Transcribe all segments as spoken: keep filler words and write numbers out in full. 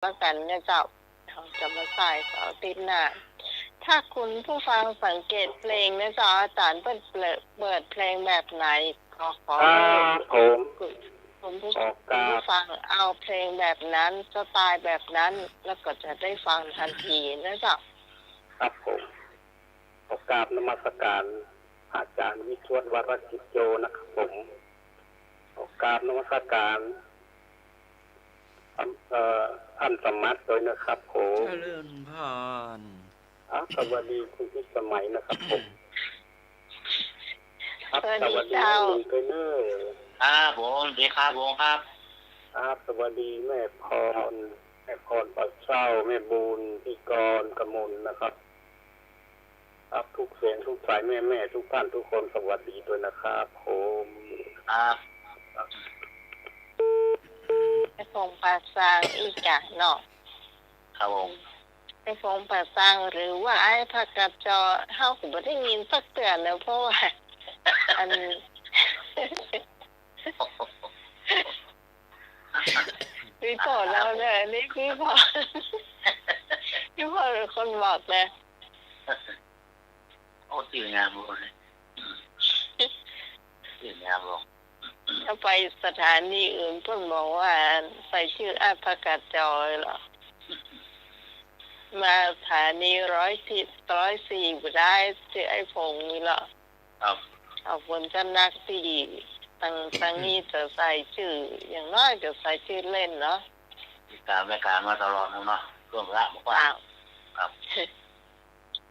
แล้วกั๋นนะเจ้า เฮาจะมาใส่เสาร์อาทิตย์หน้า ถ้าคุณผู้ฟังสังเกตเพลงนะเจ้า อาจ๋ารย์เปิ้นเปิด เปิดเพลงแบบไหน ก็ขอให้ ครับผม คุณผู้ ขอกราบ คุณผู้ฟังเอาเพลงแบบนั้น สไตล์แบบนั้น แล้วก็จะได้ฟังทันทีนะเจ้า ครับผม ขอกราบนมัสการอาจ๋ารย์วิชวด วรกิจโจ นะครับผม ขอกราบนมัสการ ท่าน เอ่อ ท่านสมัติด้วยนะครับผม เจริญพร ครับ สวัสดีคุณพิสมัยนะครับผม ครับ สวัสดีเจ้า สวัสดีน้องหนึ่งด้วยเนอะ ครับผม สวัสดีครับผม ครับ ครับ สวัสดีแม่พร แม่พรปากเศร้า แม่บุญ พี่กรณ์ กมลนะครับ ครับ ทุกเสียงทุกสาย แม่ๆ ทุกท่านทุกคน สวัสดีด้วยนะครับผม ครับ ไปฟงปากซางอีกจ้ะเนาะ ครับผม ไปฟงปากซาง หรือว่าไอ้ผักกาดจอ เฮาก็บ่ได้ยินสักเตื้อเนาะ เพราะว่า อัน พี่พ่อเล่าเน่อ อันนี้พี่พ่อ พี่พ่อเป็นคนบอกเน่อ โอ้ จื้องามบ่ จื้องามบ่ ถ้าไปสถานีอื่นเปิ้นบอกว่าใส่จื้ออ้ายผักกาดจอเหรอ มาสถานีร้อยสี่ ร้อยสี่บ่ได้ จื้อไอ้ผงนี่เหรอ ครับ เอาฝนจะหนักตี้ตัง ตังนี้จะใส่จื้อ อย่างน้อยจะใส่จื้อเล่นเนาะ ติดต๋ามรายก๋านมาตลอดเนาะ ช่วงละบ่ว่า ครับ ครับ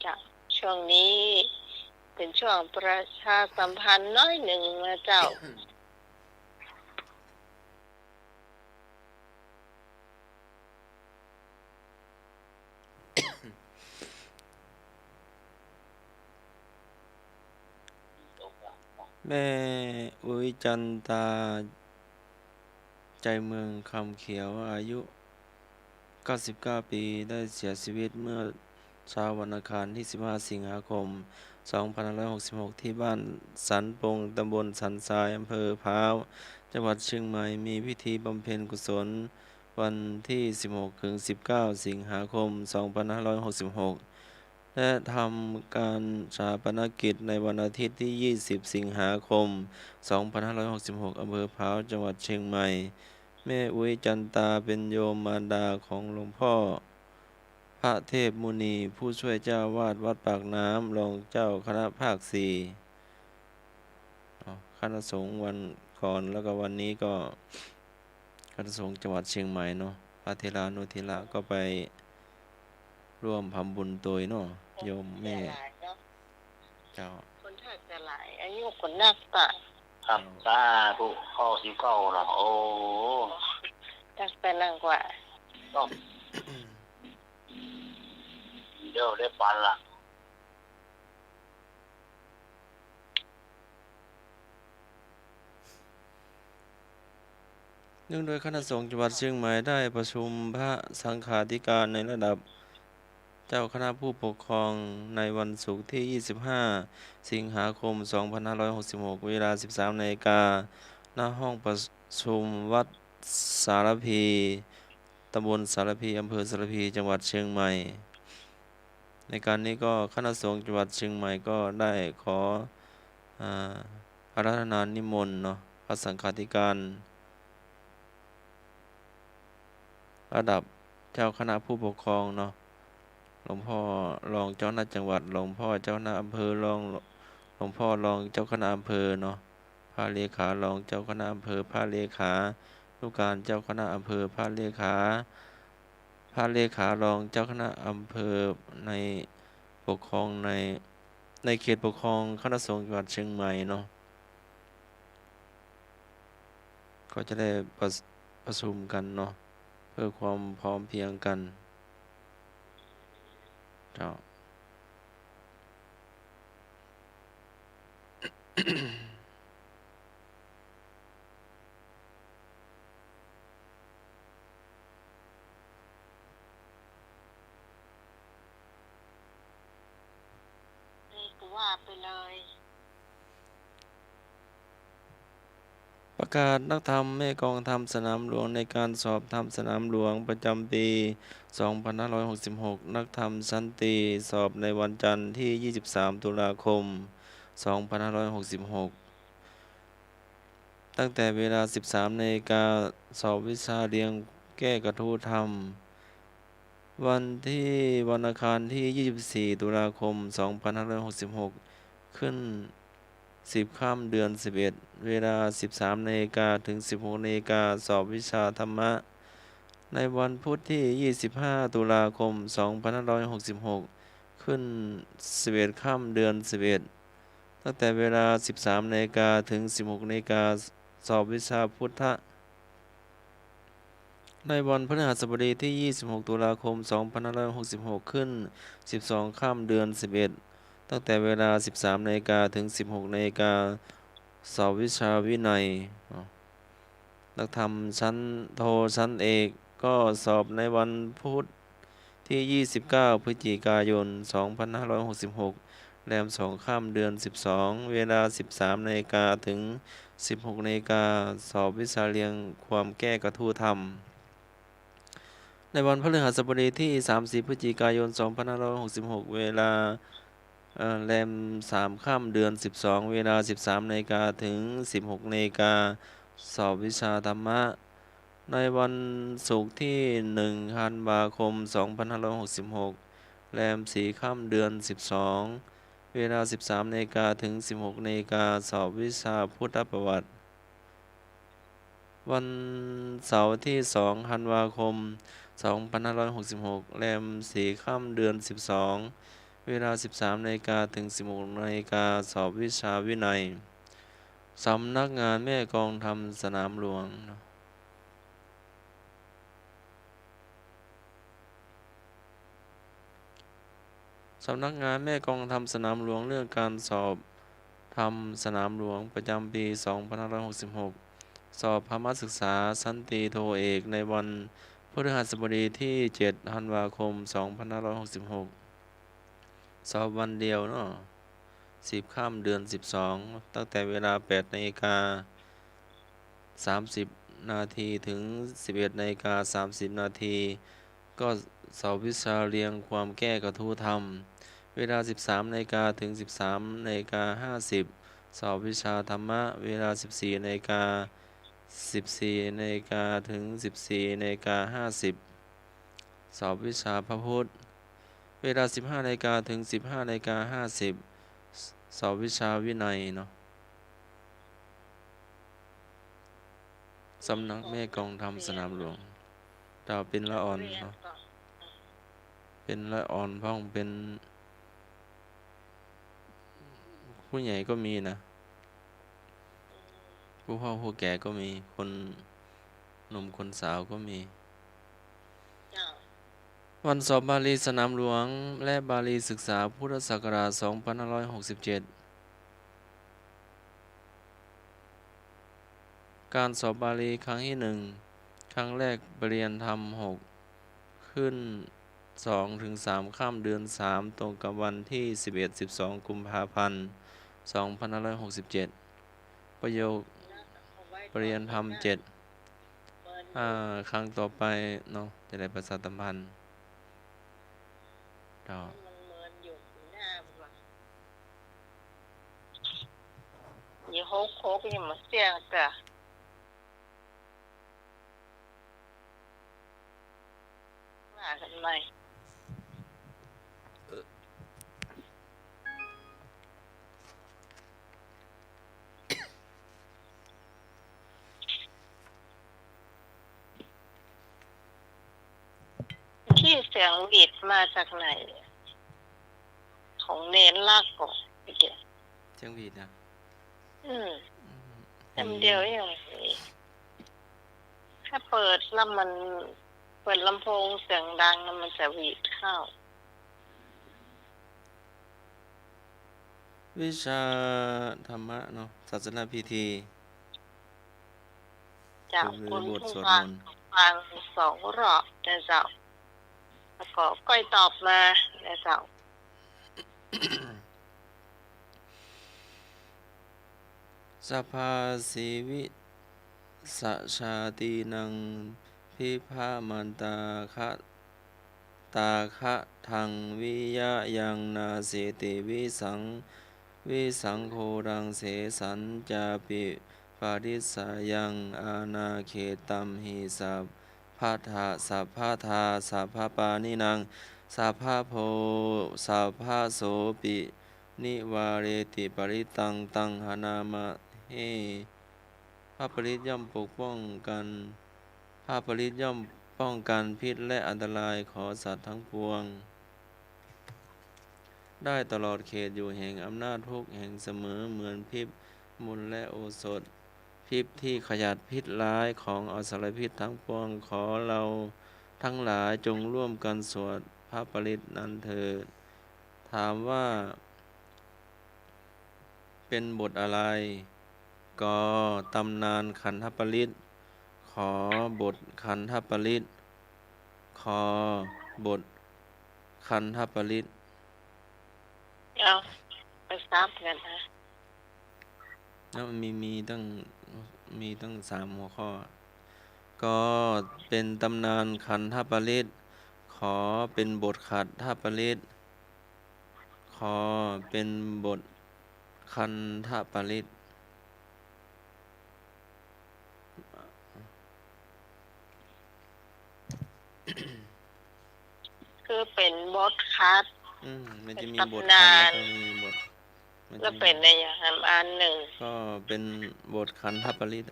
จ้ะ ช่วงนี้เป็นช่วงประชาสัมพันธ์น้อยหนึ่งนะเจ้า แม่อุ๊ยจันตา ใจเมืองคำเขียว อายุ เก้าสิบเก้าปี ได้เสียชีวิตเมื่อเช้าวันอังคารที่ สิบห้า สิงหาคม สองพันห้าร้อยหกสิบหก ที่บ้านสันปง ตำบลสันทราย อำเภอพร้าว จังหวัดเชียงใหม่ มีพิธีบำเพ็ญกุศลวันที่ สิบหก ถึง สิบเก้า สิงหาคม สองพันห้าร้อยหกสิบหก และทำการฌาปนกิจในวันอาทิตย์ที่ ยี่สิบ สิงหาคม สองพันห้าร้อยหกสิบหก อำเภอพร้าว จังหวัดเชียงใหม่ แม่อุ๊ยจันตาเป็นโยมมารดาของหลวงพ่อพระเทพมุนี ผู้ช่วยเจ้าอาวาสวัดปากน้ำ รองเจ้าคณะภาคสี่ อ๋อ คณะสงฆ์วันก่อน แล้วก็วันนี้ก็ คณะสงฆ์จังหวัดเชียงใหม่เนาะ พระเถรานุเถระก็ไปร่วมทำบุญโตยเนาะ โยมแม่ เจ้า คนถ้าจะหลายอายุคนนักปะ ครับ เจ้า สาธุ เก้าสิบเก้าเนาะ โอ้ ตักไปนั่งกว่า เดี๋ยวได้ปันละ เนื่องโดยคณะสงฆ์จังหวัดเชียงใหม่ได้ประชุมพระสังฆาธิการในระดับเจ้าคณะผู้ปกครองในวันศุกร์ที่ ยี่สิบห้า สิงหาคม สองพันห้าร้อยหกสิบหก เวลา สิบสามนาฬิกา ณ ห้องประชุมวัดสารพี ตำบลสารพี อำเภอสารพี จังหวัดเชียงใหม่ ในการนี้ก็คณะสงฆ์จังหวัดเชียงใหม่ก็ได้ขอ อ่า อาราธนานิมนต์เนาะ พระสังฆาธิการ ระดับเจ้าคณะผู้ปกครองเนาะ หลวงพ่อรองเจ้าคณะจังหวัด หลวงพ่อเจ้าคณะอำเภอ รอง หลวงพ่อรองเจ้าคณะอำเภอเนาะ พระเลขารองเจ้าคณะอำเภอ พระเลขานุการเจ้าคณะอำเภอ พระเลขา พระเลขารองเจ้าคณะอำเภอในปกครองใน ในเขตปกครองคณะสงฆ์จังหวัดเชียงใหม่เนาะ ก็จะได้ประ ประชุมกันเนาะ เพื่อความพร้อมเพรียงกัน เจ้า นี่ก็ว่าไปเลย ประ กาศนักธรรมแม่กลองธรรมสนามหลวง ในการสอบธรรมสนามหลวงประจำปีสองพันห้าร้อยหกสิบหก นักธรรมชั้นตรี สอบในวันจันทร์ที่ยี่สิบสามตุลาคมสองพันห้าร้อยหกสิบหก ตั้งแต่เวลาสิบสามนาฬิกา สอบวิชาเรียงแก้กระทู้ธรรม วันที่ วันอังคารที่ยี่สิบสี่ตุลาคมสองพันห้าร้อยหกสิบหก ขึ้นสิบค่ำเดือนสิบเอ็ด เวลาสิบสามนาฬิกาถึงสิบหกนาฬิกา สอบวิชาธรรมะ ในวันพุธที่ยี่สิบห้าตุลาคมสองพันห้าร้อยหกสิบหก ขึ้นสิบเอ็ดค่ำเดือนสิบเอ็ด ตั้งแต่เวลาสิบสามนาฬิกาถึงสิบหกนาฬิกา สอบวิชาพุทธะ ในวันพฤหัสบดีที่ยี่สิบหกตุลาคมสองพันห้าร้อยหกสิบหก ขึ้นสิบสองค่ำเดือนสิบเอ็ด ตั้งแต่เวลาสิบสามนาฬิกาถึงสิบหกนาฬิกา สอบวิชาวินัย นักธรรมชั้นโทชั้นเอกก็สอบในวันพุธที่ยี่สิบเก้าพฤศจิกายนสองพันห้าร้อยหกสิบหก แรมสองค่ำเดือนสิบสอง เวลาสิบสามนาฬิกาถึงสิบหกนาฬิกา สอบวิชาเรียงความแก้กระทู้ธรรม ในวันพฤหัสบดีที่สามสิบพฤศจิกายนสองพันห้าร้อยหกสิบหก เวลา เอ่อ แรมสามค่ำเดือนสิบสอง เวลาสิบสามนาฬิกาถึงสิบหกนาฬิกา สอบวิชาธรรมะ ในวันศุกร์ที่หนึ่งธันวาคมสองพันห้าร้อยหกสิบหก แรมสี่ค่ำเดือนสิบสอง เวลาสิบสามนาฬิกาถึงสิบหกนาฬิกา สอบวิชาพุทธประวัติ วันเสาร์ที่สองธันวาคมสองพันห้าร้อยหกสิบหก แรมสี่ค่ำเดือนสิบสอง เวลาสิบสามนาฬิกาถึงสิบหกนาฬิกา สอบวิชาวินัย สำนักงานแม่กลองธรรมสนามหลวง สำนักงานแม่กลองธรรมสนามหลวง เรื่องการสอบธรรมสนามหลวงประจำปีสองพันห้าร้อยหกสิบหก สอบธรรมศึกษาชั้นตรีโทเอก ในวันพฤหัสบดีที่เจ็ดธันวาคมสองพันห้าร้อยหกสิบหก สอบวันเดียวเนาะ สิบค่ำเดือนสิบสอง ตั้งแต่เวลาแปดนาฬิกาสามสิบนาทีถึงสิบเอ็ดนาฬิกาสามสิบนาที ก็สอบวิชาเรียงความแก้กระทู้ธรรม เวลาสิบสามนาฬิกาถึงสิบสามนาฬิกาห้าสิบ สอบวิชาธรรมะ เวลาสิบสี่นาฬิกา สิบสี่นาฬิกาถึงสิบสี่นาฬิกาห้าสิบ สอบวิชาพระพุทธ เวลาสิบห้านาฬิกาถึงสิบห้านาฬิกาห้าสิบ สอบวิชาวินัยเนาะ สำนักแม่กลองธรรมสนามหลวง เจ้า เป๋นละอ่อนเนาะ เป๋นละอ่อนพ่อง เป๋นผู้ใหญ่ก็มีนะ ผู้เฒ่าผู้แก่ก็มี คนหนุ่มคนสาวก็มี เจ้า วันสอบบาลีสนามหลวง และบาลีศึกษาพุทธศักราชสองพันห้าร้อยหกสิบเจ็ด การสอบบาลีครั้งที่หนึ่ง ครั้งแรกปริญญาธรรมหก ขึ้นสองถึงสามค่ำเดือนสาม ตรงกับวันที่สิบเอ็ด สิบสอง กุมภาพันธ์ สองพันห้าร้อยหกสิบเจ็ด ประโยคปริญญาธรรมเจ็ด อ่า ครั้งต่อไปเนาะ จะได้ประชาสัมพันธ์ เจ้า มันเหมือนอยู่หน้ามันว่ะ ยี่หกหกยังมาเสี่ยงกะ ว่ากันใหม่ ขี้เสียงหวีดมาจากไหน ของเณรลักษณ์ก่อ เสียงหวีดนะ อืม อืม คำเดียวเอง ถ้าเปิดแล้วมัน เปิดลำโพงเสียงดังแล้วมันจะหวีดเข้า วิชาธรรมะเนาะ ศาสนพิธี เจ้า คือบทสวดมนต์ คุณผู้ฟัง ฟังสองรอบนะเจ้า แล้วก็ก้อยตอบมานะเจ้า สภาศรีวิ สะชาตินัง พิพะมันตาคะ ตาคะตัง วิยะยัง นาสีติ วิสัง วิสังโครัง เสสัญจาปิ ปะริสสายัง อาณาเขตัมหิ สัพพะทา สัพพะทา สัพพะปาณินัง สัพพะโพ สัพพะโสปิ นิวาเรติ ปะริตตัง ตังหนามะเฮ พระปริตรย่อมปกป้องกัน พระปริตรย่อมป้องกันพิษและอันตรายของสัตว์ทั้งปวง ได้ตลอดเขตอยู่แห่งอำนาจทุกข์แห่งเสมอ เหมือนพิพมลและโอสถ พิพที่ขจัดพิษร้ายของอสรพิษทั้งปวง ขอเราทั้งหลายจงร่วมกันสวดพระปริตรนั้นเถิด ถามว่า เป็นบทอะไร ก ตำนานขันธปริตร ข บทขันธปริตร ข บทขันธปริตร เอา ไปซ้ำกันนะ แล้วมันมี มีตั้ง มีตั้งสามหัวข้อ ก เป็นตำนานขันธปริตร ข เป็นบทขันธปริตร ข เป็นบทขันธปริตร คือเป็นบทขันธ อืม มันจะมีบทขันธ เป็นตำนาน แล้วก็มีบท มันจะมี แล้วเป็นในอย่างอันหนึ่ง ก็เป็นบทขันธปริตร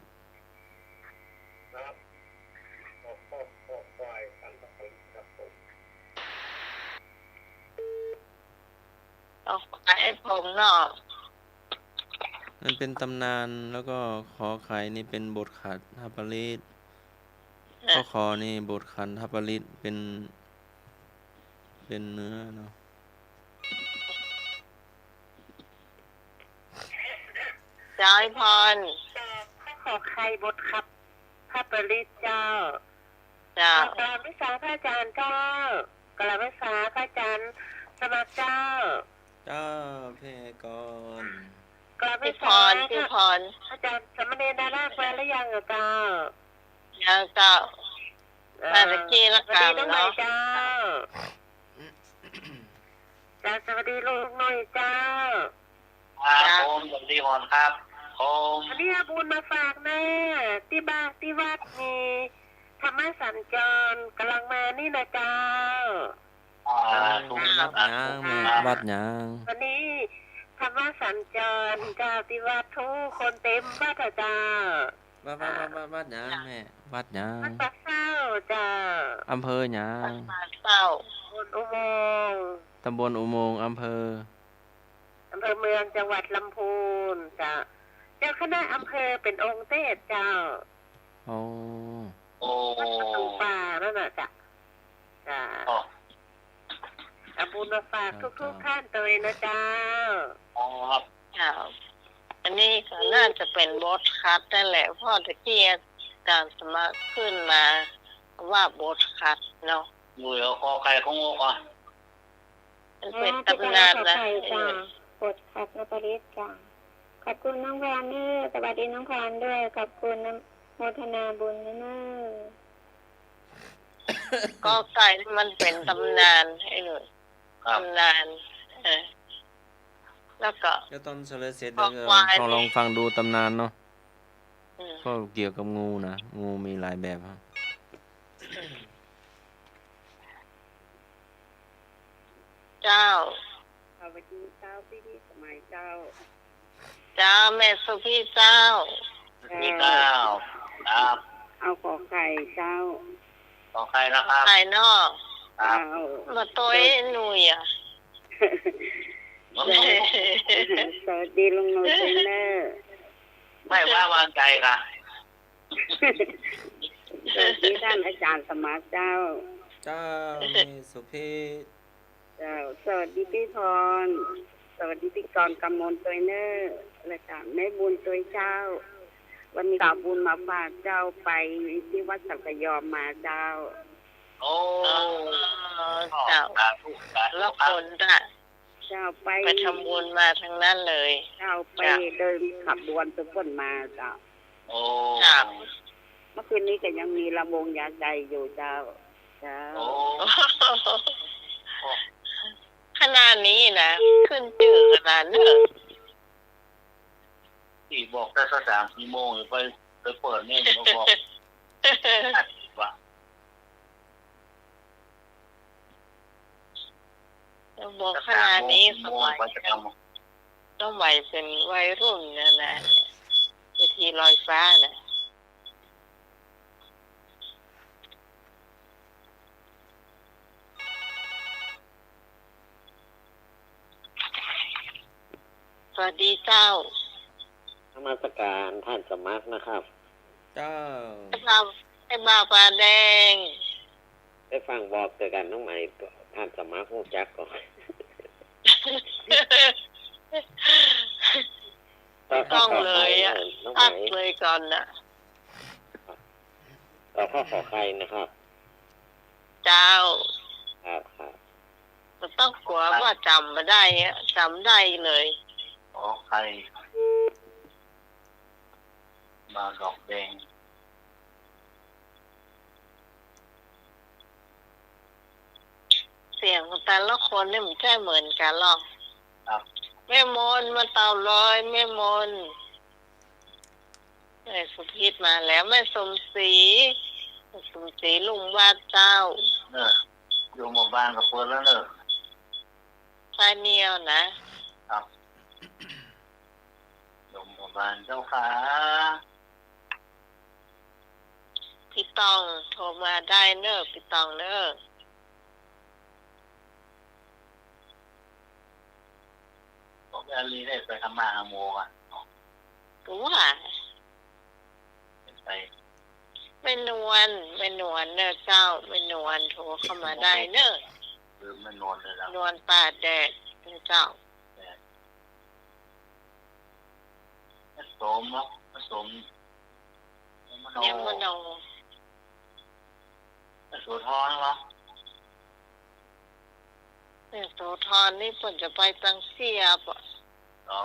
เอาไปให้ผมเนาะ มันเป็นตำนาน แล้วก็ขอไข่นี่เป็นบทขันธปริตร เออ ข้อ ขอนี่บทขันธปริตร เป็น เป็นเนื้อเนาะ เจ้าไอ้พร ข้อ ขอไข่บทขันธปริตรเจ้า เจ้า กราบนมัสการพระอาจารย์เจ้า กราบนมัสการพระอาจารย์สมัครเจ้า เจ้า เพกร กราบนมัสการ พี่พร พี่พร อาจารย์สามเณรดาราแควนระยองเหรอเจ้า ยังเจ้า เอ่อ มาตะกี้ละกันเนาะ สวัสดีน้องใหม่เจ้า เจ้า สวัสดีลุงหน่อยเจ้า ครับ เจ้า ผม สวัสดีก่อนครับ ผม วันนี้เอาบุญมาฝากนะ ตี้บ้านตี้วัดมีธรรมสัญจรกำลังมานี่นะเจ้า อ่า ถูกครับ วัดหยังแม่ วัดหยัง วันนี้ธรรมสัญจรเจ้า ตี้วัดทุกคนเต็มวัดอะเจ้า วัด วัด วัด วัด วัดหยังแม่ วัดหยัง วัดป่าเศร้าเจ้า อำเภอหยัง วัดป่าเศร้า ตำบลอุโมงค์ ตำบลอุโมงค์ อำเภอ อำเภอเมืองจังหวัดลำพูนเจ้า เจ้าคณะอำเภอเป็นองค์เทพเจ้า โอ้ โอ้ วัดประตูป่านั่นน่ะเจ้า เจ้า อ๋อ เอาบุญมาฝากทุกๆท่านโตยนะเจ้า อ๋อครับ เจ้า อันนี้ก็น่าจะเป็นบทขันธนั่นแหละ เพราะตะกี้อาจารย์สมัครขึ้นมาว่าบทขันธเนาะ อยู่เดี๋ยวขอไข่ของโง่ก่อน มันเป็นตำนานนะ อ่า เจ้า บทขันธปริตรเจ้า ขอบคุณน้องแพนเนอร์ สวัสดีน้องแพนด้วย ขอบคุณ อนุโมทนาบุญเนอร์ กอไก่นี่มันเป็นตำนานไอ้หนุ่ย ครับ ตำนาน เออ แล้วก็ เดี๋ยวตอนเฉลยเสร็จ คอควาย เดี๋ยวลอง ลองฟังดูตำนานเนาะ อืม ก็เกี่ยวกับงูนะ งูมีหลายแบบฮะ เจ้า สวัสดีเจ้า พี่ๆ สมัยเจ้า เจ้า แม่สุพีเจ้า สวัสดีเจ้า ครับ เอาขอไข่เจ้า ขอไข่นะครับ ไข่เนาะ ครับ เจ้า มาโตยหนุ่ยอะ สวัสดีลุงหนุ่ยเนอร์ ไม่ไว้วางใจค่ะ สวัสดีท่านอาจารย์สมัครเจ้า เจ้า แม่สุพี เจ้า สวัสดีพี่พร สวัสดีพี่กรณ์กำมลตวยเนอร์ และก็แม่บุญตวยเจ้า วันนี้ก็เอาบุญมาฝากเจ้า ไปที่วัดสังขยอมมาเจ้า โอ้ อ๋อ เจ้า สาธุ สาธุ แล้ว ครับ คนละ เจ้า ไป ไปทำบุญมาทั้งนั้นเลย เจ้า ไป เจ้า เดินขบวนไปฝนมาเจ้า โอ้ เจ้า มื่อคืนนี้ก็ยังมีลำวงยาใจอยู่เจ้า เจ้า โอ้ ขนาดนี้นะ ขึ้นจื้อขนาดเนอะ ตี้บอกแต่สามสี่โมงไป ไปเปิดนี่ก็บอก ว่า บอกขนาดนี้ สามโมงสี่โมง สมัย ไปจะทำ สมัยเป๋นวัยรุ่นนั่นนะ เวทีลอยฟ้าน่ะ สวัสดีเจ้า นมัสการท่านสมัครนะครับ เจ้า ไอ้บ่าว ไอ้บ่าวป่าแดง ได้ฟังบอกเกี่ยวกับน้องใหม่ ท่านสมัครฮู้จักก่อ ต้องเลยอะ น้องใหม่ พักเลยก่อนน่ะ ขอข้อขอไข่นะครับ เจ้า ครับ ครับ บ่ต้องกั๋วว่าจ๋ำบ่ได้อะ จ๋ำได้เลย ขอไข่ บ่าวดอกแดง เสียงของแต่ละคนนี่มันใจ้เหมือนกั๋นหรอก ครับ แม่มนมาตอบเลย แม่มน แม่สมศรีมาแล้ว แม่สมศรี แม่สมศรีลุ่มวาดเจ้า เนอะ อยู่หมู่บ้านกับเปิ้นแล้วเนอะ ใช่เมียวนะ ครับ อยู่หมู่บ้านเจ้าค่ะ พี่ตองโทรมาได้เนอะ พี่ตองเนอะ บอกแอลลีได้ไปทำมาหาหมออ่ะ ก็ว่า เป็นไป แม่นวล แม่นวลเนอะเจ้า แม่นวลโทรเข้ามาได้เนอะ ลืมแม่นวลเลยแล้ว นวลป่าแดงเนอะเจ้า แดง แม่สมเนาะ แม่สม แม่มโน แม่มโน แม่โสธรเนาะ แม่โสธรนี่เปิ้นจะไปตังเสียบอะ อ๋อ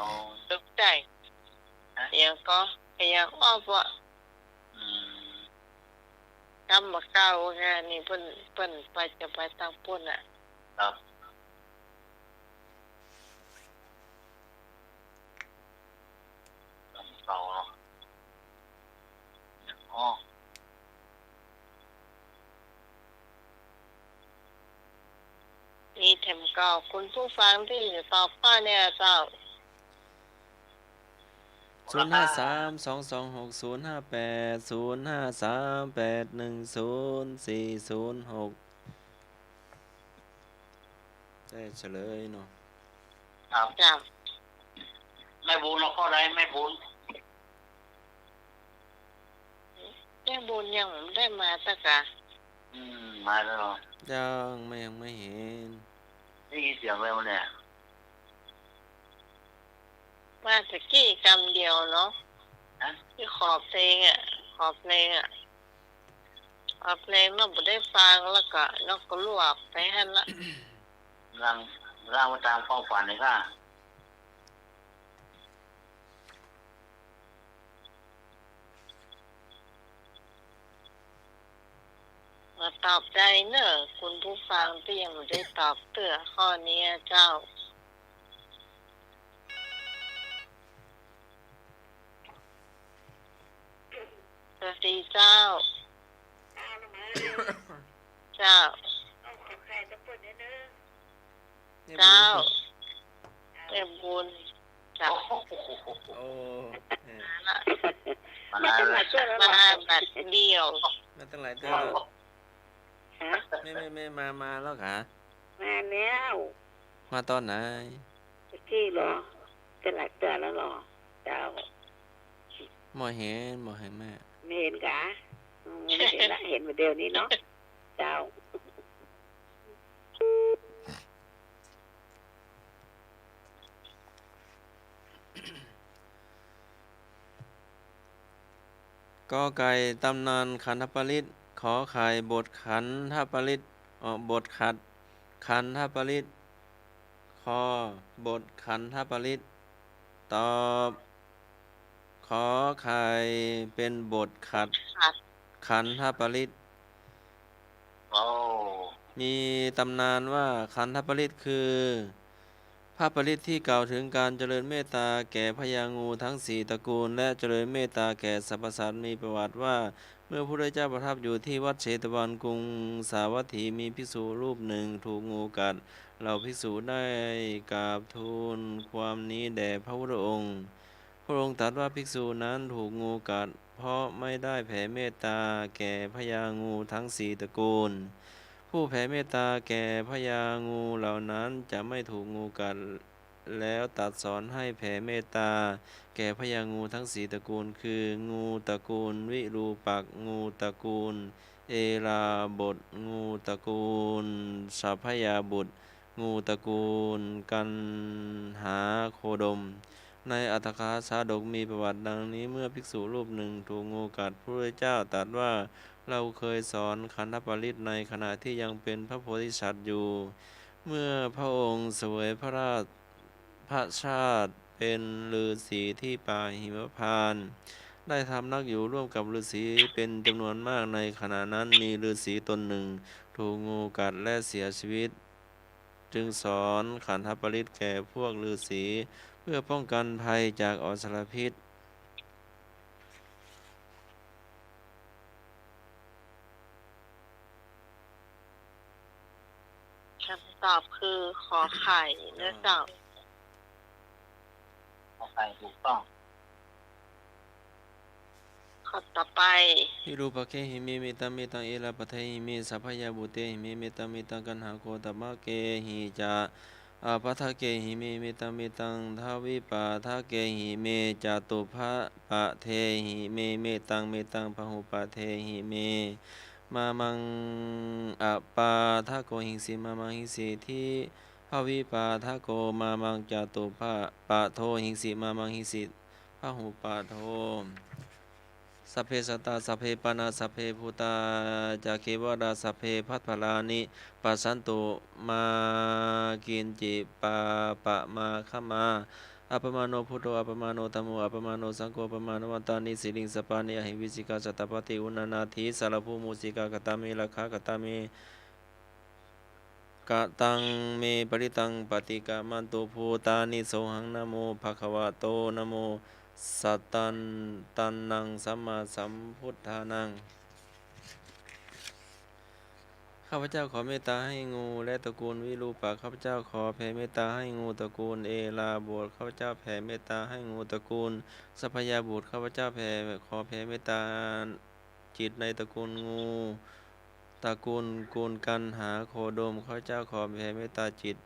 ตึกใด ฮะ อะหยังก่อ อะหยังอ้อมอะ อืม กำบ่าเก่าไง นี่เปิ้น เปิ้นไป จะไปตังปุ้นอะ ครับ กำบ่าเก่าเนาะ อ๋อ มีแถมเก่า คุณผู้ฟังตี้จะตอบข้อเนี่ยเจ้า ศูนย์ห้าสาม สองสองหก ศูนย์ห้าแปด ศูนย์ห้าสาม แปดหนึ่งศูนย์ สี่ศูนย์หก ได้เฉลยเนาะ ครับ จ้ะ แม่บุญเอาข้อใด แม่บุญ แม่บุญยังบ่ได้มาสักกะ อืม มาแล้วเหรอ ยังไม่ ยังไม่เห็น ได้ยินเสียงอะไรวะเนี่ย มาตะกี้กำเดียวเนาะ ฮะ ตี้ขอเพลงอะ ขอเพลงอะ ขอเพลงเนาะ บ่ได้ฟัง แล้วก็นกก็ลวกไปหั้นละ ลาง ลางมาตามความฝันเลยค่ะ มาตอบได้เนอะ คุณผู้ฟังตี้ยังบ่ได้ตอบเตื้อข้อนี้เจ้า สวัสดีเจ้า เจ้า เจ้า แม่บุญ เจ้า โอ้ เออ มาละ มาตั้งหลายเตื้อแล้วเหรอ มาบัดเดียว มาตั้งหลายเตื้อแล้ว ฮะ แม่ แม่ แม่มา มาแล้วกา มาแล้ว มาต๋อนไหน ตะกี้เหรอ ตั้งหลายเตื้อแล้วเหรอ เจ้า บ่เห็น บ่เห็นแม่ บ่เห็นกา อืม บ่เห็นละ เห็นมาเดี๋ยวนี้เนาะ เจ้า กอไก่ ต๋ำนานขันธปริตร ขอไข่ บทขันธปริตร เอ่อ บทขัด ขันธปริตร คอ บทขันธปริตร ตอบ ขอไข่ เป๋นบทขัด ขัด ขันธปริตร โอ้ มีตำนานว่าขันธปริตรคือ พระปริตรที่กล่าวถึงการเจริญเมตตาแก่พญางูทั้งสี่ตระกูล และเจริญเมตตาแก่สรรพสัตว์ มีประวัติว่า เมื่อพระพุทธเจ้าประทับอยู่ที่วัดเชตวันกรุงสาวัตถี มีภิกษุรูปหนึ่งถูกงูกัด เหล่าภิกษุได้กราบทูลความนี้แด่พระพุทธองค์ พระองค์ตรัสว่าภิกษุนั้นถูกงูกัด เพราะไม่ได้แผ่เมตตาแก่พญางูทั้งสี่ตระกูล ผู้แผ่เมตตาแก่พญางูเหล่านั้นจะไม่ถูกงูกัด แล้วตรัสสอนให้แผ่เมตตาแก่พญางูทั้งสี่ตระกูล คือ งูตระกูลวิรูปักข์ งูตระกูลเอราบถ งูตระกูลสัพพยาบุตร งูตระกูลกันหาโคดม ในอัฏฐกถาชาดกมีประวัติดังนี้ เมื่อภิกษุรูปหนึ่งถูกงูกัด พระพุทธเจ้าตรัสว่า เราเคยสอนขันธปริตรในขณะที่ยังเป็นพระโพธิสัตว์อยู่ เมื่อพระองค์เสวยพระราช พระชาติเป็นฤๅษีที่ป่าหิมพานต์ ได้พำนักอยู่ร่วมกับฤๅษีเป็นจำนวนมาก ในขณะนั้นมีฤๅษีตนหนึ่งถูกงูกัดและเสียชีวิต จึงสอนขันธปริตรแก่พวกฤๅษี เพื่อป้องกันภัยจากอสรพิษ คำตอบคือ ขอไข่ นะเจ้า ขอไข่ถูกต้อง ข้อต่อไป วิรูปักเขหิเม เมตัง เมตัง เอราปถะหิเม สัพพยาบุตเตหิเม เมตัง เมตัง กัณหาโคตมะเกหิจะ อาปาทะเกหิเม เมตัง เมตัง ทวิปาทะเกหิเม จตุปะปะเทหิเม เมตัง เมตัง พะหุปะเทหิเม มามัง อาปาทะโกหิงสิ มามังหิงสิ ทิภวิปาทะโก มามัง จตุปะปะโทหิงสิ มามังหิงสิ พะหุปะโท สัพเพสัตตา สัพเพปานา สัพเพภูตา จะเกวะรา สัพเพพัพพะลานิ ปัสสันตุ มากิญจิปาปะมาฆะมา อัปปะมาโณ พุทโธ อัปปะมาโณ ธัมโม อัปปะมาโณ สังโฆ อัปปะมาณวัตตานิ สีลิง สะปานิ อะหิง วิสิกา สัตตะปาติ อุณานาถี สะระภู มูสิกา กะตาเม รักขา กะตาเม กะตังเม ปะริตัง ปะติกะมันตุ ภูตานิ โสหัง นะโม ภะคะวะโต นะโม สัตตัน ตันนัง สัมมาสัมพุทธานัง ข้าพเจ้าขอเมตตาให้งูและตระกูลวิรูปักข์ ข้าพเจ้าขอแผ่เมตตาให้งูตระกูลเอราบถ ข้าพเจ้าแผ่เมตตาให้งูตระกูลสัพพยาบุตร ข้าพเจ้าแผ่ ขอแผ่เมตตาจิตในตระกูลงู ตระกูล กูลกันหาโคดม ข้าพเจ้าขอแผ่เมตตาจิต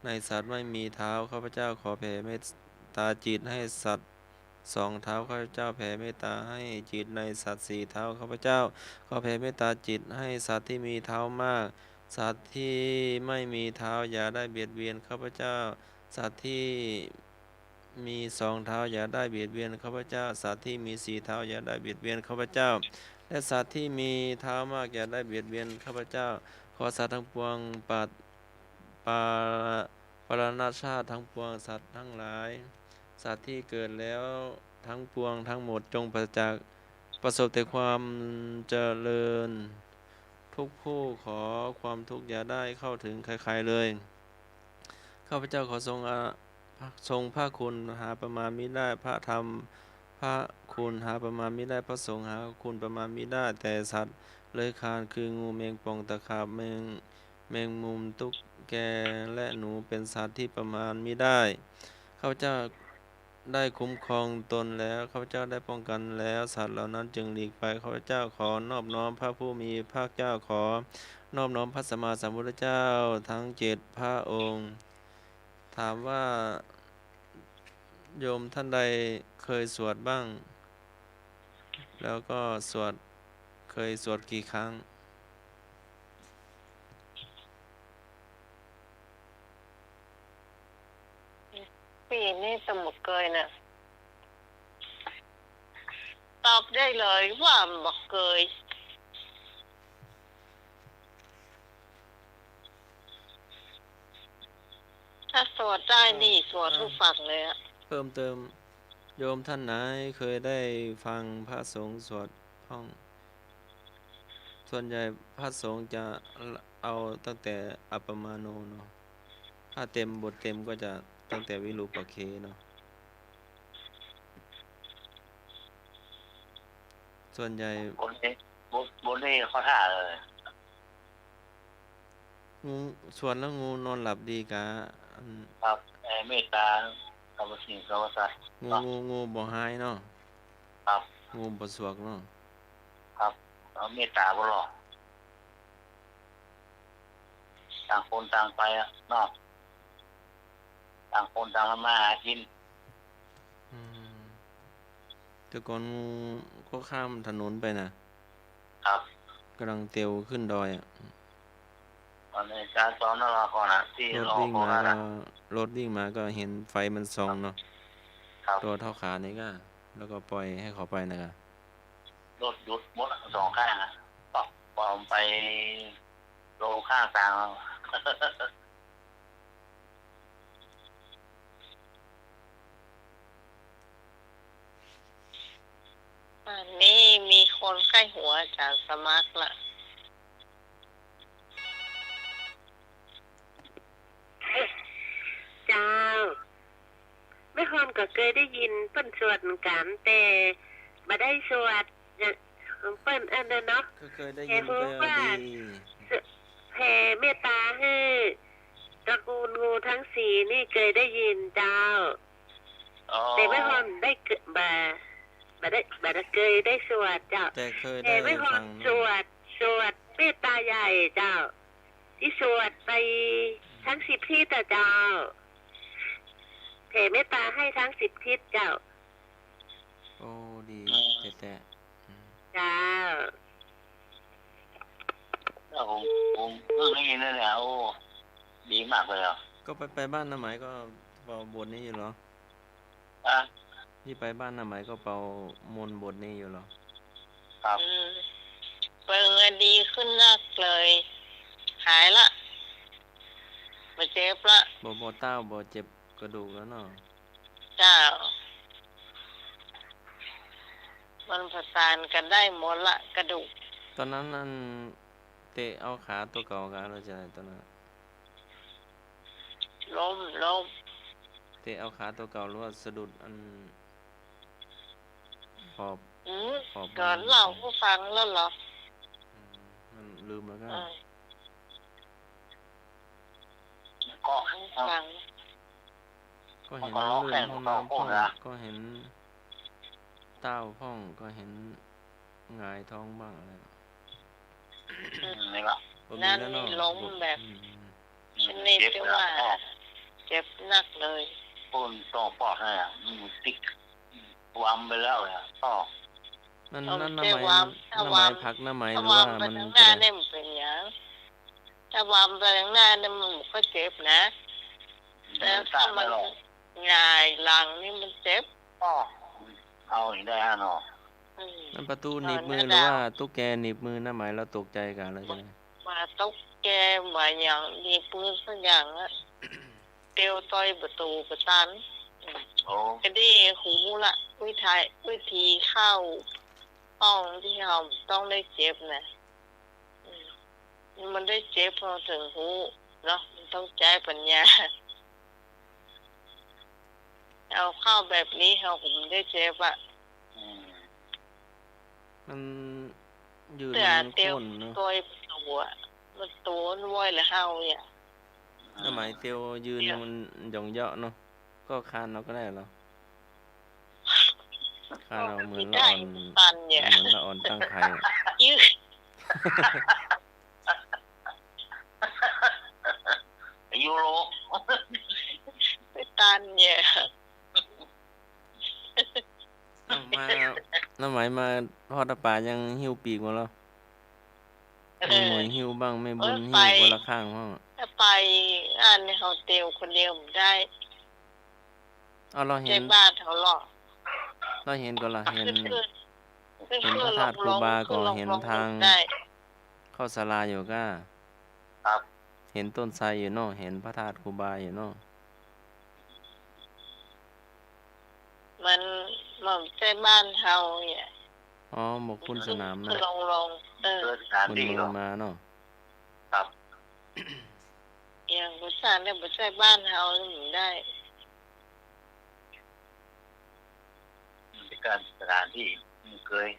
ในสัตว์ไม่มีเท้า ข้าพเจ้าขอแผ่เมตตาจิตให้สัตว์ สองเท้า ข้าพเจ้าแผ่เมตตาให้จิตในสัตว์สี่เท้า ข้าพเจ้าขอแผ่เมตตาจิตให้สัตว์ที่มีเท้ามาก สัตว์ที่ไม่มีเท้าอย่าได้เบียดเบียนข้าพเจ้า สัตว์ที่มีสองเท้าอย่าได้เบียดเบียนข้าพเจ้า สัตว์ที่มีสี่เท้าอย่าได้เบียดเบียนข้าพเจ้า และสัตว์ที่มีเท้ามากอย่าได้เบียดเบียนข้าพเจ้า ขอสัตว์ทั้งปวงปราศ ปา ปรณชาติทั้งปวง สัตว์ทั้งหลาย สัตว์ที่เกิดแล้วทั้งปวงทั้งหมด จงปราศจาก ประสบแต่ความเจริญ ทุกผู้ขอความทุกข์อย่าได้เข้าถึงใครๆ เลย ข้าพเจ้าขอทรงอะ ทรงพระคุณหาประมาณมิได้ พระธรรม พระคุณหาประมาณมิได้ พระสงฆ์หาคุณประมาณมิได้ แต่สัตว์เลื้อยคลานคืองู แมงป่อง ตะขาบ แมง แมงมุม ตุ๊กแก และหนู เป็นสัตว์ที่ประมาณมิได้ ข้าพเจ้าได้คุ้มครองตนแล้ว ข้าพเจ้าได้ป้องกันแล้ว สัตว์เหล่านั้นจึงหลีกไป ข้าพเจ้าขอนอบน้อมพระผู้มีพระภาคเจ้า ขอนอบน้อมพระสัมมาสัมพุทธเจ้าทั้งเจ็ดพระองค์ ถามว่า โยมท่านใดเคยสวดบ้าง แล้วก็สวด เคยสวดกี่ครั้ง ปี๋นี้ตะบ่เกยน่ะ ตอบได้เลยว่าบ่เกย ถ้าสวดได้นี่ อ่า สวด อ่า ทุกฝั่งเลยอะ เพิ่มเติม โยมท่านไหนเคยได้ฟังพระสงฆ์สวดบ้าง ส่วนใหญ่พระสงฆ์จะเอาตั้งแต่อัปปมาโณเนาะ ถ้าเต็ม บทเต็มก็จะตั้งแต่วิรูปักเขเนาะ ส่วนใหญ่ บทนี้ บท บทนี้ข้อท่าเลย งู สวดแล้วงูนอนหลับดีกา อัน ครับ เอ่อ เมตตาสรรพสิ่งสรรพสัตว์ งู ครับ งู งูบ่หายเนาะ ครับ งูบ่สวกเนาะ ครับ เอาเมตตาบ่หลอก ต่างคนต่างไปอะเนาะ ต่างคนต่างทำมาหากิน อืม แต่ก่อนงูก็ข้ามถนนไปนะ ครับ กำลังเตียวขึ้นดอยอะ ตอนนี้จราจรนครน่ะ ที่ รถวิ่งมาก็ ออกโคราชอะ รถวิ่งมาก็เห็นไฟมันส่องเนาะ ครับ ตัวเท่าขานี่ก็ แล้วก็ปล่อยให้เขาไปนะกะ รถหยุดหมดอะ สองข้างอะ ปอกปอมไปลงข้างทางเอา อันนี้มีคนใค่หัวจ๋าสมัครละ เจ้า แม่ฮอนก็เกยได้ยินเปิ้นสวดเหมือนกั๋น แต่บ่ได้สวดอย่างเปิ้นอันนั้นเนาะ เคยได้ยิน แต่ฮู้ว่า ก็ดี แผ่เมตตาหื้อตระกูลงูทั้งสี่นี่เกยได้ยินเจ้า อ๋อ แต่แม่ฮอนได้เกย บ่ บ่ได้ บ่ได้เกยได้สวดเจ้า แต่เคยได้ฟัง แผ่แม่ฮอนสวด สวดเมตตาใหญ่เจ้า ตี้สวดไปทั้งสิบทิศอะเจ้า แผ่เมตตาให้ทั้งสิบทิศเจ้า โอ้ ดี อืม แต๊ๆ อืม เจ้า แล้วผม ผมเพิ่งได้ยินนั่นแหละ โอ้ ดีมากเลยอะ ก็ไป ไปบ้านน้าไหมก็เป่าบทนี้อยู่เหรอ อะ นี่ไปบ้านน้าไหมก็เป่ามนต์บทนี้อยู่เหรอ ครับ อืม เปิงอะดีขึ้นนักเลย หายละ บ่เจ็บละ บ่ บ่เต้า บ่เจ็บกระดูกแล้วเนาะ เจ้า มันประสานกันได้หมดละ กระดูก ตอนนั้นอันเตะเอาขาตัวเก่ากั๋นหรือจะไงตอนนั้น ล้ม ล้ม เตะเอาขาตัวเก่าหรือว่าสะดุดอันขอบ อืม ขอบ ก็เล่าหื้อฟังแล้วเหรอ อืม มันลืมแล้วก็ เออ ก็ ฟัง ก็เห็น มันก็ เลื่อนห้องน้ำพ่อง ก็เห็นเต้าพ่อง ก็เห็นหงายท้องบ้างอะไร อืม นี่ละ บ่มีแล้วเนาะ นั่นนี่ล้มแบบ อืม ชนิดที่ว่า เจ็บหนัก เจ็บหนักเลย คนต้องปอดให้อะ มันติด วามไปแล้วอะ ก็ นั่น ถ้า นั่น มัน น้าไหม เจ็บวาม ถ้า น้าไหม วาม ผักน้าไหม ถ้า หรือว่าวามไป มัน ทางหน้า จะได้ เนี่ยมันเป็นหยัง ถ้าวามไปทางหน้าเนี่ยมันก็เจ็บนะ แต่ถ้ามันหงายหลังนี่มันเจ็บ อ้อ เอาอีกได้ฮะเนาะ อืม นั่นประตูหนีบมือ เออ หรือว่าตุ๊กแกหนีบมือน้าไหม แล้วตกใจ๋กั๋นแล้วจะไง บ่ตุ๊กแกบ่หยังหนีบมือสักอย่างอะ เตียวต่อยประตูบ่ตัน โอ้ ก็ได้ฮู้ละ วิธี วิธีเข้าห้องที่เฮาต้องได้เจ็บนะ อืม มันได้เจ็บเฮาถึงฮู้เนาะ มันต้องใจ๊ปัญญา เอาเข้าแบบนี้เฮาก็บ่ได้เจ็บอะ อืม มันยืน เตื้อ มัน เตียว โค่นเนาะ ต่อยประตูอะ มันตัวมันไวละเฮาเนี่ย น้าไหมเตียวยืน เนี่ย มันหย่องเยาะเนาะ ก็คานเอาก็ได้เหรอ คานเอาเหมือนละอ่อน ตันเนี่ย เหมือนละอ่อนตั้งไข่อะ ยืด ยูโร ไปตันเนี่ย อ้าว มา น้าไหมมาฮอดตะป๋ายังหิ้วปีกมาเหรอ เออ แม่หมวยหิ้วบ้าง แม่บุญ เออ หิ้ว ไป คนละข้างพ่องอะ ถ้าไปอันนี้เฮาเตียวคนเดียวบ่ได้ เอา เฮาเห็น ใจ้บ้านเฮาเหรอ เฮาเห็นก่อ เฮาเห็น ขึ้น ขึ้น เห็นพระธาตุครูบาก่อ ขึ้น ลง เห็นทาง ขึ้น ลง ได้ เข้าศาลาอยู่ก้า ครับ เห็นต้นไทรอยู่เนาะ เห็นพระธาตุครูบาอยู่เนาะ มัน มันใจ้บ้านเฮาเนี่ย อ๋อ บ่าปุ้นสนามนะ ลองๆ เออ เออ สถานที่ บ่าเมินมาเนาะ ครับ อย่างบ่าซั่นแล้วบ่ใจ้บ้านเฮาบ่ได้ มันเป๋นก๋านสถานที่ บ่เกย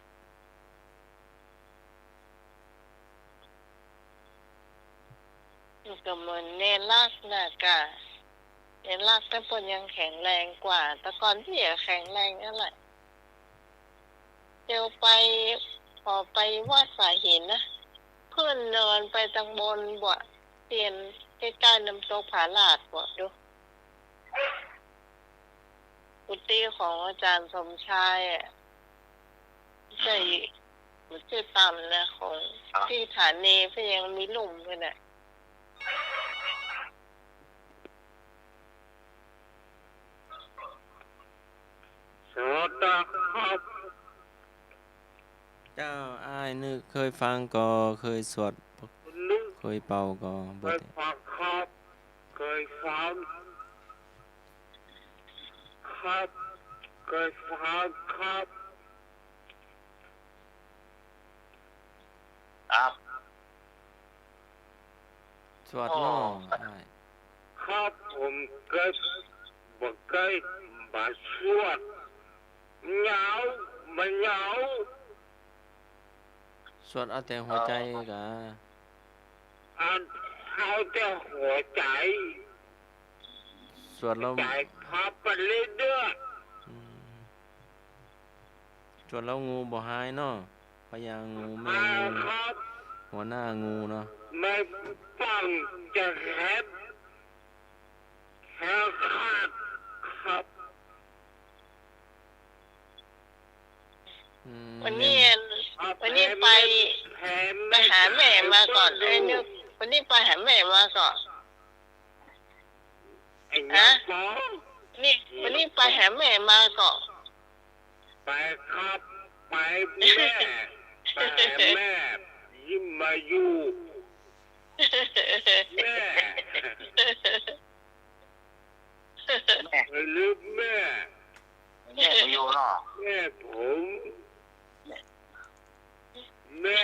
มันก็เหมือนเนรักนะกะ เนรักแต่เปิ้นยังแข็งแรงกว่า แต่ก่อนตี้ก็แข็งแรงนั่นแหละ เตียวไป ปอไปวัดสายหินนะ เปิ้นเนินไปตังบนบ่า เตียนใก้ๆ น้ำตกผาลาดบ่า ดู กุฏิของอาจารย์สมชายอะ ใจ้ บ่ใจ้ต่ำนะ ของ ครับ ตี้ฐานีเปิ้นยังมีลุ่มเปิ้นน่ะ สวัสดีครับ เจ้า อ้ายนึกเกยฟังก่อ เกยสวด นึก เกยเป่าก่อ บ่ เกยฟังครับ เกยฟัง ครับ เกยฟังครับ ครับ สวดเนาะ อ๋อ อ้าย ครับ ผมเกย บ่เกย บ่สวด เหงา บ่เหงา สวดเอาแต่หัวใจ๋ก่า เอา เอาแต่หัวใจ๋ สวดแล้ว ใจ๋ครับ ไปเรื่อยๆ อืม สวดแล้วงูบ่หายเนาะ พญางู แม่งู ครับ หัวหน้างูเนาะ แม่ฟังจะแฮป แฮปขาดครับ อืม วันนี้ วันนี้ไป แฮป ไปหาแม่มาก่อน แฮป ไอ้นึก วันนี้ไปหาแม่มาก่อน ไอ้ ฮะ ยังบอก นี่ วันนี้ไปหาแม่มาก่อน ไปครับ ไปแม่ ไปแม่ ยิ่งมาอยู่ แม่ แม่ เอ้ย ลืมแม่ แม่บ่อยู่เนาะ แม่ผม แม่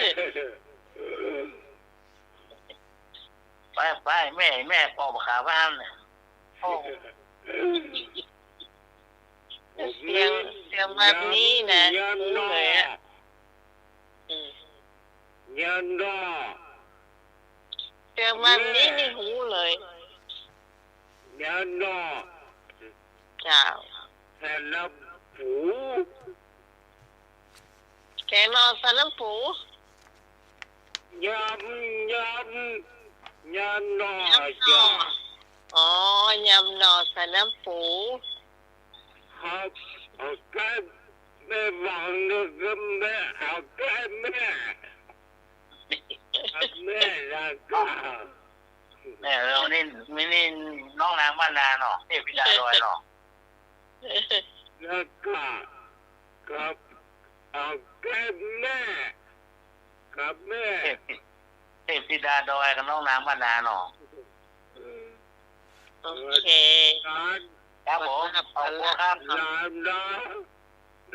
ไป ไป แม่ แม่ปอกบ่าขาบ้านเนี่ย โอ้ เสียง เสียงแบบนี้นะ ยามนอน รู้เลยอะ อืม ยามนอน เสียงแบบนี้นี่รู้เลย ยามนอน เจ้า แสนน้ำปู แกงหน่อใส่น้ำปู ยำ ยำ ยำหน่อ ยำหน่อ จ้ะ อ๋อ ยำหน่อใส่น้ำปู ครับ เอาแก้มแม่วางนึกก็แม่ เอาแก้มแม่ ครับแม่ แล้วก็ แม่ แล้วนี่ นี่ นี่น้องนางบ้านนาเนาะ เทพธิดาดอยเนาะ แล้วก็ ครับ เอาแก้มแม่ ครับแม่ เทพธิ เทพธิดาดอยกับน้องนางบ้านนาเนาะ โอเค ครับผม ขอบคุณครับ ลำนะ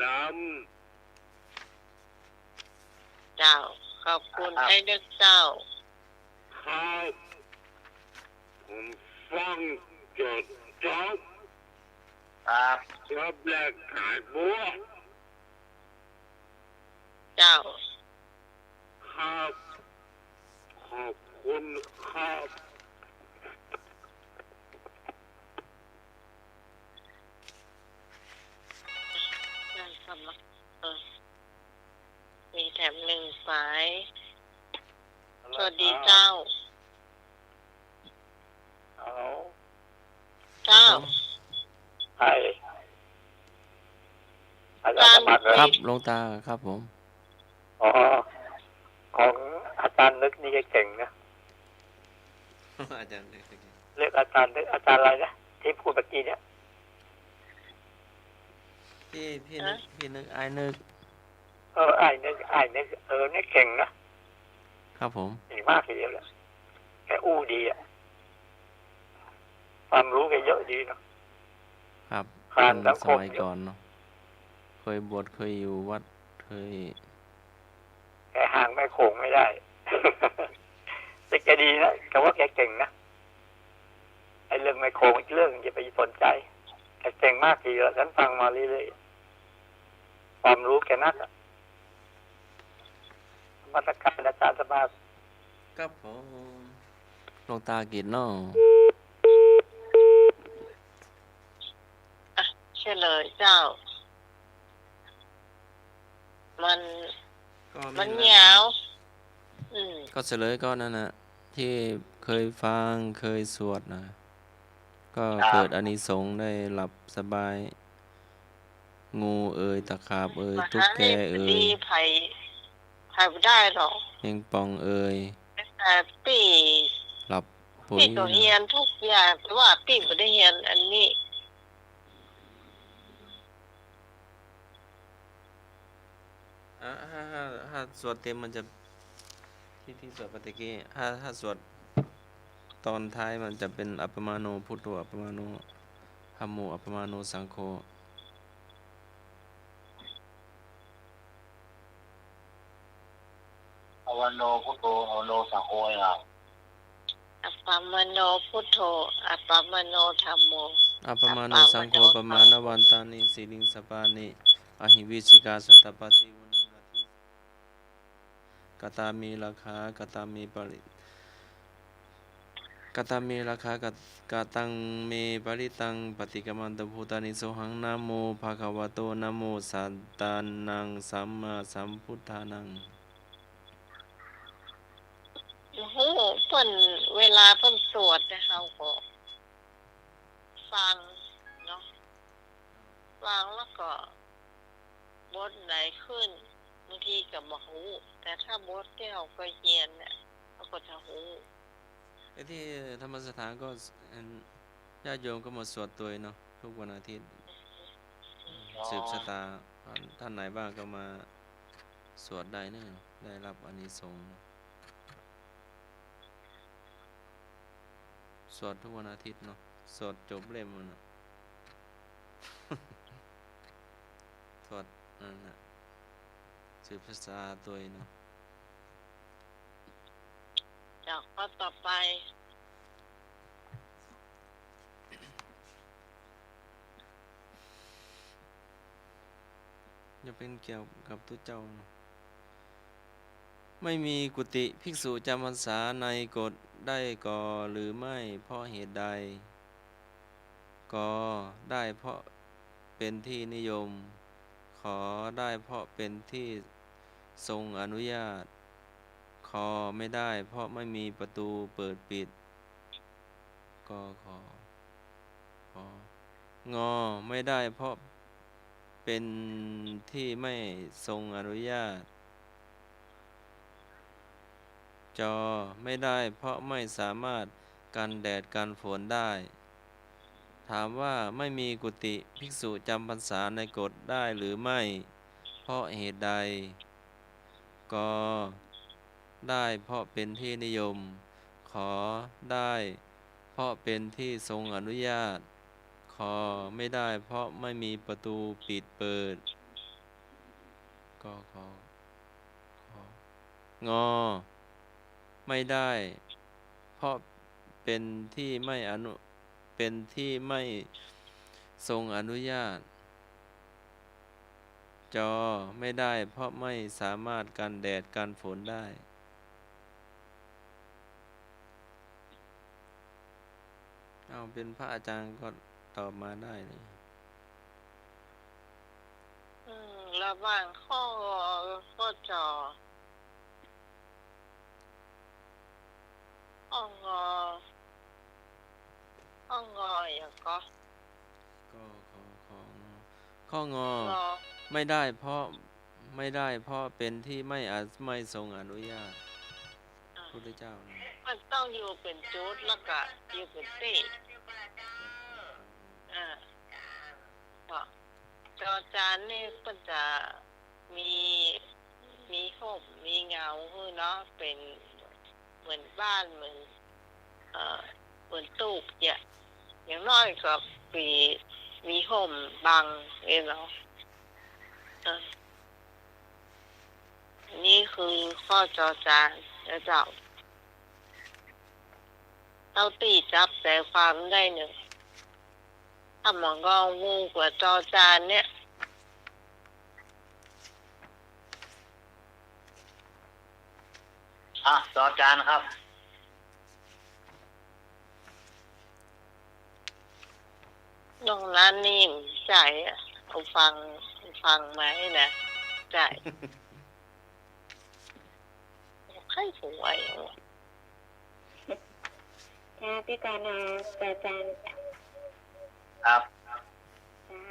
ลำ เจ้า ขอบคุณ ครับ ไอ้เด็กเจ้า ครับ ผมฟังจนจบ ครับ จบรายก๋านบัว เจ้า ครับ ขอบคุณครับ นั่นสำหรับ เออ มีแถมหนึ่งสาย ฮัลโหล สวัสดีเจ้า ฮัลโหล เจ้า ครับผม ใคร อาจารย์ อาจารย์ สมัครเหรอ ครับ หลวงตา ครับผม อ๋อ ของอาจารย์นึกนี่เก่งนะ อาจารย์นึก เรียกอาจารย์นึก อาจารย์อะไรนะ ที่พูดเมื่อกี้เนี่ย พี่ พี่นึก ฮะ พี่นึก อ้ายนึก เออ อ้ายนึก อ้ายนึก เออ เนี่ยเก่งนะ ครับผม เก่งมากทีเดียวแหละ แกอู้ดีอะ ความรู้แกเยอะดีเนาะ ครับ ผ่านสังคม เปิ้นสมัยก่อนเนาะ เคยบวช เคยอยู่วัด เคย แกห่างแม่โขงไม่ได้ แต่แกดีนะ แกว่าแกเก่งนะ ไอ้เรื่องแม่โขงอีกเรื่อง อย่าไปสนใจ แกเก่งมากทีเดียว ฉันฟังมาเรื่อยๆ ความรู้แกนักอะ นมัสการอาจารย์สมบัติ ครับผม หลวงตากิจเนาะ อ่ะ เฉลยเจ้า มัน ก็มี มัน หลาย ยาว อืม ก็เฉลยก็นั่นน่ะ ตี้เกยฟังเกยสวดนะ ก็ ครับ เกิดอานิสงส์ได้หลับสบาย งูเอ่ย ตะขาบเอ่ย ตุ๊กแกเอ่ย ไผ ไผบ่ได้หรอก แมงป่องเอ่ย แต่ปี้ หลับปุ๋ย ปี้ก็ นะ เฮียนทุกอย่าง แต่ว่าปี้บ่ได้เฮียนอันนี้ อ่ะ ถ้า ถ้า ถ้าสวดเต็มมันจะ ตี้ ตี้สวดไปตะกี้ ถ้า ถ้าสวดตอนท้ายมันจะเป๋น อัปปมาโณ พุทโธ อัปปมาโณ ธัมโม อัปปมาโณ สังโฆ อัปปมาโณ พุทโธ อัปปมาโณ สังโฆ เนี่ย อัปปมาโณ พุทโธ อัปปมาโณ ธัมโม อัปปมาโณ สังโฆ อัปปมาโณ ปะมาณวันตานิ สีลิง สะปานิ อะหิวิสสิกา สัตตปาติ วุณณัง อาทิ กะตาเม ราคา กะตาเม ปริ กะตาเม ราคา กะ กะตังเม ปริตัง ปะติกะมันตุ ภูตานิ โสหัง นะโม ภะคะวะโต นะโม สัตตานัง สัมมาสัมพุทธานัง ฮู้ เปิ้น เวลาเปิ้นสวดเนี่ย เฮาก็ฟังเนาะ ฟังแล้วก็บทไหนขึ้น บางทีก็บ่ฮู้ แต่ถ้าบทตี้เฮาเกยเฮียนเนี่ย เฮาก็จะฮู้ ไอ้ตี้ธรรมสถานก็ อัน ญาติโยมก็มาสวดตวยเนาะ ทุกวันอาทิตย์ อ๋อ สืบชะตา ท่าน ท่านไหนว่างก็มาสวดได้เนอะ ได้รับอานิสงส์เนอะ สวดทุกวันอาทิตย์เนาะ สวดจบเล่มมันน่ะ สวดนั่นน่ะ สืบชะตาตวยเนาะ จากข้อต่อไป จะเป๋นเกี่ยวกับตุ๊เจ้าเนาะ ไม่มีกุฏิภิกษุจำพรรษาในกฎได้ก่อหรือไม่ เพราะเหตุใด ก ได้เพราะเป๋นที่นิยม ข ได้เพราะเป๋นที่ทรงอนุญาต ค ไม่ได้เพราะไม่มีประตูเปิดปิด ก ข ข ง ไม่ได้เพราะเป๋นที่ไม่ทรงอนุญาต จ ไม่ได้เพราะไม่สามารถกันแดดกันฝนได้ ถามว่าไม่มีกุฏิภิกษุจำพรรษาในกฎได้หรือไม่ เพราะเหตุใด ก ได้เพราะเป๋นที่นิยม ข ได้เพราะเป๋นที่ทรงอนุญาต ค ไม่ได้เพราะไม่มีประตูปิดเปิด ก ข ข ง ไม่ได้เพราะเป๋นที่ไม่อนุ เป๋นที่ไม่ทรงอนุญาต จ ไม่ได้เพราะไม่สามารถกันแดดกันฝนได้ เอาเป๋นพระอาจารย์ก็ตอบมาได้เลย อืม ระหว่างข้อ ข้อ จ ข้อ ง ข้อ ง อย่างก็ ก ข ข ง ข้อ ง ง ไม่ได้เพราะ ไม่ได้เพราะเป๋นที่ไม่อะ ไม่ทรงอนุญาต อ่า พุทธเจ้านะ มันต้องอยู่เป๋นจุดแล้วก็อยู่เป๋นตี้ อ่า ก็ จอจานนี่เปิ้นจะมี มีฮ่ม มีเงาหื้อเนาะ เป๋นเหมือนบ้าน เหมือน เอ่อ เหมือนตูบเนี่ย อย่างน้อยก็มี มีฮ่มบังเนี่ยเนาะ เออ นี่คือข้อจอจานนะเจ้า เต้าตี้จับใจความได้เน่อ ถ้ามางองูกับจอจานเนี่ย อ่ะ จอจานครับ น้องนันนี่ใจ้อะ เอาฟัง ฟังมาให้นะ ใจ้ ใครสวยอะ ค่ะ พี่กานา อาจารย์ ครับ ค่ะ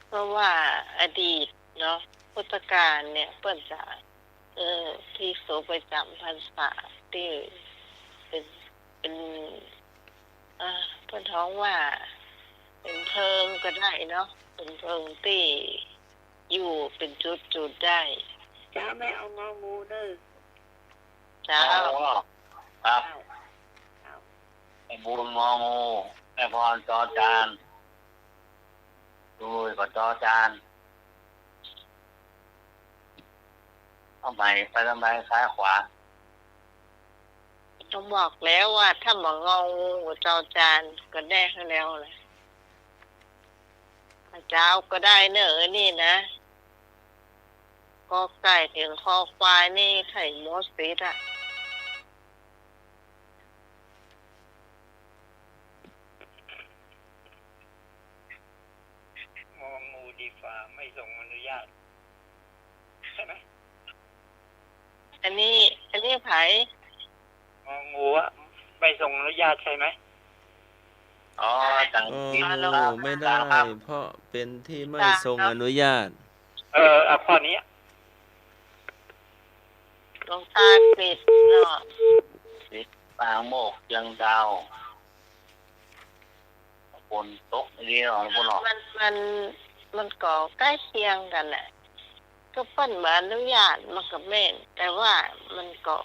เพราะว่าอดีตเนาะ พุทธกาลเนี่ย เปิ้นจะ เออ ตี้เขาไปจ๋ำพรรษาตี้เป๋น เป๋น อ่า เปิ้นฮ้องว่าเป๋นเพิงก็ได้เนาะ เป๋นเพิงตี้อยู่เป๋นจุดๆ ได้ เจ้า แม่เอางองูเน่อ เจ้า อ๋อ ครับ เจ้า เจ้า แม่บุญงองู แม่พรจอจาน ดูก็จอจาน เอาใหม่ ไปตามใด ซ้ายขวา ก็บอกแล้วว่าถ้ามางองูกับจอจานก็แน่แล้วแหละ เจ้าก็ได้เน่อนี่นะ กอไก่เถิงคอควายนี่ไถ่หมดสิทธิ์อะ งองูดีฟ้าไม่ทรงอนุญาต ใช่ไหม อันนี้ อันนี้ใผ งองูอะ ไม่ทรงอนุญาตใช่ไหม อ๋อ ใช่ ต่าง เออ ถิ่น งองูไม่ได้ ต่างครับ เพราะเป็นที่ไม่ทรงอนุญาต เออ เอาข้อนี้ หลวงตาผิดเนาะ ผิด ปางโมกข์เจียงดาว ฝนตกดีเนาะ ฝนเนาะ มัน มัน มันก็ใก้เคียงกั๋นแหละ ก็เปิ้นบ่อนุญาตมันก็แม่น แต่ว่ามันก็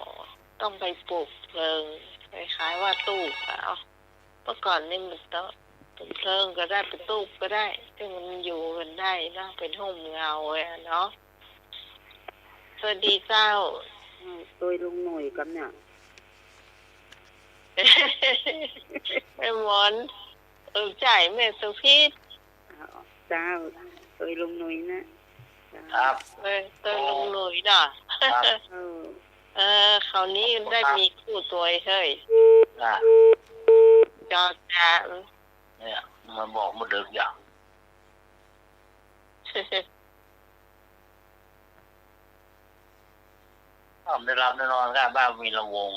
ต้องไปปลูกเพิง คล้ายๆ ว่าตู้บอะ เมื่อก่อนนี่มันต้องเป๋นเพิงก็ได้ เป๋นตู้บก็ได้ ซึ่งมันอยู่กั๋นได้เนาะ เป๋นฮ่มเงาไว้อะเนาะ สวัสดีเจ้า อืม ตวยลุงหนุ่ยกำเนี่ย แม่หมอน เออ ใจ้ แม่สุพิษ อ๋อ เจ้า ตวยลุงหนุ่ยนะ เจ้า ครับ เออ ตวยลุงหนุ่ยเนาะ ครับ เออ เออ คราวนี้ได้มีคู่ตวยเฮ้ย อ่ะ จอจาน เนี่ย มันบอกมาดึกอย่าง ก็บ่ได้หลับได้นอน ก็บ้านมีลำวง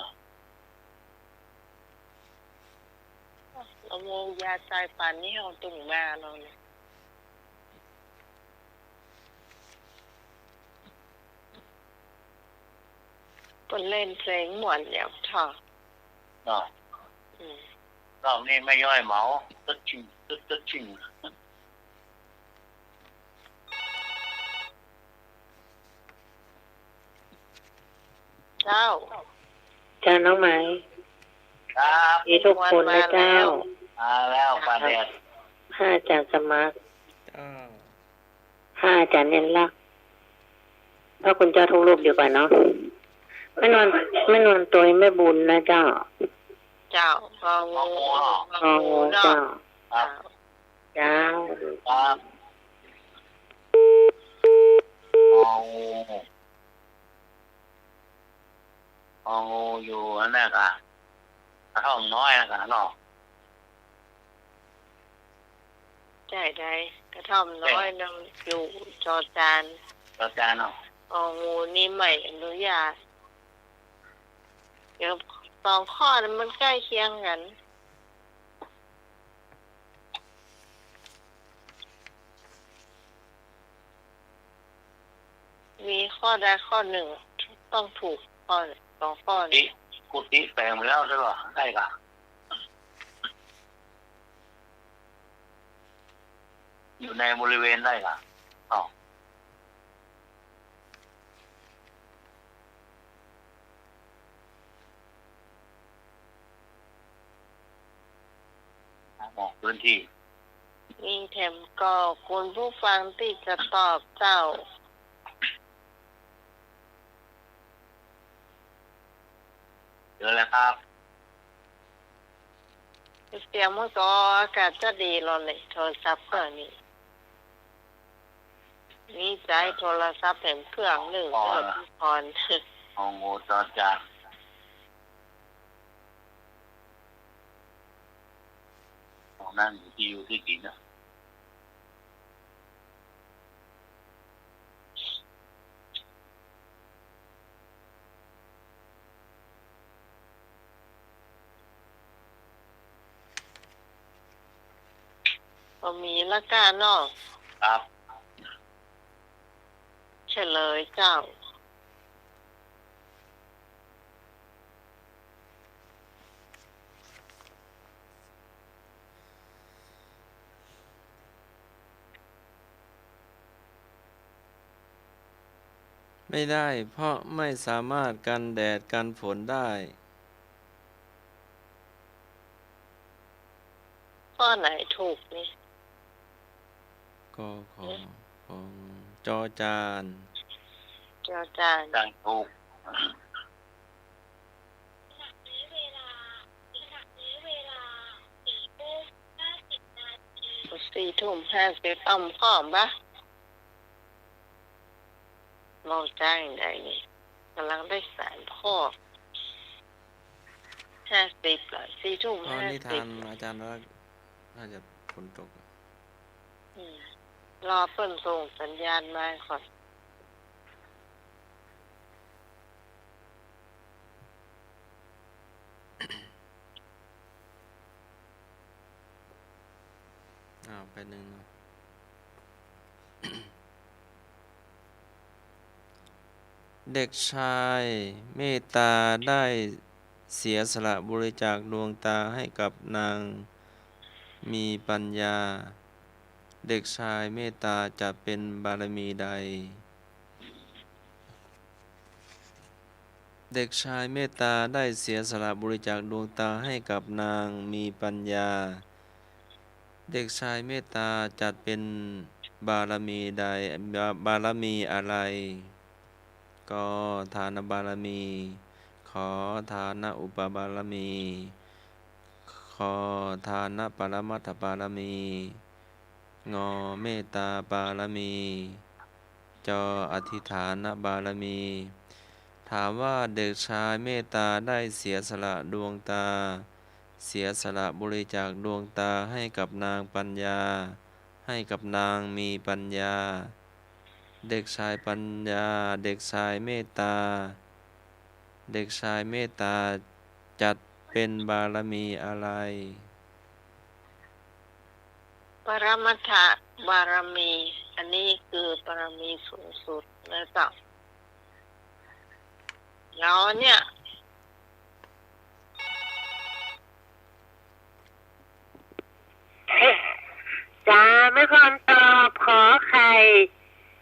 ลำวงยาตายป่านนี้เฮาตึงมาเนาะเนี่ย เปิ้นเล่นเพลงม่วนแล้วเถาะ เนาะ อืม รอบนี้แม่ย้อยเหมา ตึ๊ดชิ่ง ตึ๊ด ตึ๊ดชิ่ง เจ้า เจ้าน้องไหม ครับ ดีทุกคนนะเจ้า มาแล้ว มาแล้ว ป้าแดด ครับ ห้าอาจารย์สมัคร เจ้า ห้าอาจารย์เน้นลักษณ์ พระคุณเจ้าทุกรูปดีกว่าเนาะ แม่นวล แม่นวลตวยแม่บุญนะเจ้า เจ้า งองู งองู งองูเนาะ เจ้า ครับ เจ้า ครับ งองู งองูอยู่อันนั้นกะ กระท่อมน้อยนะกะเนาะ ใจ้ ใจ้ กระท่อมน้อย ใจ้ เนาะ อยู่จอจาน จอจานเนาะ งองูนี่ไม่อนุญาต เดี๋ยวสองข้อนั้นมันใก้เคียงกั๋น มีข้อใดข้อนึ่งต้องถูกข้อ สองข้อนี้ กุฏิ กุฏิแป๋งไปแล้วใจ้ก่ะ ได้ก่ะ อยู่ในบริเวณได้ก่ะ อ้าว ออกพื้นที่ มีแถมก่อคุณผู้ฟังตี้จะตอบเจ้า เจอแล้วครับ เสียงมันก็อากาศจะดีลอเลย โทรศัพท์เครื่องนี้ มีใจ๊โทรศัพท์แถมเครื่องนึ่ง อ๋อ เออ พี่พร ของโห จอจาน ของนั่งอยู่ที่อยู่ที่กิ๋นนะ บ่มีละก้าเนาะ ครับ เฉลยเจ้า ไม่ได้ เพราะไม่สามารถกันแดดกันฝนได้ ข้อไหนถูกนี่ ก ข เอ๊ะ ข จอจาน จอจาน จานถูก สี่ทุ่มห้าสิบ อ้ำ พร้อมปะ เว้าจ้าอย่างใดนี่ ก่ำลังได้สามข้อ ห้าสิบละ สี่ทุ่ม อ๋อ ห้าสิบ นิทานอาจารย์ว่าน่าจะฝนตก อืม รอเปิ้นส่งสัญญาณมาก่อน อ้าว แป๊บนึงนะ เด็กชายเมตตาได้เสียสละบริจาคดวงตาให้กับนางมีปัญญา เด็กชายเมตตาจัดเป็นบารมีใด เด็กชายเมตตาได้เสียสละบริจาคดวงตาให้กับนางมีปัญญา เด็กชายเมตตาจัดเป็นบารมีใด บา- บารมีอะไร ก ทานบารมี ข ทานอุปบารมี ค ทานปรมัตถบารมี ง เมตตาบารมี จ อธิษฐานบารมี ถามว่าเด็กชายเมตตาได้เสียสละดวงตา เสียสละบริจาคดวงตาให้กับนางปัญญา ให้กับนางมีปัญญา เด็กชายปัญญา เด็กชายเมตตา เด็กชายเมตตาจัดเป็นบารมีอะไร ปรมัตถบารมี อันนี้คือบารมีสูงสุดนะเจ้า แล้วเนี่ย จ๋า แม่พรตอบ ขอไข่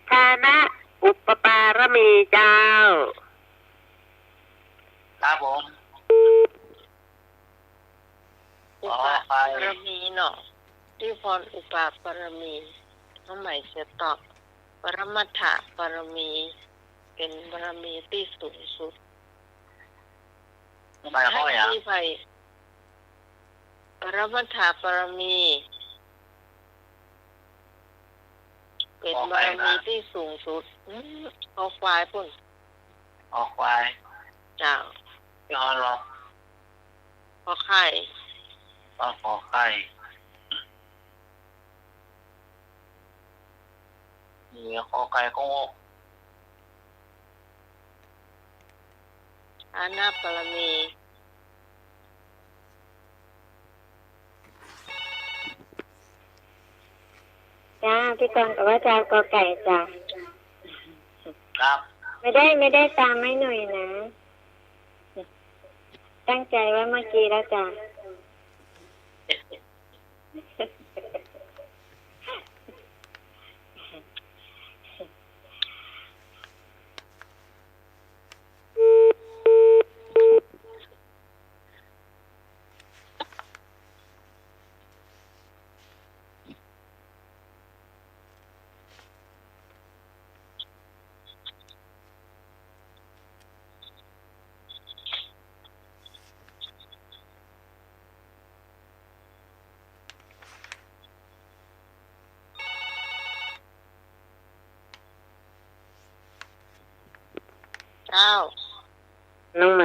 ทานอุปบารมีเจ้า ครับผม อุปบารมีเนาะ แม่พรอุปบารมี เอาใหม่เสียเต๊อะ ปรมัตถบารมี เป๋นบารมีตี้สูงสุด หมายความว่าหยัง ตี้ใผ ปรมัตถบารมี เป๋นบารมีตี้สูงสุด อืม คอควายปู้น คอควาย เจ้า ยอเหรอ ขอไข่ อ๋อ ขอไข่ นี่ขอไข่ก็ ทานบารมี จ้า พี่กรณ์กล่าวว่าจะเอากอไก่จ้ะ ครับ ไม่ได้ ไม่ได้ตามแม่หน่อยนะ ตั้งใจไว้เมื่อกี้แล้วจ้ะ เจ้า น้องไหม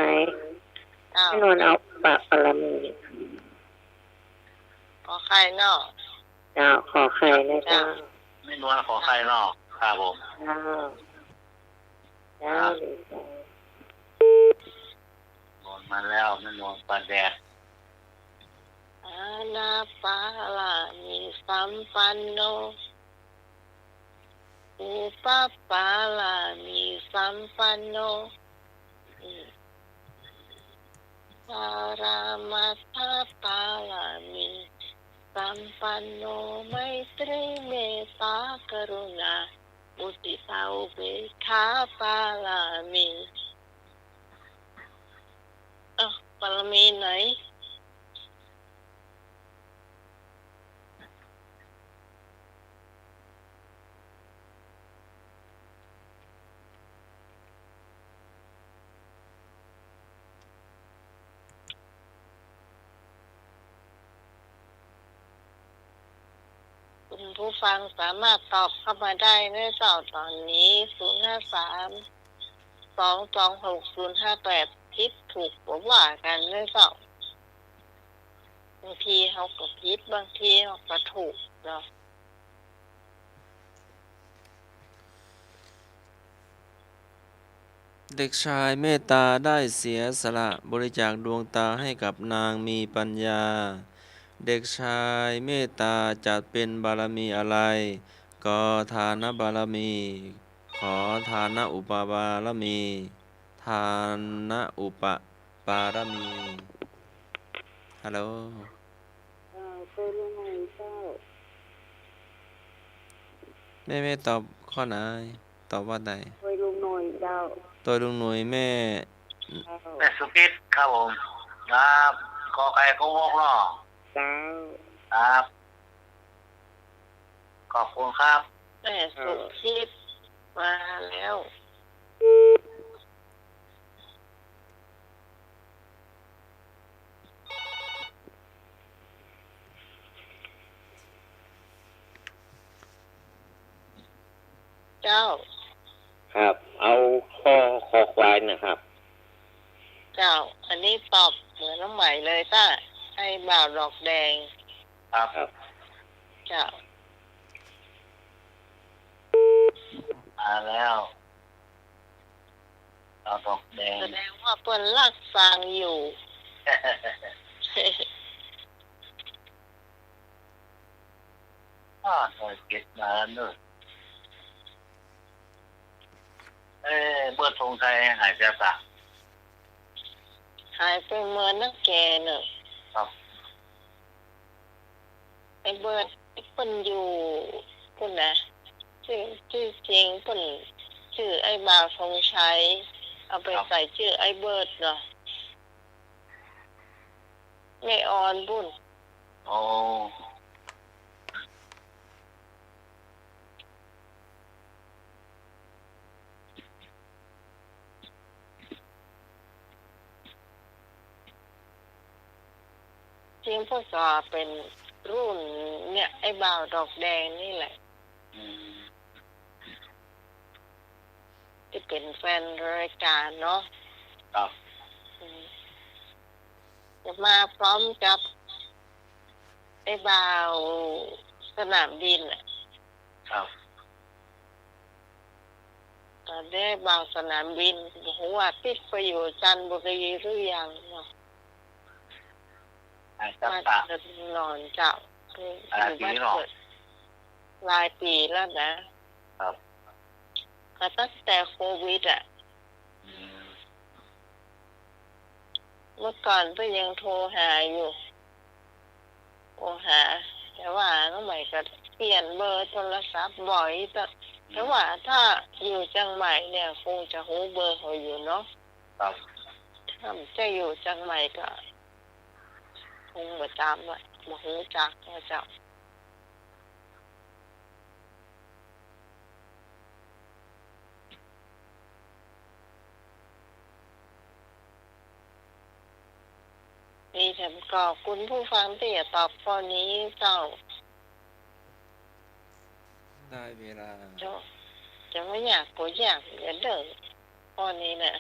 เจ้า แม่นวลเอาอุปปารมี ขอไข่เนาะ เจ้า ขอไข่นะเจ้า เจ้า แม่นวลขอไข่เนาะ ครับผม เจ้า เจ้า ครับ ดีเจ้า นวลมาแล้ว แม่นวลปลาแดด อานาปารามีสัมปันโน อุปปารามีสัมปันโน อืม ปรมัตถปารามีสัมปันโน ไมตรีเมตตากรุณา มุทิตาอุเบกขาปารามี เอ้า ปารามีไหน คุณผู้ฟังสามารถตอบเข้ามาได้นะเจ้า ตอนนี้ ศูนย์ห้าสาม สองสองหก ศูนย์ห้าแปด ผิดถูกบ่ว่ากั๋นนะเจ้า บางทีเฮาก็ผิด บางทีเฮาก็ถูกเนาะ เด็กชายเมตตาได้เสียสละบริจาคดวงตาให้กับนางมีปัญญา เด็กชายเมตตาจัดเป็นบารมีอะไร ก ทานบารมี ข ทานอุปปารมี ทานอุปปารมี ฮัลโหล เจ้า ตวยลุงหน่อยเจ้า แม่ แม่ตอบข้อไหน ตอบว่าใด ตวยลุงหน่อยเจ้า ตวยลุงหน่อย แม่ เจ้า แม่สุพิษครับผม ครับ ขอไข่ ขอหกเนาะ เจ้า ครับ ขอบคุณครับ แม่สุพิษมาแล้ว เจ้า ครับ เอาข้อคอควายนะครับ เจ้า อันนี้ตอบเหมือนน้องใหม่เลยจ้า ไอ้บ่าวดอกแดง ครับ ครับ เจ้า มาแล้ว บ่าวดอกแดง แสดงว่าเปิ้นลักสร้างอยู่ อ้าว หน่วยเก็บมาแล้วเนอะ เอ้ย เบิร์ดธงชัยหายไปปะ หายไปเมินนักแก่เนอะ ครับ ไอ้เบิร์ดเปิ้นอยู่ปุ้นนะ จื้อ จื้อจริงเปิ้นจื้อไอ้บ่าวธงชัย เอาไป ครับ ใส่จื้อไอ้เบิร์ดเนาะ แม่ออนปุ้น อ๋อ จริงเปิ้นก็เป๋นรุ่นเนี่ย ไอ้บ่าวดอกแดงนี่แหละ อืม ตี้เป๋นแฟนรายก๋านเนาะ ครับ อืม จะมาพร้อมกับไอ้บ่าวสนามบินน่ะ ครับ ต๋อนนี้บ่าวสนามบิน บ่ฮู้ว่าปิ๊กไปอยู่จันทบุรีหรือยังเนาะ อ่า ครับ มาจากเมืองนอนเจ้า หลายปี๋เนาะ อยู่บ้านเกิด หลายปี๋แล้วนะ ครับ ก็ตั้งแต่โควิดอะ อืม เมื่อก่อนก็ยังโทรหาอยู่ โทรหา แต่ว่าน้องใหม่ก็เปลี่ยนเบอร์โทรศัพท์บ่อย แต่ อืม แต่ว่าถ้าอยู่เจียงใหม่เนี่ย คงจะฮู้เบอร์เขาอยู่เนาะ ครับ ถ้าจะอยู่เจียงใหม่ก็ คงบ่จำอะ บ่ฮู้จักนะเจ้า นี่แถมก็คุณผู้ฟังตี้จะตอบข้อนี้เจ้า ได้เวลา เจ้า จะบ่อยากก็อยาก อย่าเด้อ ข้อนี้เนี่ย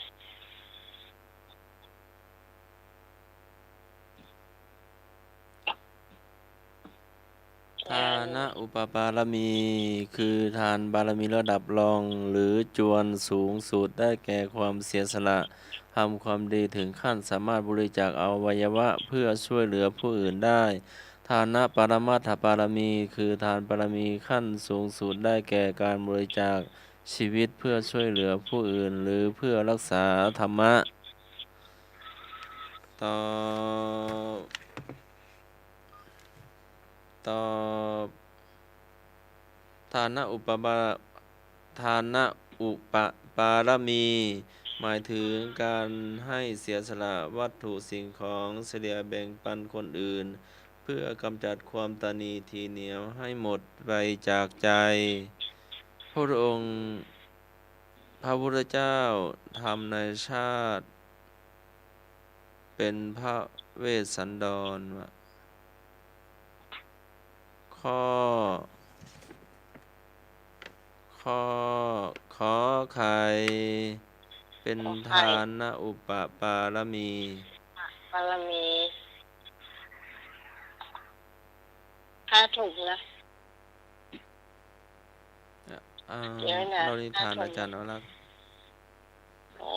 ทานะอุปปารมี คือทานบารมีระดับรอง หรือจวนสูงสุด ได้แก่ความเสียสละ ทำความดีถึงขั้นสามารถบริจาคอวัยวะเพื่อช่วยเหลือผู้อื่นได้ ทานะปรมัตถปารมี คือทานบารมีขั้นสูงสุด ได้แก่การบริจาคชีวิตเพื่อช่วยเหลือผู้อื่น หรือเพื่อรักษาธรรมะ ตอบ ตอบ ทานะอุปปา ทานะอุปปารมี หมายถึงการให้เสียสละวัตถุสิ่งของเฉลี่ยแบ่งปันคนอื่น เพื่อกำจัดความตณีทีเหนียวให้หมดไปจากใจ พระองค์ พระพุทธเจ้าทำในชาติ เป็นพระเวสสันดรวะ ข้อ ข้อ ขอไข่ เป็น ขอไข่ ทานะอุปปารมี ปารมี ห้าทุ่มนะ อ่า เดี๋ยวนะ เล่านิทาน ห้าทุ่ม อาจารย์วรักษ์ โอ้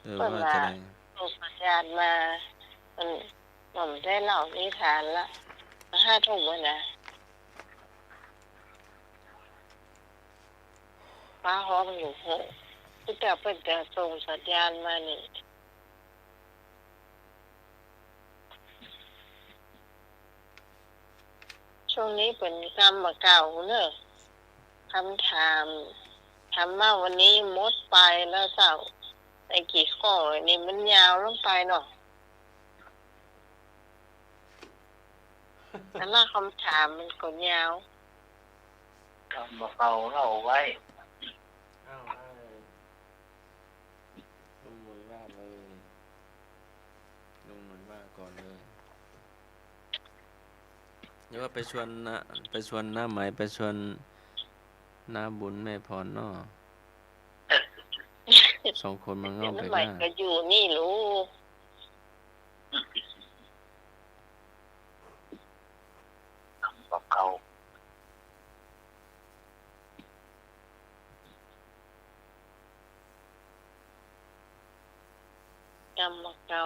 เออ เปิ้น ว่าจะ ว่า ได ส่งสัญญาณมา มัน มันได้เล่านิทานละ ห้าทุ่มแล้วนะ ฟ้าฮ้องอยู่ โห คือแต่เปิ้นจะส่งสัญญาณมานี่ ช่วงนี้เปิ้นกำบ่าเก่าเน่อ คำถาม ธรรมะวันนี้หมดไปแล้วเจ้า ไอ้กี่ข้อนี่มันยาวลงไปเนาะ แต่ละคำถามมันก็ยาว กำบ่าเก่าเล่าไว้ อ้าว ให้ลุงหน่วยว่าเลย ลุงหน่วยว่าก่อนเลย หรือว่าไปชวนน้า ไปชวนน้าไหม ไปชวนน้าบุญแม่พรเนาะ สองคนมาเง้อ เดี๋ยวน้าไหม ไปได้ ก็อยู่นี่ลูก กำบ่าเก่า กำบ่าเก่า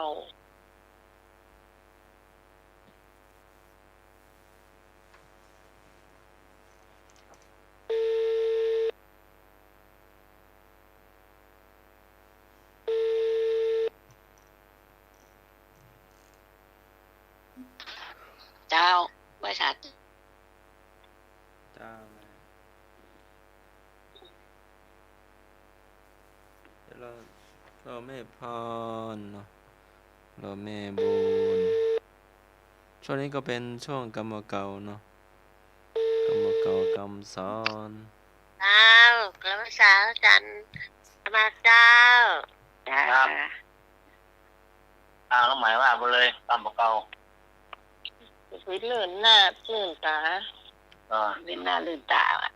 เจ้า บริษัท เจ้า แม่ เดี๋ยวรอ รอแม่พรเนาะ รอแม่บุญ ช่วงนี้ก็เป็นช่วงกำบ่าเก่าเนาะ กำบ่าเก่า กำสอน เจ้า กำสอนอาจารย์สมาเจ้า จ้า ครับ อ้าว แล้วหมายว่าไปเลย กำบ่าเก่า คือลื่นหน้าลื่นต๋า อ่า ลื่นหน้าลื่นต๋าอะ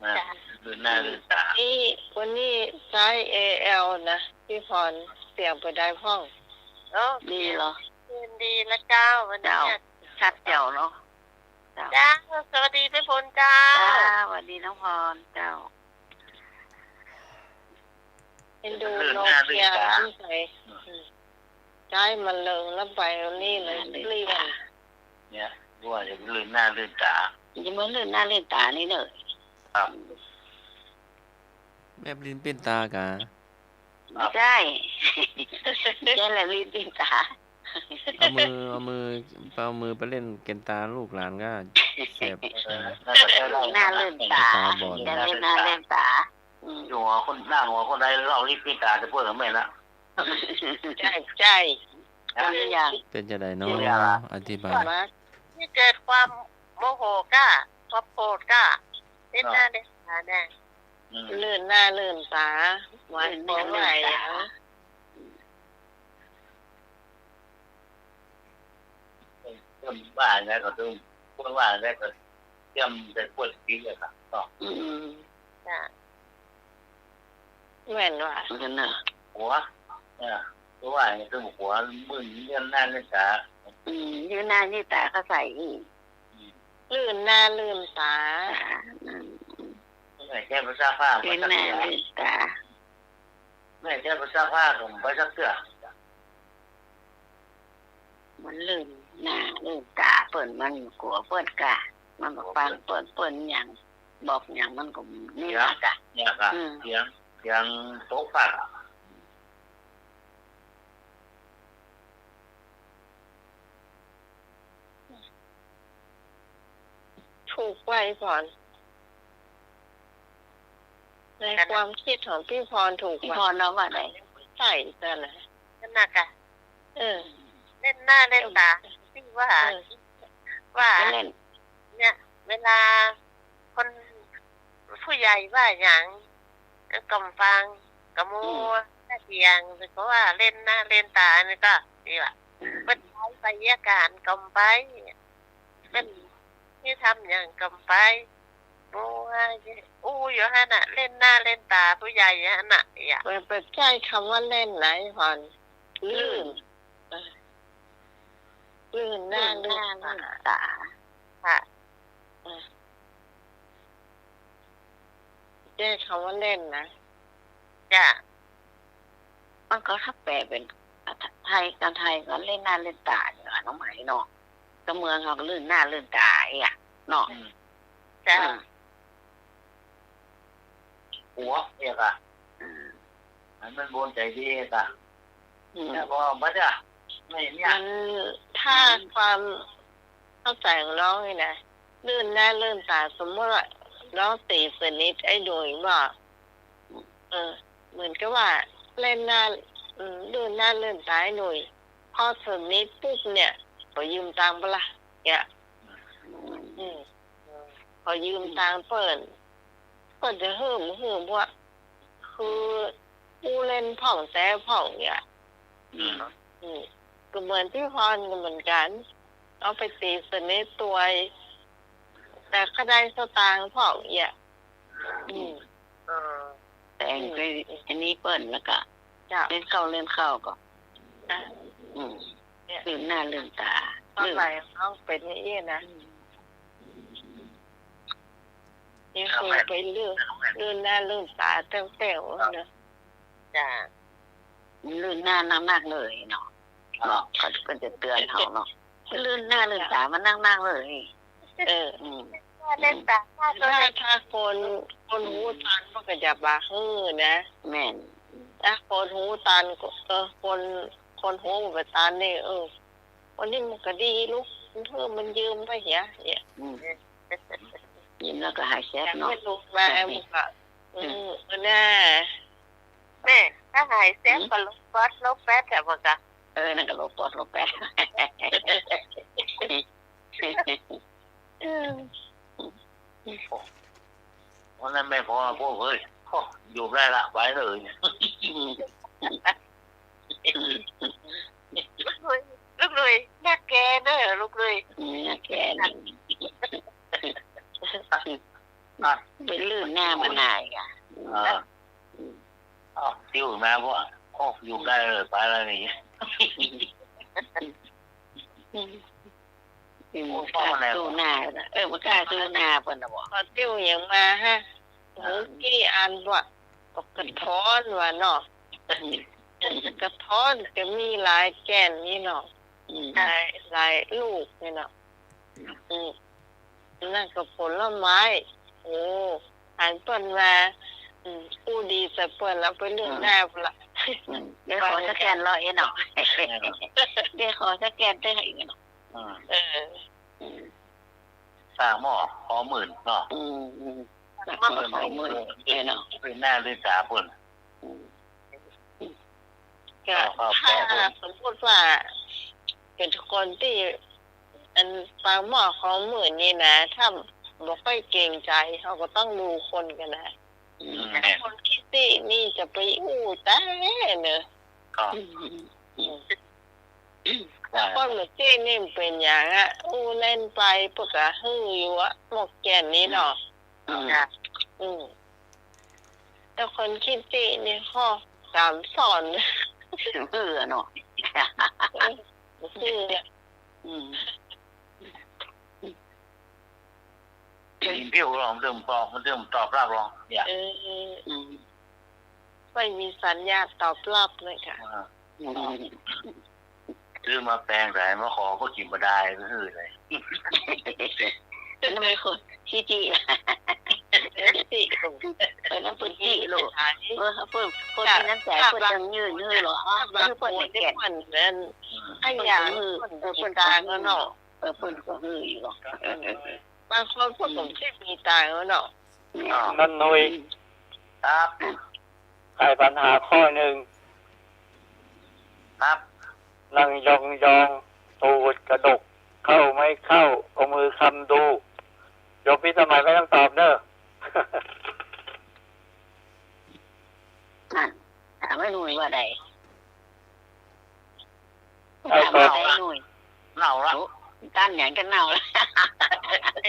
นะ จ้ะ ลื่นหน้าลื่นต๋า นี่ วันนี้ใจ๊ เอแอล นะ พี่พร เสียงไปได้พ่อง โอ้ ดีเหรอ คืนดีนะเจ้า วันนี้ เจ้า ชัดแจ๋วเนาะ เจ้า เจ้า สวัสดีแม่พรเจ้า จ้า สวัสดีน้องพรเจ้า เอ็นดูโนเกีย มันใส ใจ๊มันเลิงแล้วไปนี่เลย เปลี่ยน เนี่ย ว่าจะลื่นหน้าลื่นต๋า จะมาลื่นหน้าลื่นต๋านี่เน่อ ครับ แม่ปรินปิ้นต๋ากะ ไม่ใช่ ใช่แหละ มีปิ้นต๋า เอามือ เอามือ เอามือไปเล่นเก็นต๋าลูกหลานก็แสบ เออ น่าจะใช้ได้ หน้าเล่นต๋า ต๋าบอด จะเล่นหน้าเล่นต๋า อืม อยู่หัวคน นั่งหัวคนใดเล่านี่ปิ้นต๋าจะพูดกับแม่ละ ใช่ ใช่ เป็นอย่าง เป็นจะไดเนาะ อธิบาย ที่เกิดความโมโหก้า ความโกรธก้า เล่นหน้าเล่นต๋าเนี่ย อืม ลื่นหน้าลื่นต๋า หวาดกลัวหลายอย่าง คนว่าไงก็ต้อง คนว่าไงก็เตรียมไปปวดปีเลยครับ ก็ อืม จ้ะ แม่นว่า เหมือนกั๋นเนาะ หัว เออ ก็ว่าอย่างนี้ หัว เบิ่งเลื่อนหน้าเลื่อนต๋า อืม เลื่อนหน้าเลื่อนต๋าเข้าใส่อีก อืม ลื่นหน้าลื่นต๋า อืม ไม่ใจ้ไปซักผ้า ลื่นหน้าลื่นต๋า ไม่ใจ้ไปซักผ้า ก็บ่ไปซักเตื้อ มันลื่นหน้าลื่นต๋าเปิ้น มันกั๋วเปิ้นก่ะ มันบ่ฟังเปิ้น เปิ้นหยัง บอกหยังมันก็นี่ เถียง นะจ๊ะ เนี่ยก่ะ อืม เถียง เถียงตกฟากอะ ถูกว่า อีพร ในความคิดของพี่พรถูกว่า พี่พรว่าไง ใจ้จ้ะนะ นั่นน่ะก่ะ เออ เล่นหน้าเล่นต๋า ตี้ว่า เออ ว่า ก็เล่น เนี่ย เวลาคนผู้ใหญ่ว่าหยัง ก็บ่ฟัง ก็มัว อืม แต่เถียง ก็ว่าเล่นหน้าเล่นต๋านี่ก็ นี่ว่า อืม เปิ้นใจ๊ไสยศาสตร์ก็บ่ไป เปิ้นสิทำหยังก็บ่ไป มัวอู้อยู่หั้นน่ะ เล่นหน้าเล่นต๋าผู้ใหญ่หั้นน่ะ เนี่ย เปิ้น เปิ้นใจ๊กำว่าเล่นนะ อีพร ลื่น ลื่น เออ ลื่นหน้า ลื่นหน้า ลื่นต๋า ลื่นต๋า ค่ะ เออ ใจ๊กำว่าเล่นนะ จ้ะ มันก็ถ้าแปลเป๋นไทยกับไทยก็เล่นหน้าเล่นต๋านี่หว่า น้องไหมเนาะ ก็เมืองเฮาก็ลื่นหน้าลื่นต๋าเอี้ยเนาะ อืม จ้ะ อืม หัวเอี้ยก่ะ อืม อันมันบ่ใจ้ดีเอี้ยก่ะ อืม แต่พอบ่ได้ ไม่เนี่ย มันถ้า อืม ความเข้าใจ๋ของน้องนี่นะ ลื่นหน้าลื่นต๋า สมมุติว่าน้องตี๋สนิทไอ้หนุ่ยว่า เออ เหมือนกับว่าเล่นหน้า อืม ลื่นหน้าลื่นต๋าไอ้หนุ่ย พอสนิทปุ๊บเนี่ย ขอยืมตังค์เปล่าล่ะ เนี่ย อืม ขอยืมตังค์เปิ้น เปิ้นจะหื้อบ่หื้อ เพราะคืออู้เล่นพ่องแต๊พ่องเนี่ย อืม อืม ก็เหมือนพี่พรก็เหมือนกั๋น เอาไปตี๋สนิทตวย แต่ก็ได้สตางค์พ่องเนี่ย อืม เออ แต่อันนี้ อืม อันนี้เปิ้นแล้วก็ จ้ะ เล่นเข้าเล่นเข้าก็ อ่ะ อืม เนี่ย ลื่นหน้าลื่นต๋า ความหมายของเขาเป๋นอย่างอี้นะ อืม นี่คือไปลื่น ลื่นหน้าลื่นต๋าแต๊วๆ เนาะ จ้ะ มันลื่นหน้านักๆ เลยเนาะ เนาะ เขาก็จะเตือนเฮาเนาะ ลื่นหน้าลื่นต๋ามันนักๆ เลย เออ อืม เล่นต๋า ถ้า ถ้าคน คนฮู้ตันมันก็จะบ่หื้อนะ แม่น ถ้าคนฮู้ตันก็ เออ คน คนฮู้บ่ตันนี่ เออ วันนี้มันก็ดีลูก มันหื้อมันยืมไปเหีย เนี่ย อืม ยืมแล้วก็หายแซบเนาะ ไม่รู้ว่า เออ มันก็ อืม เออ น่า แม่ ถ้าหายแซบ อืม ก็ลบป๊อดลบแป๊ดอะ มันก็ เออ นั่นก็ลบป๊อดลบแป๊ด อืม วันนั้นแม่พรพูด เฮ้ย โอ้ อยู่ได้ละ ไปเลย ลูกหนุ่ย ลูกหนุ่ย นักแกเนอะ ลูกหนุ่ย อืม นักแกนี่ อ่ะ ไปลื่นหน้ามาหน่อยอ่ะ เออ อ้าว ติ้วมาบ่ โอ้ อยู่ได้เลย ไปแล้วนี่ อืม อืม โอ้ บ่กล้าสู้หน้าน่ะ เออ บ่กล้าสู้หน้าเปิ้นน่ะบ่ พอติ้วหยังมาฮะ อ่า โห กี้อันว่า ก็กระท้อนว่าเนาะ อืม กระท้อนก็มีหลายแก่นนี่เนาะ อืม หลาย หลายลูกนี่เนาะ อืม นั่นก็ผลไม้ โอ้ หันเปิ้นว่า อืม อู้ดีใส่เปิ้นแล้ว ไปเลือก อืม หน้าเปิ้นละ อืม เดี๋ยวขอสแกนรอเอ็นเนาะ เดี๋ยวขอสแกนเต้นให้อีกเนาะ อืม เออ อืม ปากหม้อคอหมื่นเนาะ อืม อืม ปากหม้อคอหมื่น เออเนาะ เปิ้นหน้าเปิ้นต๋าเปิ้น อืม ก็ ครับ ถ้า ครับผม สมมุติว่าเป๋นคนตี้ อันปากหม้อคอหมื่นนี่นะ ถ้าบ่ค่อยเกรงใจ๋ เฮาก็ต้องดูคนก่อนนะ อืม คนขี้ตี้นี่จะไปอู้ต๋าเน่อ ครับ อืม อืม ว่า คนบ่ตี้นี่มันเป๋นหยังอะ อู้เล่นไป เปิ้นก็หื้ออยู่อะ หมวกแก่นนี่เนาะ อืม อืม แต่ คนขี้ตี้นี่ข้อสามสอน เออเนาะ เออ เออ อืม กิ๋นผิวลอง เติมตอบ มันเติมตอบรับลอง เนี่ย เออ อืม ไม่มีสัญญาณตอบรับเลยค่ะ อ่า อืม ซื้อมาแปงใส มาขอก็กิ๋นบ่ได้ ก็คือเลย อันนั้นมันคนขี้ตี้ เออ ตี้ อันนั้นเปิ้นตี้ลูก เออ เปิ้น เปิ้นมีน้ำใจ๋ เปิ้นจังยื่นหื้อหรอ อ๋อ คือเปิ้นได้แก่น เปิ้นนั่น อืม ไอ้อย่าง เปิ้นก็หื้อ เปิ้น เออ เปิ้นก็หื้ออยู่หรอ เออ บางคนเปิ้นก็บ่มีตาเนาะ อ๋อ นั่นหน่อย ครับ ไขปัญหาข้อนึ่ง ครับ นั่งยองๆ ตูดกระดก เข้าไม่เข้า เอามือคำดู โยมพิสมัยไม่ต้องตอบเน่อ นั่น ถามไอ้หนุ่ยว่าใด เอา ถามว่า ตอบ ไอ้หนุ่ย เน่าละ โอ้ ต้านหยังก็เน่าละ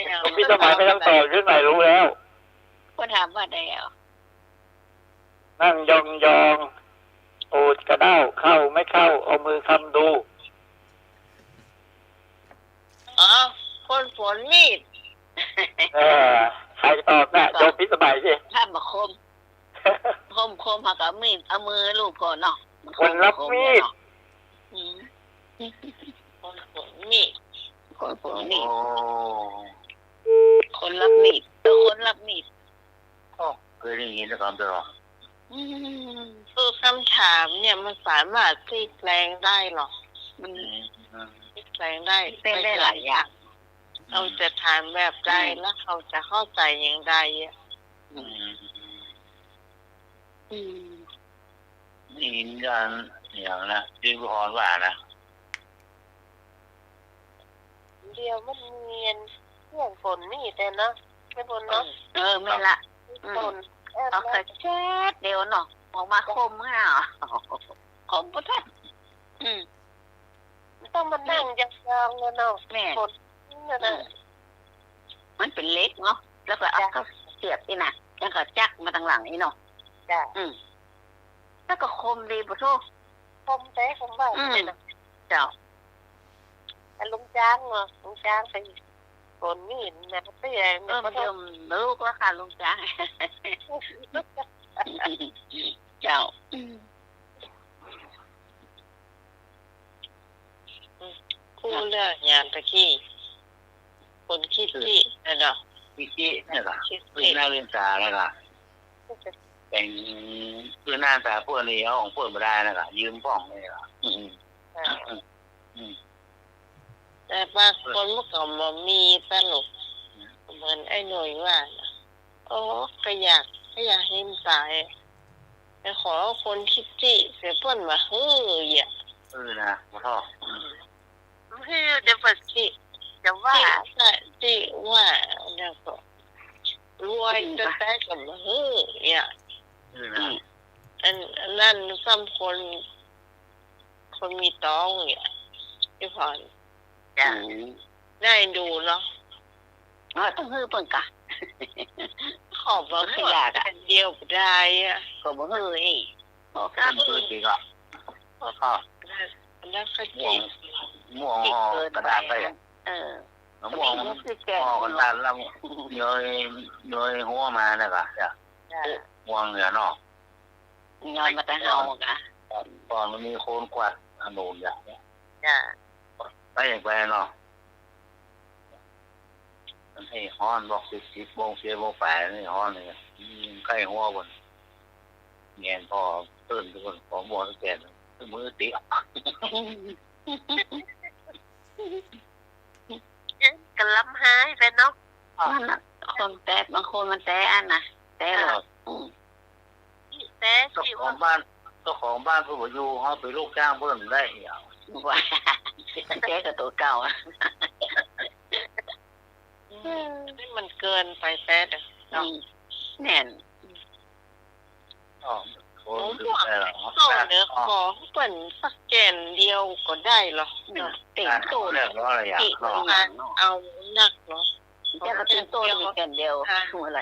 โยมพิสมัยไม่ต้องตอบ พิสมัยรู้แล้ว ก็ถามว่าใดอ่ะ นั่งยองๆ ตูดกระด้าว เข้าไม่เข้า เอามือคำดู อ๋อ คนฝนมีด เออ ใครตอบน่ะ โยมพิสมัยสิ ถ้าบ่คม คม คม เฮาก็เอามีด เอามือลูบก่อนเนาะ คนรับมีด อืม คนฝนมีด คนฝนมีด โอ้ คนรับมีด เออ คนรับมีด โอ้ เคยได้ยินแต่กำเดียว อืม คือคำถามเนี่ยมันสามารถพลิกแปลงได้หรอ มัน อืม พลิกแปลงได้ พลิกแปลงได้หลายอย่าง เราจะถามแบบใด อืม แล้วเขาจะเข้าใจ๋อย่างใดอ่ะ อืม อืม นี่ยินกันอย่างนะ ที่พรว่านะ เดี๋ยวมันมีอันเรื่องฝนนี่แต่เนาะ แม่บุญเนาะ เออ แม่นละ ฝน อืม เออ เอาแค่เช็ดเดียวเนาะ ออกมาคมเนาะ คมบ่ทัน อืม มันต้องมานั่งยองๆ เลยเนาะ แม่น ฝนนั่นน่ะ อืม มันเป๋นเหล็กเนาะ แล้วก็เอา จ้ะ เข้าเสียบนี่นะ แล้วก็จักมาตังหลังนี่เนาะ จ้ะ อืม แล้วก็คมดีปะโธ่ คมแต๊ คมว่า อืม เลยนะ เจ้า แต่ลุงจ๊างเนาะ ลุงจ๊างไปฝนนี่นะ เตี้ย เออ มันเริ่มลุกแล้วค่ะ ลุงจ๊าง เจ้า อืม อืม พูดเรื่องยามตะกี้ คนขี้ตี้น่ะเนาะ ขี้ตี้เนี่ยค่ะ ขี้ตี้ เวียนหน้าเวียนต๋าเนี่ยค่ะ แต่ง คือหน้าต๋าเปิ้นนี่เอาของเปิ้นบ่ได้นะค่ะ ยืมของเนี่ยค่ะ อืม อ่า อืม แต่บางคนมันก็บ่มีตลก เหมือนไอ้หน่วยว่าน่ะ โอ้ ก็อยาก ก็อยากเห็นต๋า ไปขอคนขี้ตี้ แต่เปิ้นบ่หื้ออ่ะ เออนะ บ่ชอบ อืม บ่หื้อ เดี๋ยวเปิ้นตี้ จะว่า ตี้ ตี้ว่า แล้วก็รวยแต๊ๆ ก็บ่หื้ออ่ะ เออนะ อืม อัน อันนั้นซ้ำคน คนมีต๊องเนี่ย พี่พร จ้ะ อืม ได้ดูเนาะ อ๋อ ต้องหื้อเปิ้นกะ ขอบ่หื้อ บ่อยากอะ อันเดียวบ่ได้อะ ก็บ่หื้ออีก ขอ ก็ เปิ้นหื้อจริงอะ ก็ แล้วก็ ม่วง จิก ม่วงห่อกระดาษไปอะ เออ ม่วง อันนี้มันคือแกง ห่อกระดาษแล้ว ย้อย ย้อยหัวมานะกะ จ้ะ จ้ะ ม่วงเนี่ยเนาะ ย้อนมาแต่เฮากะ ก่อนมันมีคนกวาดถนนอย่างเนี้ย จ้ะ ไปอย่างไปเนาะ มันให้ฮ้อนบอกสิบ สิบโมง สิบเอ็ดโมงปลายนี่ฮ้อนเลย อืม ใก้หัวบน แงนพอตื่นทุกคน พอม่วงแกน มือติ กะล้ำหายไปเนาะ นั่นน่ะ คนแต๊ บางคนมันแต๊อันน่ะ แต๊ละ เออ อืม แต๊ เจ้าของบ้าน เจ้าของบ้านเปิ้นบ่อยู่ เฮาไปลูกจ้างเปิ้นได้อีหยัง ว่า แต๊กับตั๋วเก่าอะ อืม นี่มันเกินไปแต๊เนาะ อืม แม่น อ๋อ โอ้ โอ้ โซ่เหลือขอเปิ้นสักแก่นเดียวก็ได้เหรอ อืม เนาะ เต็มโซ่ เลือกร้อยอย่างเนาะ เอานักเนาะ แต่ก็เต็มโซ่มีแก่นเดียว อ่า คืออะไร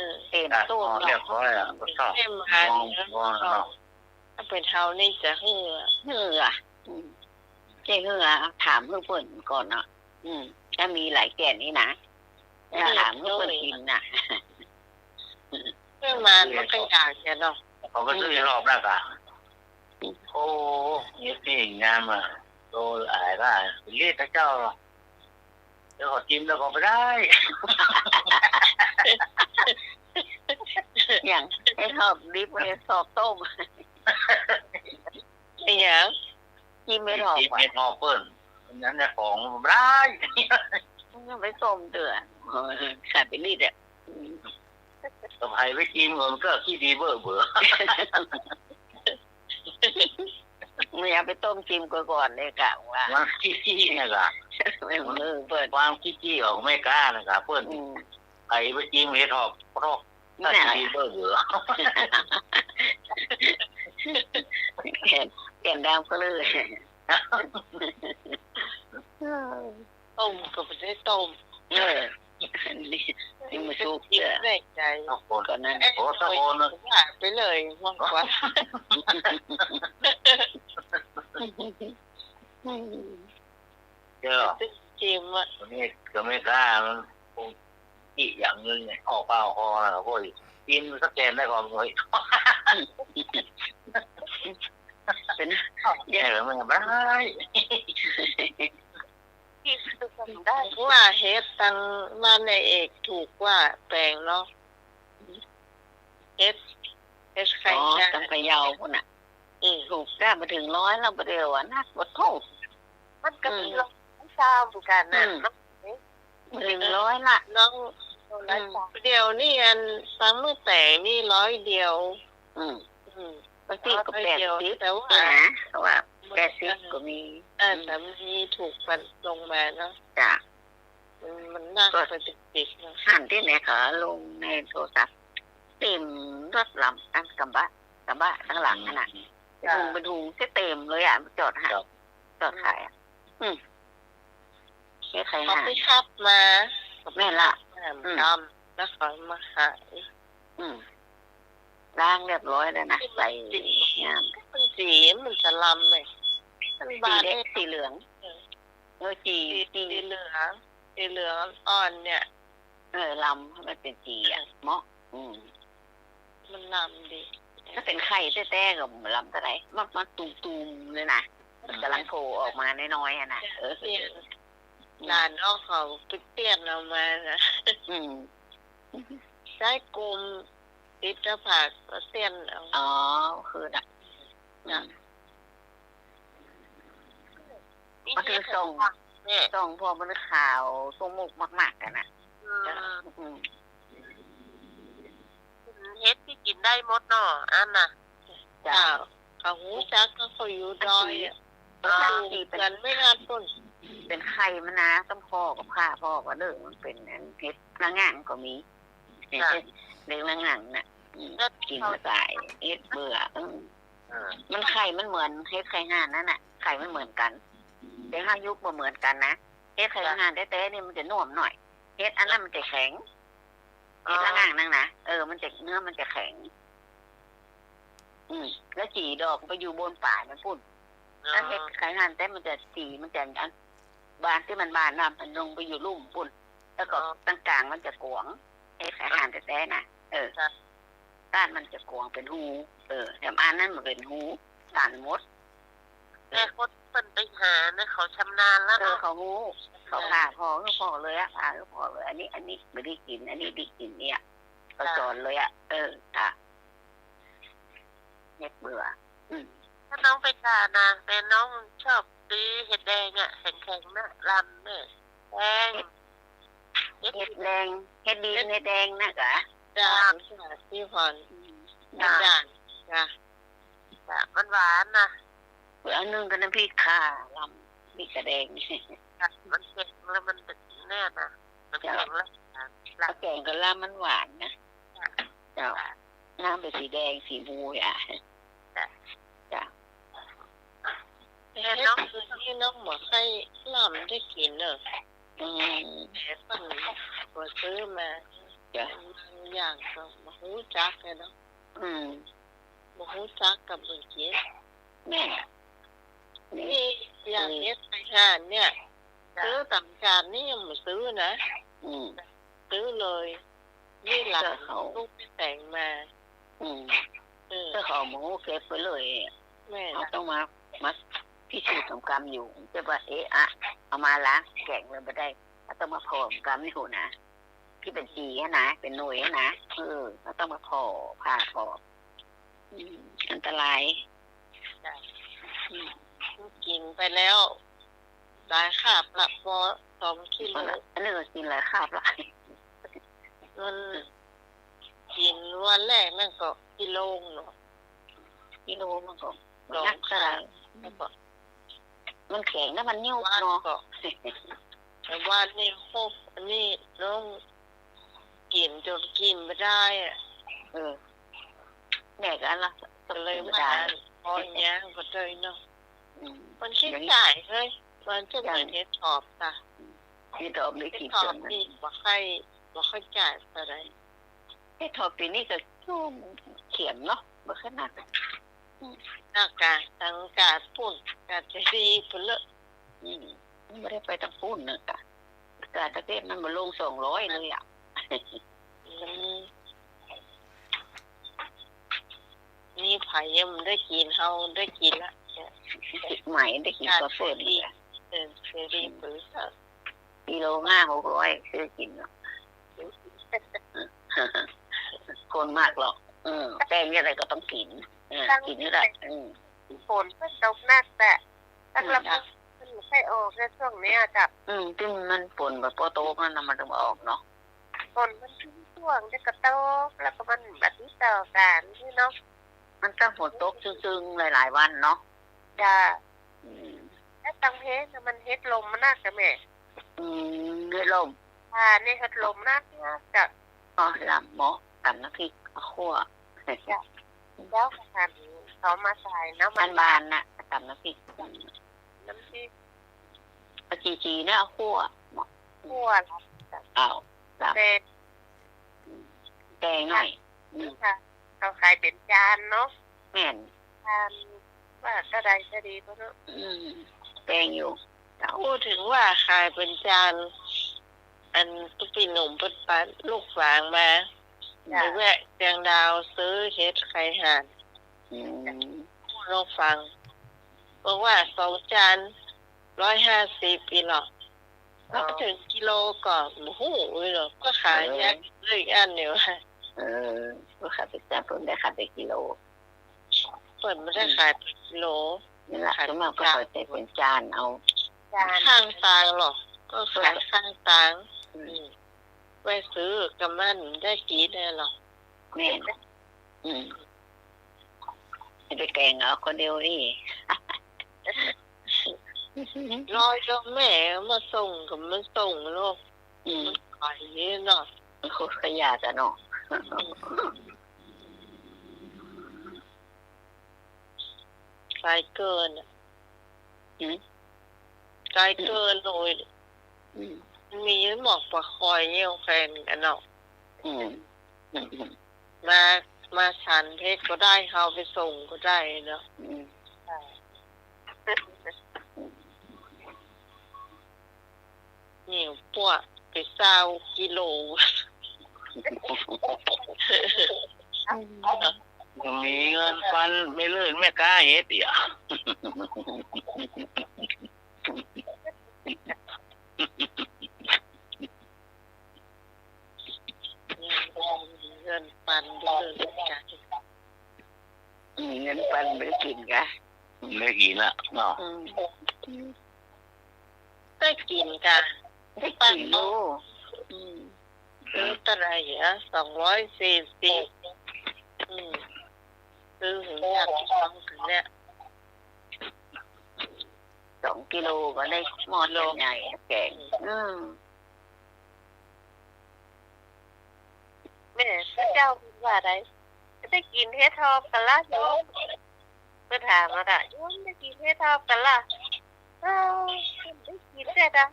เออ เตรียม ตั๊ว เรียบร้อยอะ ก็ชอบ เตรียมมา มอง เนี่ย มองเนาะ ถ้าเป๋นเฮานี่จะหื้อ หื้ออะ อืม จะหื้ออะ ถามหื้อเปิ้นก่อนเนาะ อืม ถ้ามีหลายแก่นนี่นะ หื้อ ถามหื้อเปิ้นกิ๋นน่ะ หื้อมามันก็อยากจะเนาะ เขาก็ซื้อรอบแรกอะ อืม โอ้ เฮ็ดนี่งามอะ โลละหลายบาท เลียกพระเจ้า เดี๋ยวขอจิ้มแล้วก็ไม่ได้ อย่างเห็ดหอบดิบ เห็ดหอบต้ม ไอ้หยัง จิ้มเห็ดหอบ จิ้มเห็ดหอบเปิ้น อันนั้นเนี่ยของไม่ได้ มันไปต้มเตื้อ เออ ขาดไปนิดอะ อืม ก็ใผไปจิ้มมันก็ขี้ดีเบ้อเบ้อ ไม่เอาไปต้มจิ้มก่อนๆ เลยกะว่า มันขี้ๆ เนี่ยกะ ไม่ เออ เปิ้น ความขี้ๆ ของแม่ก๊าเนี่ยกะ เปิ้น อืม ใผไปจิ้มเห็ดหอบพรอก น่ะ ขี้ดีเบ้อเบ้อ แก่น แก่นดำก็เลย ต้มก็ไม่ได้ต้ม เออ นี่ นี่มันสุก กิน เด้อ ได้ใจ ตะโกน ก่อนนั้น เอ๊ะ โอ้ ตะโกน ว่าไปเลยมากกว่า เจ้า จิ้มอะ อันนี้ก็ไม่กล้า มันคงอีกอย่างหนึ่งไง ออกปากออกคอแล้วก็อีก กินสักแกนได้ก่อนเลย เป็น แกนมันไม่ได้ ที่สุดได้ว่าเห็ดตังบ้านนายเอกถูกกว่าแปงเนาะ เห็ด เห็ดไข่ อ๋อ นาง ตังพะเยาพุ้นน่ะ อืม ถูกจ้า บ่เถิงร้อยแล้ว บ่าเดี่ยวอะ นักบ่เท่า มันก็มี อืม ร้อยซาวเหมือนกั๋นน่ะ อืม เนาะ บ่เถิงร้อยละ น้อง อืม เดี๋ยวนี้อันตังเมื่อแปงนี่ร้อยเดียว อืม อืม บางทีก็ ร้อยเดียว แปดสิบ แต่ว่า นะ เพราะว่า แปดสิบ ก็มี เออ อืม แต่มีถูกกว่าลงมาเนาะ จ้ะ มัน มันนัก ก็ ไปติดๆ เนาะ หันตี้ไหนเขาลงในโทรศัพท์ เต็มรถลำ อันกระบะ กระบะตังหลังนั่นน่ะ อืม เป็นถุง จ้ะ เป็นถุงเต็มเลยอะ จอดหา ครับ จอดขายอะ อืม เฮ็ดไข่ห่าน เขาไปฮับมา แม่นละ แม่น อืม ดำ แล้วเขามาขาย อืม ล้างเรียบร้อยแล้วนะ ที่มัน ใส่ สี งาม มันสีมันจะลำเลย มัน สี บาน เล็ก ให้ สีเหลือง เออ เออ จี่ สี จี่ สีเหลือง สีเหลืองอ่อนๆ เนี่ย เออ ลำให้มันเป๋นจี่อะ เออ เหมาะ อืม มันลำดี ถ้าเป๋นไข่แต๊ๆ ก็บ่ลำเต้าใด มัน มันตุ่มๆ เลยนะ มันก๋ำลังโผล่ออกมาน้อยๆ อะนะ เออ เนี่ย อืม หลานน้องเขาไปเตี้ยนเอามานะ อืม ใจ๊กรม ติดหน้าผากก็เสี้ยนเอา อ๋อ คือน่ะ จ้ะ อืม มันคือส่อง เนี่ย ส่องพวกมันขาว ส่องมุกมากๆ กั๋นน่ะ อืม จ้ะ อืม เห็ดตี้กิ๋นได้หมดเนาะ อันน่ะ จ้ะ จ้ะ เขาฮู้จักก็เขาอยู่ดอยอะ อันนี้ เขาปลูกกั๋นไม่นานปุ้น เป๋นไข่มันนะ ต้องผ่อกับข้า ผ่อกับเด้อ มันเป๋นอันเห็ดละง่างก็มี จ้ะ เรียกละง่างน่ะ อืม แล้ว กิ๋นมาต๋าย เห็ดเบื่อ อืม เออ มันไข่มันเหมือนเห็ดไข่ห่านนั่นน่ะ ไข่มันเหมือนกั๋น แต่ห้ายุคบ่เหมือนกั๋นนะ เห็ดไข่ จ้ะ ห่านแต๊ๆ นี่มันจะน่วมหน่อย เห็ดอันนั้นมันจะแข็ง อ๋อ เห็ดละง่างนั่นนะ เออ มันจะ เนื้อมันจะแข็ง อืม แล้วจี่ดอกไปอยู่บนป่ายมันปุ้น อ๋อ แล้วเห็ดไข่ห่านแต๊มันจะสีมันจะอัน บานตี้มันบานน่ะ มันลงไปอยู่ลุ่มปุ้น แล้วก็ อ๋อ ตางก๋างมันจะกว๋ง เห็ดไข่ห่านแต๊ๆ น่ะ เออ จ้ะ ก้านมันจะกว๋งเป๋นฮู เออ แต่อันนั้นมันเป๋นฮู สั้นหมด แต่คนเปิ้นไปหานะ เขาชำนาญแล้วเนาะ เออ เขาฮู้ เขาผ่าผ่อ ผ่อเลยอะ ผ่าผ่อเลย อันนี้ อันนี้บ่ดีกิ๋น อันนี้ดีกิ๋นเนี่ย เขา จ้ะ สอนเลยอะ เออ จ้ะ เห็ดเบื่อ อืม ถ้าน้องไปทานนะ แต่น้องชอบซื้อเห็ดแดงอะ แข็งๆ นะ ลำเนี่ย แดง เห็ด เห็ดแดง เห็ดดี เห็ด เห็ดแดงนะกะ จ้ะ จ้ะ พี่พร อืม จ้ะ จ้ะ จ้ะ มันหวานนะ เอานึ่งกับน้ำพริกข่า ลำพริกกะแดง จ้ะ มันแข็งแล้วมันแน่นนะ มันแข็งแล้ว จ้ะ เอาแก๋งกับลำมันหวานนะ จ้ะ เจ้า จ้ะ น้ำเป๋นสีแดง สีมูอ่ะ จ้ะ จ้ะ แต่น้อง นี่น้องบ่ใค่ลำได้กิ๋นเนอะ อืม แต่เปิ้นก็ซื้อมา จ้ะ บางอย่างก็บ่ฮู้จักอะเนาะ อืม บ่ฮู้จักก็บ่กิ๋น แม่น นี่ นี่อย่างเฮ็ดไข่ห่านเนี่ย จ้ะ ซื้อต๋ามจ๋านนี่ยังบ่ซื้อนะ อืม ซื้อเลย นี่หลัง เจ้าเขา ลูกไปแต่งมา อืม เออ เจ้าเขาบ่ฮู้เก็บไว้เลย แม่น เฮาต้องมา มาพิสูจน์สงครามอยู่ จะว่า เอ๊ะอะ เอามาล้างแกงเลยบ่ได้ เฮาต้องมาผ่อสงครามอยู่นะ ตี้เป๋นจี๋หั้นนะ เป๋นหน่วยหั้นนะ เออ เฮาต้องมาผ่อ ผ่าผ่อ อืม อันตราย จ้ะ อืม กิ๋นไปแล้ว หลายคาบละ ปอสองกิโล อันนี้ก็กิ๋นหลายคาบละ มันกิ๋นวันแรกนั่นก็กิโลเนาะ กิโลมันก็ สอง หนักเท่าไหร่ คาบ แล้วก็ มันแข็งนะ มันนิ่ว วัน เนาะ ก็ แต่วันนี้ โอ้ อันนี้น้องกิ๋นจ๋นกิ๋นบ่ได้อะ เออ แม่ก็อันละ ก็เลย กิ๋นบ่ได้ มาอ่าน ปอนย่างก็เลยเนาะ อืม มันคิด อย่างนี้ จ่ายเฮ้ย มันจะเหมือน อย่าง เห็ดถอบจ้ะ เห็ดถอบนี่ เห็ดถอบ กิ๋นจ๋น นี่บ่ค่อย บ่ค่อยจ่ายเท่าไหร่ เห็ดถอบปี๋นี้ก็จุ่มเขียมเนาะ บ่ค่อยหนัก อืม หนักกะ ตังกาดปุ้น กาดเจดีย์ปุ้นเลอะ อืม มันบ่ได้ไปตังปุ้นน่ะกะ กาดตะเกียบมันบ่ลงสองร้อยเลยอะ อืม นี่ไผยังบ่ได้กิ๋น เฮาได้กิ๋นละ ใหม่ได้กิ๋น กาด ก็เปิ้น เจดีย์ เออ เจดีย์ปุ้นเลอะ กิโลห้าหกร้อย ซื้อกิ๋นเนาะ คนมากหรอก เออ แป้งยังไงก็ต้องกิ๋น เออ กิ๋นนี่แหละ อืม ฝนก็ตกหนักแต่ ตั้ง อืม ลำ มันไม่ค่อยออกในช่วงเนี้ยจ้ะ อืม ตี้มันฝนแบบปอตกนั่นน่ะ มันต้องออกเนาะ ฝนมันทิ้งช่วงจะกระตก แล้วก็มันบ่ติดต่อกั๋นนี่เนาะ มันต้องฝนตกซึ่งๆ หลายๆ วันเนาะ จ้ะ อืม แล้วตังเฮ็ดน่ะมันเฮ็ดลมมันนักจ้ะแม่ อืม เฮ็ดลม อ่า นี่เฮ็ดลมนักจ้ะ อ๋อ ลำเหมาะกับน้ำพริกเอาขั่ว จ้ะ แล้วก็หั่นหอมมาใส่น้ำมัน บานๆ น่ะ กับน้ำพริก น้ำพริก เอาจี๋ๆ เนี่ย เอาขั่ว ขั่วเหรอ อ้าว ครับ แกง แกงหน่อย อืม ค่ะ เขาขายเป๋นจานเนาะ แม่น จานว่าเต้าใดจะดีบ่เนาะ อืม แกงอยู่ พูดถึงว่าขายเป๋นจาน อันตุ๊กปี้หนุ่มเปิ้นปะลูกฝางมา จ้ะ ไปแวะเจียงดาวซื้อเห็ดไข่ห่าน อืม ลูกฝาง บอกว่าสองจานร้อยห้าสิบ อีหลอ อ๋อ แล้วก็ถึงกิโลก็บ่ฮู้อีหลอ ก็ขาย เออ แยกเลยอันเดียว เออ ก็ขายเป๋นจาน เปิ้นได้ขายเป๋นกิโล เปิ้นบ่ได้ขายเป๋นกิโล นั่นแหละ ขาย ส่วนมากก็ จาน ขายเป๋นจานเอา จาน ข้างตางหรอ ก็ขายข้างตาง อืม อืม ไปซื้อกับมันได้กิ๋นแน่หรอ แม่น อืม จะไปแกงเอาคนเดียวนี่ ร้อยเจ้าแม่มาส่งกับมันส่งโลก อืม มันขายเยอะเนาะ มันโคตรขยันอะเนาะ อืม ไกลเกินอะ หืม ไกลเกินเลย อืม มีหมอกปลาคอยเนี่ยแพงกันเนาะ อืม อืม อืม มา มาสันเพชรก็ได้ เฮาไปส่งก็ได้เนาะ อืม ใช่ เหนียวปวดไปซาวกิโล มีเงินปันไปเลยแม่ก๊าเฮ็ดเหีย เงินปันไปเลยแม่ก๊า มีเงินปันไปกิ๋นกะ ได้กิ๋นละเนาะ อืม ได้กิ๋นกะ ได้กิ๋นอยู่ อืม ซื้อเต้าใดอะ สองร้อยสี่สิบ อืม ซื้อถึงจักสองถึงเนี่ย สองกิโลก็ได้หม้อใหญ่ๆ แกง อืม แม่ พระเจ้าว่าใด ได้กิ๋นเห็ดถอบกั๋นละโยม เปิ้นถามมาละ โยมได้กิ๋นเห็ดถอบกั๋นละ เออ ได้กิ๋นแต่ดะ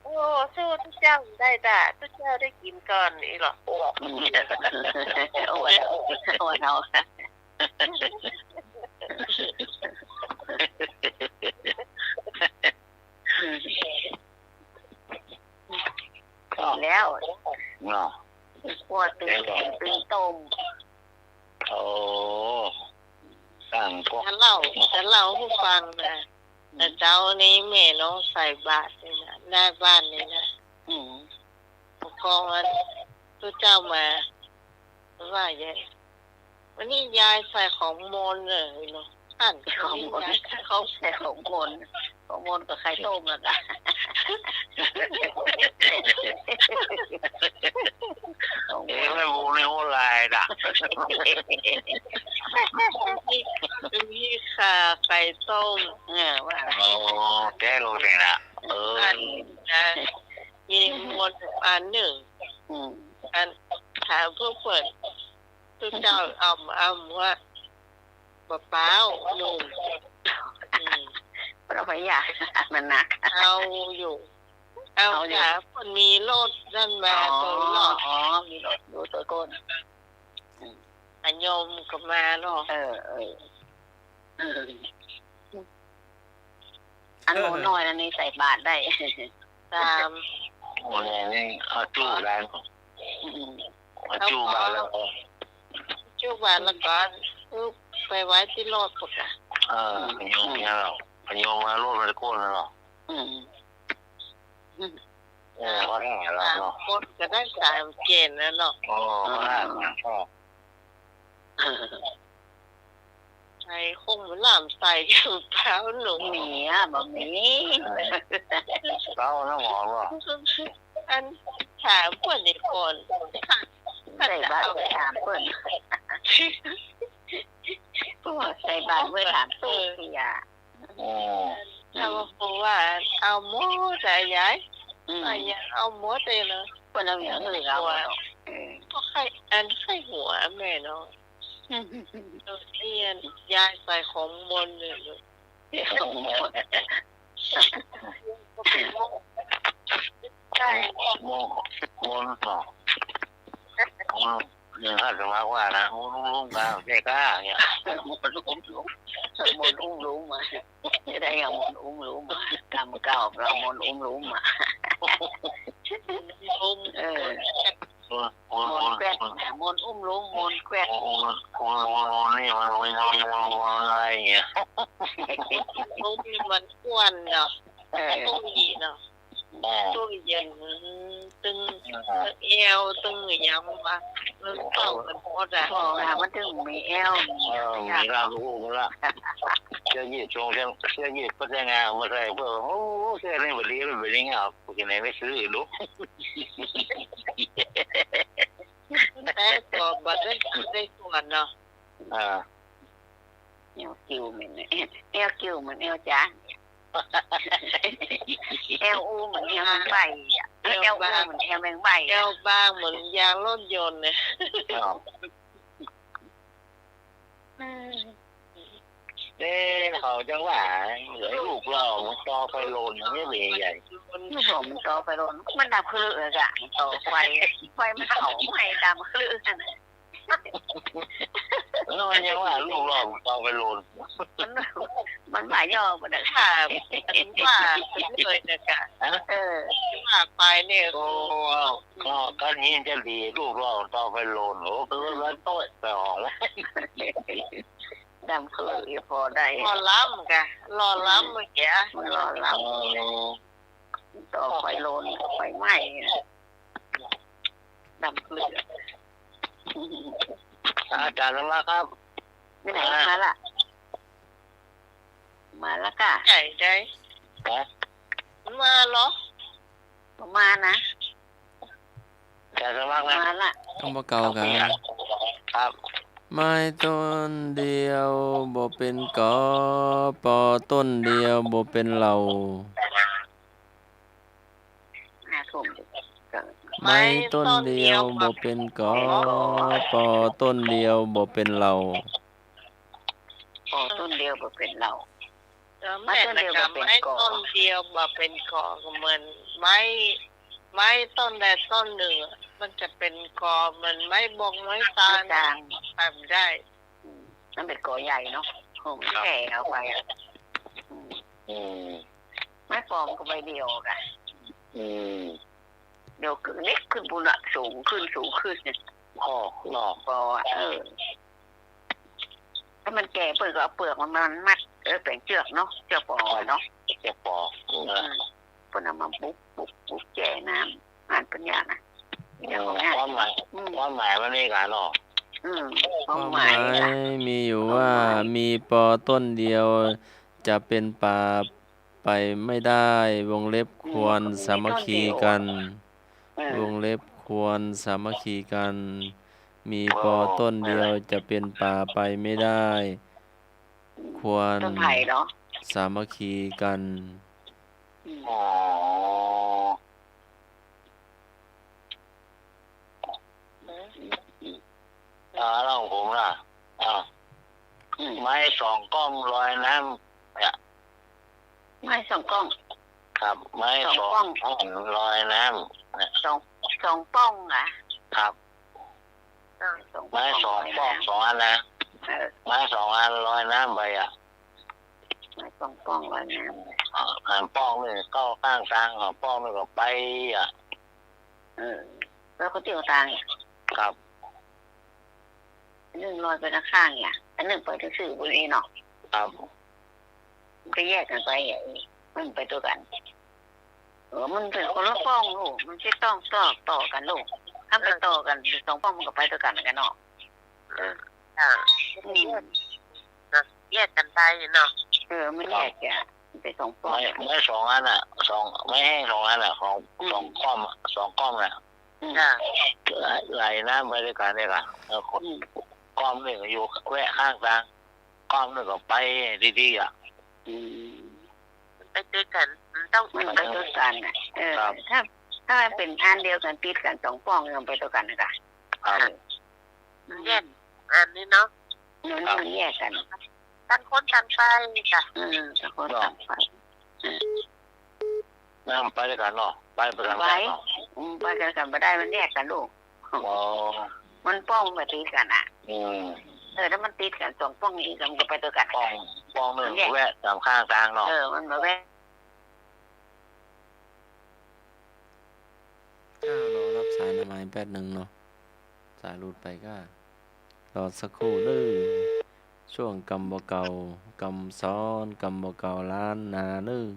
เอ โอ้ สู้ตุ๊เจ้าบ่ได้ตา ตุ๊เจ้าได้กิ๋นก่อนอี้หรอ โอ้ โอ้ เอา แล้ว เนาะ กั๋วตึงแก๋งตึงต้ม โอ้ สั่งพวก จะเล่า จะเล่าหื้อฟังนะ อืม แต่เจ๊านี้แม่น้องใส่บาตรนี่นะ หน้าบ้านนี่นะ อืม ปกครองอัน ตุ๊เจ้ามา ว่าอย่าง วันนี้ยายใส่ของมนต์เหรอเนาะ อั้น ของมนต์ วันนี้ยายใส่ของ ใส่ของมนต์ ของมนต์กับไข่ต้มแล้วกะ เอ๊ะ แม่หมูนี่หัวลายน่ะ มีข่าไข่ต้ม เออ ว่า อ๋อ แก้ลงเลยนะ เออ อันนะ มีมนต์อันนึ่ง อืม อันถามเปิ้น ตุ๊เจ้าอำ อำว่า บ่เป๋า หนุ่ม อืม เปิ้นเอาไปอย่าง มันหนัก เอาอยู่ เอา เอาอยู่ ค่ะ เปิ้นมีรถนั่นมา อ๋อ ตวยเนาะ อ๋อ มีรถอยู่ตวยก้น อืม อะโยมก็มาเนาะ เออ เออ เออ อันหมูน้อยอันนี้ใส่บาตรได้ สาม โอ้ย นี่เอาจู๊บได้ อืม เอาจู๊บบาตรแล้วก็ จู๊บบาตรแล้วก็ อืม ไปไว้ตี้รถปุ๊บอะ เออ อืม โยมเนี่ยเหรอ โยมมารถมาตะโกนแล้วเหรอ อืม อืม เออ เขาได้แล้วเนาะ สามคนก็ได้สามเกณฑ์แล้วเนาะ อ๋อ เขาได้แล้วก็ ใส่คงหลามใส่เป๋าหนุ่ม มีอะ บ่มี เป๋าน้ำหอมเหรอ อันถามเปิ้นนี่ก่อน ใส่บาตรไปถามเปิ้น พวกใส่บาตรไปถามตุ๊เตี้ย อ๋อ ถ้าว่าครูว่าเอาหมดอะยาย อืม อะยายเอาหมดเลยเนาะ เปิ้นเอาอย่างอื่นเอาหมดเนาะ เออ ก็ไข่ อันไข่หัวแม่เนาะ เออ เตี้ย ยายใส่ของมนต์เลยลูก ของมนต์ ใช่ มนต์ มนต์เนาะ มนต์ เนี่ย อาตมาว่านะ มนต์อุ้มลุงกา ใช่กาเนี่ย มนต์อุ้มลุง มนต์อุ้มลุงมา จะได้เอามนต์อุ้มลุงมา กำเก่าเรามนต์อุ้มลุงมา เออ มนต์แกว่น มนต์อุ้มลุง มนต์แกว่น มนต์ มนต์ มนต์นี่มัน มนต์ มนต์ มนต์อะไรเนี่ย มนต์นี่มันอ้วนเนาะ เออ ตุ้ยเนาะ อ่า ตุ้ยเย็น ตึง อ่า ตึงแอว ตึงหยังวะ มันเต้ากันหมดอะ อ๋อ มันตึงมีแอว เออ มีร่างลูกละ เสื้อยืดทรง เสื้อ เสื้อยืดก็ได้งามมาใส่เพื่อ โอ้ เสื้อนี่บ่ดี มันบ่ดีงาม พวกนี้ไม่ซื้อลูก แต่ก็บ่ได้ ได้ส่วนเนาะ อ่า แอวกิ๋วเหมือน แอวกิ๋วเหมือนแอวจาน แอวอู้เหมือนแอวแมงใบ้อะ แอวอู้เหมือนแอวแมงใบ้อะ แอวบางเหมือนยางรถยนต์เนี่ย อ้าว อืม เอ๊ะ เขาจังว่า เหลือลูกหล่อมันต่อไฟโลน มันไม่เป็นใหญ่ ลูกหล่อมันต่อไฟโลน มันดำคลึเลยอะ มันต่อไฟ ไฟมันเผาไหม้ดำคลึนั่นน่ะ แล้วมันยังว่าลูกหล่อมันต่อไฟโลน มัน มันหมายย่อมันน่ะ ค่ะ ว่าเลยนะคะ ฮะ เออ ว่าไปเนี่ย โอ้ ก็ ก็นี้จะดี ลูกหล่อมันต่อไฟโลน โอ้ คือว่าโต๊ะไปออกแล้ว ดำคืออีพอได้ หล่อล้ำกะ หล่อล้ำเมื่อกี้ มันหล่อล้ำ อ๋อ ต่อไฟโลน ไฟไหม้ ดำคือ อาจารย์สมรักครับ ไปไหนมาล่ะ มาแล้วกะ ใหญ่ใด ฮะ มาเหรอ มานะ อาจารย์สมรักนะ มาละ ต้องบ่เก่ากะ ครับ ไม้ต้นเดียวบ่เป็นกอ ปอต้นเดียวบ่เป็นเหล่า ห้าทุ่ม ไม้ต้นเดียวบ่เป็นกอ ปอต้นเดียวบ่เป็นเหล่า ปอต้นเดียวบ่เป็นเหล่า เออ แม่น ไม้ต้นเดียว นะ บ่เป๋นกอ ไม้ต้นเดียวบ่เป๋นกอ ก็เหมือนไม้ ไม้ต้นใดต้นหนึ่งอะ มันจะเป๋นกอ เหมือนไม้บงไม้ซาง ไม้ซาง ไปบ่ได้ อืม มันเป๋นกอใหญ่เนาะ โอ้ มันแก่เอาไปอะ อืม อืม ไม้ปอมก็ใบเดียวอะ อืม เดี๋ยวเล็กขึ้นปู้นน่ะ สูงขึ้น สูงขึ้นเนี่ย พอ พอ พออะ เออ ถ้ามันแก่เปิ้นก็เอาเปลือกมันมามัด เออ เป๋นเจื้อกเนาะ เจื้อกปอเนาะ เจื้อกปอ อืม เปิ้นเอามาบุก บุก บุกแจ้น้ำ อ่านปัญญานะ เออ ความหมาย อืม ความหมายมันนี่กะเนาะ อืม ความหมาย ความหมายมีอยู่ว่า ความหมาย มีปอต้นเดียว จะเป๋นป่าไปไม่ได้ วงเล็บ ควรสามัคคีกัน อืม วงเล็บ ควรสามัคคีกัน มีปอต้นเดียวจะเป๋นป่าไปไม่ได้ ควร ต้นไผ่เนาะ สามัคคีกัน อืม อ๋อ อ่า แล้วของผมล่ะ อ่า อืม ไม้สองก้องลอยน้ำเนี่ย ไม้สองก้อง ครับ ไม้สองก้อง สองก้องลอยน้ำเนี่ย สอง สองป้องอะ ครับ อ่า สองป้อง ไม้สองป้องลอยน้ำ สองอันนะ เออ ไม้สองอันลอยน้ำไปอะ ไม้สองป้องลอยน้ำ อ่า อันป้องนึ่งเข้าข้างตาง อ่า ป้องนึ่งก็ไปอะ เออ แล้วก็เตี้ยวตาง ครับ อันนึ่งลอยไปข้างๆ เนี่ย อันนึ่งไปซื่อๆ บ่ดีเนาะ ครับ มันก็แยกกั๋นไปอะ มันไปตวยกั๋น เออ มันเป๋นคนละป้องลูก มันจะต้องต่อ ต่อกั๋นลูก ถ้าไปต่อกั๋นสองป้องมันก็ไปตวยกั๋นกั๋นเนาะ เออ อ่า อืม นะ แยกกั๋นไปเนาะ เออ มันแยกกั๋น มันเป๋นสองป้อง ไม้ ไม้สองอันน่ะ สอง ไม้แห้งสองอันน่ะ ของ อืม สองก้องอะ สองก้องน่ะ อืม จ้ะ ไหล ไหลน้ำไปตวยกั๋นเนี่ยค่ะ แล้วก็ อืม ก้องนึ่งอยู่แวะข้างตาง ก้องนึ่งก็ไปดีๆ อะ อืม มันไปตวยกั๋น มันต้อง มันไปตวยกั๋นน่ะ เออ ครับ ถ้า ถ้ามันเป๋นอันเดียวกั๋นติดกั๋นสองป้อง มันไปตวยกั๋นน่ะค่ะ ครับ เออ มันแยกอันนี้เนาะ มัน ครับ มันแยกกั๋น ต่างคนต่างไปจ้ะ อืม ต่างคนต่างไป เนาะ อืม น้ำไปตวยกั๋นเนาะ ไป ไปกั๋น ไป ได้เนาะ อืม ไปกั๋นกั๋นบ่ได้ มันแยกกั๋นลูก อ๋อ มันป้องบ่ติดกั๋นอะ อืม เออ ถ้ามันติดกั๋นสองป้องนี้ มันก็ไปตวยกั๋น ป้อง ป้องนึ่ง มันแยก แวะตวยข้างตางเนาะ เออ มันมาแวะ ก้ารอฮับสายหน้าไม้แป๊บนึ่งเนาะ สายหลุดไปก้า รอสักครู่เน่อ ช่วงกำบ่เก่า กำซ้อน กำบ่เก่าล้านนาเน่อ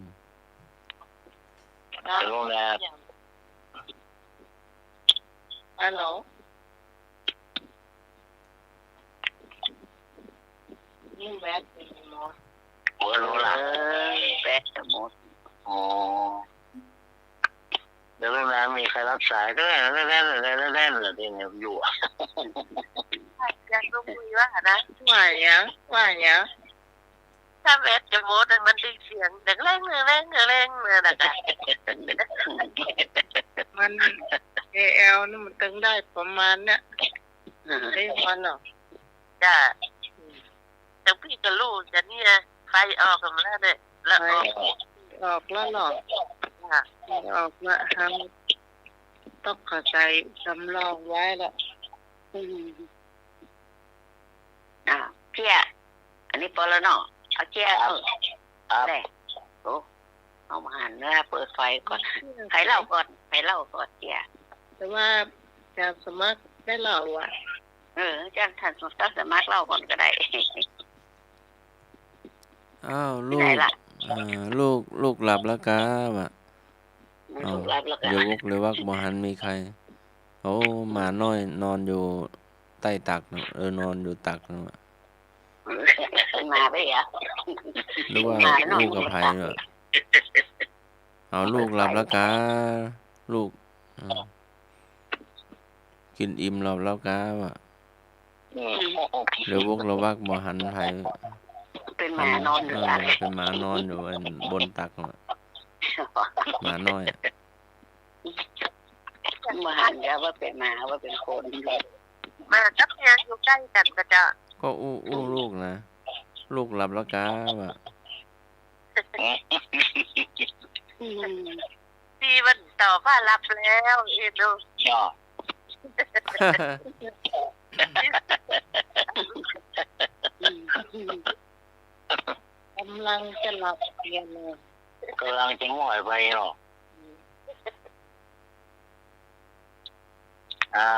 ฮัลโหล ฮัลโหล นี่แบตจะหมด เบอร์โทรละ เออ แบตจะหมด อ๋อ เดี๋ยวนะ มีใครฮับสายด้วย แล่นๆ แล่นๆ แล่นๆ แล่นๆ อยู่อะ อยากรู้คุยว่านะ ว่าหยัง ว่าหยัง ถ้าแบตจะหมดอะ มันได้เสียงดังแร่งแร่งแร่งแร่งเลยนะคะ มัน เอแอล นี่มันตึงได้ประมาณเนี้ย ได้มันเหรอ จ้ะ อืม แต่พี่ก็รู้จะเนี่ย ไฟออกมาแล้วเนี่ย แล้วออก ไฟออกแล้วเหรอ ค่ะ ไฟออกแล้ว เฮาต้องเข้าใจ๋สำรองไว้ละ อืม อ่า เจ๊ยะ อันนี้ปอแล้วเนาะ เอาเจ๊ยะ ครับ เออ ครับ แหละ โอ้ เอามาหันเวลาเปิดไฟก่อน ใผเล่าก่อน ใผเล่าก่อนเจ๊ยะ แต่ว่าอาจ๋ารย์สมัครได้เล่าอะ เออ อาจ๋ารย์ท่านสมัคร สมัครเล่าก่อนก็ได้ อ้าว ลูก ไหนล่ะ อ่า ลูก ลูกหลับแล้วกา วะ ลูกหลับแล้วกา อ้าว เหลือวกเหลือวักบ่หันมีใผ โอ้ หมาน้อยนอนอยู่ใต้ตักเนาะ เออ นอนอยู่ตักเนาะ หมาไปเหรอ หรือว่าหมาเนาะ ลูกกับใผเนาะ เอา ลูกหลับแล้วกา ลูก อืม กิ๋นอิ่มหลับแล้วกา วะ อืม เหลือวกเหลือวักบ่หันใผ เป๋นหมานอนอยู่ เออ ตัก เป๋นหมานอนอยู่อันบนตักเนาะ หมาน้อยอะ บ่หันกาว่าเป๋นหมา ว่าเป๋นคน หมากับเมียอยู่ใก้กั๋นกาเจ้า ก็อู้ อู้ลูกนะ ลูกหลับแล้วกา วะ อืม พี่มันตอบว่าหลับแล้ว เอ็นดู อ๋อ ก๋ำลังจะหลับเตียนเลย ก๋ำลังจะง่อยไปเนาะ อ่า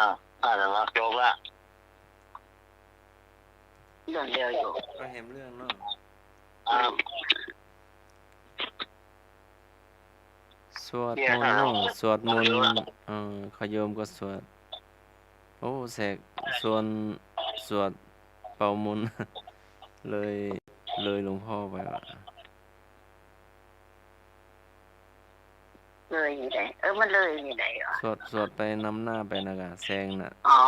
อาตมาจบละ เรื่องเดียวอยู่ ก็แหมเรื่องเนาะ อ่า สวดมนต์เนาะ สวดมนต์ เออ เขาโยมก็สวด โอ้ แสก ส่วนสวดเป่ามนต์ เลย เลยหลวงพ่อไปว่ะ เลยอยู่ไหน เออ มันเลยอยู่ไหนวะ สวด สวดไปนำหน้าไปนะกะ แซงน่ะ อ๋อ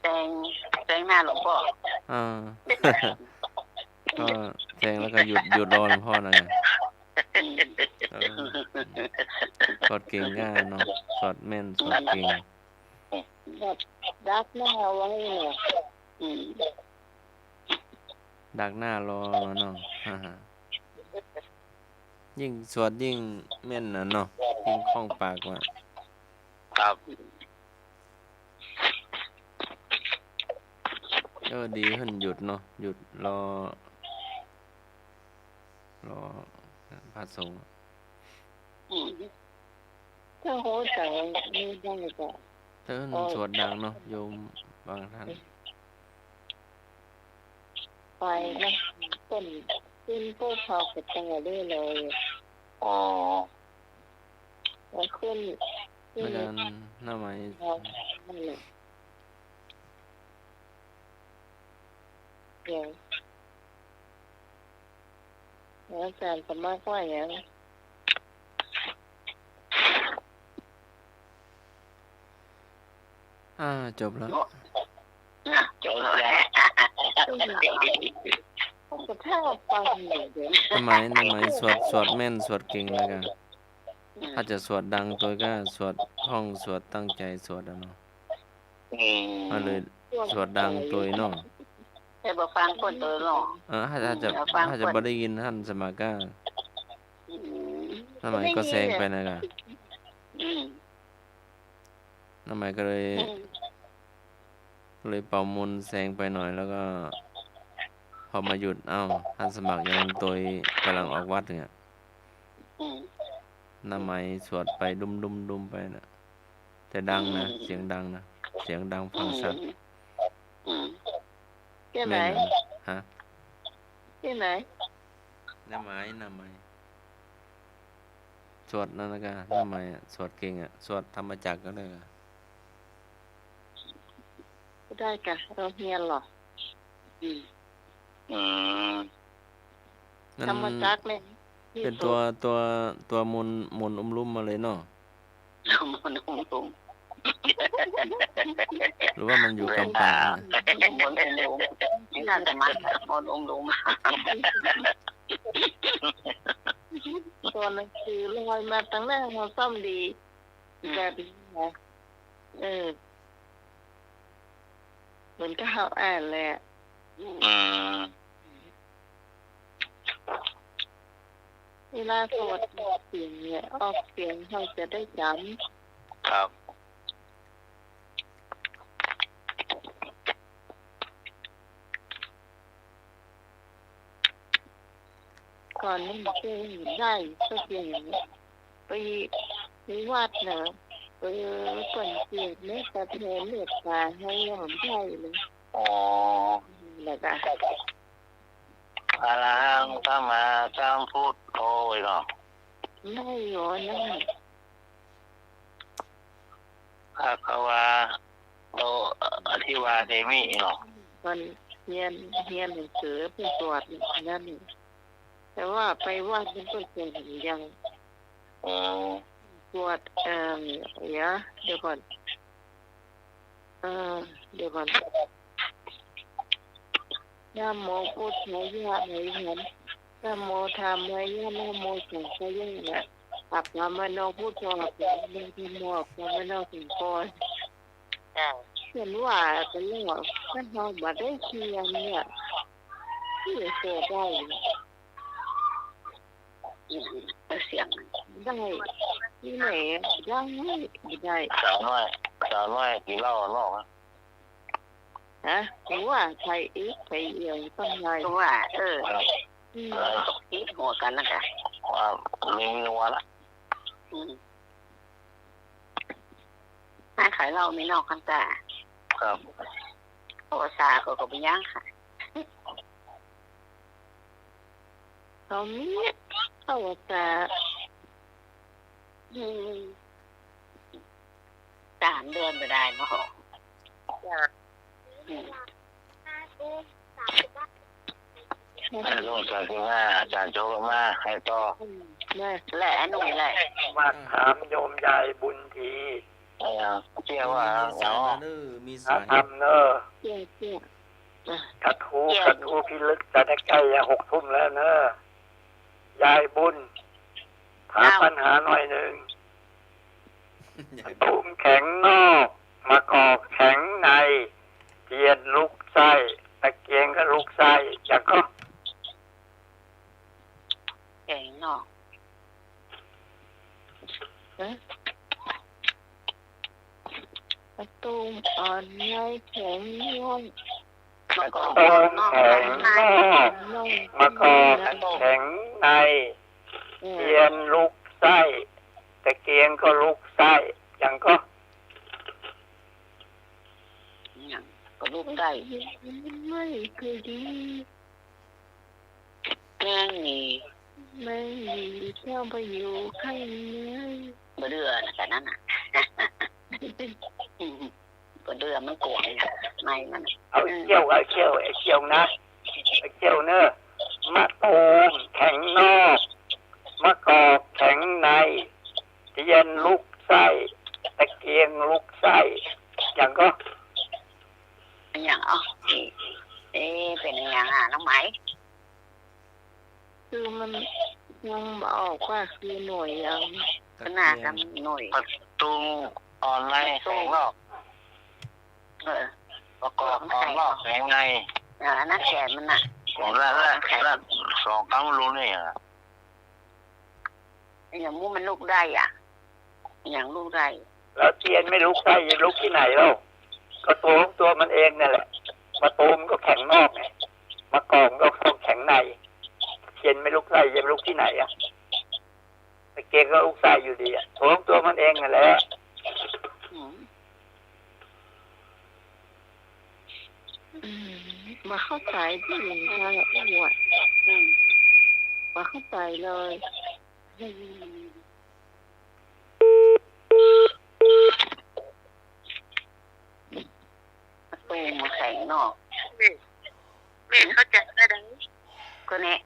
แซง แซงหน้าหลวงพ่อ อ่า ก็แซงแล้วก็หยุด หยุดรอหลวงพ่อนะกะ เออ สวดเก่งก้าเนาะ สวดแม่น สวดเก่ง แบบดักหน้าไว้เนี่ย อืม ดักหน้ารอเนาะ ยิ่งสวดยิ่งแม่นน่ะเนาะ ยิ่งคล่องปากว่ะ ครับ เออ ดีขึ้น หยุดเนาะ หยุดรอ รอพระสงฆ์ อืม ถ้าหัวใจไม่ได้ก็ เออ อ๋อ สวดดังเนาะ โยมบางท่าน ไปนะ ต้น ขึ้นพวกเขาก็แต่ได้เลย อ๋อ แล้วขึ้น ขึ้น แล้วก็หน้าไม้ นั่นแหละ เดี๋ยว แล้วอาจารย์สมัครว่าหยัง อ่า จบแล้ว จบแล้วแหละ ก็ถ้าฟังอยู่เดี๋ยว หน้าไม้ หน้าไม้สวด สวดแม่น สวดเก่งแล้วกะ อืม ถ้าจะสวดดังตวยก็สวดท่อง สวดตั้งใจสวดอะเนาะ อืม ก็เลยสวดดังตวยเนาะ แต่บ่ฟังคนตวยเนาะ เออ ถ้า ถ้าจะ อืม บ่ฟัง ถ้าจะบ่ได้ยินท่านสมัครก็ อืม หน้าไม้ก็แซงไปนะกะ อืม หน้าไม้ก็เลย อืม ก็เลยเป่ามนต์แซงไปหน่อย แล้วก็ พอมาหยุด เอ้า ท่านสมัครยังตวยก๋ำลังออกวัดเนี่ย อืม หน้าไม้สวดไปดุมๆๆ ไปน่ะ แต่ดังนะ อืม เสียงดังนะ เสียงดังฟังชัด อืม อืม ที่ไหน แม่นนะ ฮะ ที่ไหน หน้าไม้ หน้าไม้ สวดนั่นนะกะ หน้าไม้อะ สวดเก่งอะ สวดธรรมจักรก็ได้กะ ก็ได้กะ เราเฮียนเหรอ อืม อืม นั่น ธรรมจักรเนี่ย เป๋นตั๋ว ตั๋ว ตั๋วมนต์ มนต์อุ้มลุ่มมาเลยเนาะ มนต์อุ้มลุ่ม หรือว่ามันอยู่กำปากนะ มนต์อุ้มลุ่ม นี่น่าจะมาจากมนต์อุ้มลุ่ม ตั๋วหนังสือลอยมาตังหน้าเฮาซ้ำดี อืม แบบนี้นะ เออ เหมือนกับเฮาอ่านเลยอะ อืม เวลาสวดเสียงเนี่ย ออกเสียงเฮาจะได้จ๋ำ ครับ ก่อนนี่มันเคยได้สักอย่างเนี่ย ไป ไปวัดนะ เออ เปิ้นเทศน์เนี่ย ประเทศเมตตาให้ยอมได้เลย อ๋อ แล้วก็ อะระหังสัมมาสัมพุทโธ ไว้ก่อน ได้อยู่นั่น ภะคะวาโต อะภิวาเทมิ เนาะ มันเฮียน เฮียนหนังสือไปสวดนั่น แต่ว่าไปวัดมันก็สวดยัง อ๋อ สวด เอ่อ เดี๋ยว เดี๋ยวก่อน เอ่อ เดี๋ยวก่อน นะโมพุทธายะ อะไรนะ นะโมธัมมายะ นะโมสังฆายะ เนี่ย อัปปะมะโนพุทโธ อัปปะมะโนธัมโม อัปปะมะโนสังโฆ จ้า เห็นว่ากันแล้ว ถ้าเฮาบ่ได้เฮียนเนี่ย ที่จะสวดได้ อืม เออ เสียง ได้ ตี้ไหนอะ ได้ บ่ได้ สาวน้อย สาวน้อยกิ๋นเหล้าข้างนอกอะ ฮะ กูว่าใผเอกใผเอียงต้องไง กูว่า เออ อืม เออ ตกตีหัวกั๋นนะกะ ว่า มี มีหัวละ อืม ฮ้ายขายเหล้าเมืองนอกกั๋นจ้า ครับ เข้าพรรษาก็ ก็บ่ยังค่ะ เขามีเข้าพรรษา อืม สามเดือนบ่ได้เนาะ จ้ะ อืม เออ ลงสามสิบห้า อาจ๋ารย์โจ๊กมา ไงต่อ อืม และอันนี้แหละ มาถามโยมยายบุญที เออ เจ้าว่า มีสายมาเน้อ มีสาย พระธรรมเน้อ เจ้า เจ้า อ่ะ กระทู้ เจ้า กระทู้พิลึก จะได้ใก้จะหกทุ่มแล้วเน้อ ยายบุญ ถาม เจ้า ปัญหาหน่อยนึ่ง ยายบุญ ตูมแข็งนอก มะกอกแข็งใน เตียนลุกไส้ ตะเกียงก็ลุกไส้ อย่างก็ แข็งนอก ฮะ ตูมอ่อนในแข็งนอก มะกอก ตูมแข็งนอก นอก มะกอกแข็งใน อืม เตียนลุกไส้ ตะเกียงก็ลุกไส้ อย่างก็ อย่างก็ลุกไส้ ไม่เคยดี แมงหวี แมงหวีเจ้าไปอยู่ข้างใน บ่เดื้อนะ แต่นั้นน่ะ บ่เดื้อมันกว้างนะ ในมันน่ะ เอาเขี้ยว เอาเขี้ยว เอาเขี้ยวนะ เอาเขี้ยวเน้อ มะตูมแข็งนอก มะกอกแข็งใน เตียนลุกไส้ ตะเกียงลุกไส้ อย่างก็ อย่าง เอ้า เอ๊ะ เอ๊ะ เป๋นอย่าง อ่ะ น้องไหม คือมันยังบ่ออกว่าคือหน่วยอย่าง ตะเกียง ก็น่าจะหน่วย ประตูอ่อนในแข็งนอก เออ มะกอกอ่อนนอกแข็งใน อ่า อันนั้นแขนมันน่ะ ของละ ละ ละสองกำลูกนี่อะ อย่างมู้มันลุกได้อะ อย่างลุกได้ แล้วเตียนไม่ลุกไส้ จะลุกตี้ไหนเล่า ก็ตัวของตัวมันเองนั่นแหละ มะตูมก็แข็งนอกไง มะกอกก็ต้องแข็งใน เตียนไม่ลุกไส้ จะลุกตี้ไหนอะ ตะเกียงก็ลุกไส้อยู่ดีอะ ตัวของตัวมันเองนั่นแหละ อืม อืม บ่เข้าใจ๋ตี้หลวงต๋าอู้อะ อืม บ่เข้าใจ๋เลย อืม ประตูมาแข็งนอก แม่ แม่เข้าใจ๋ได้ดัง ก็เนี่ย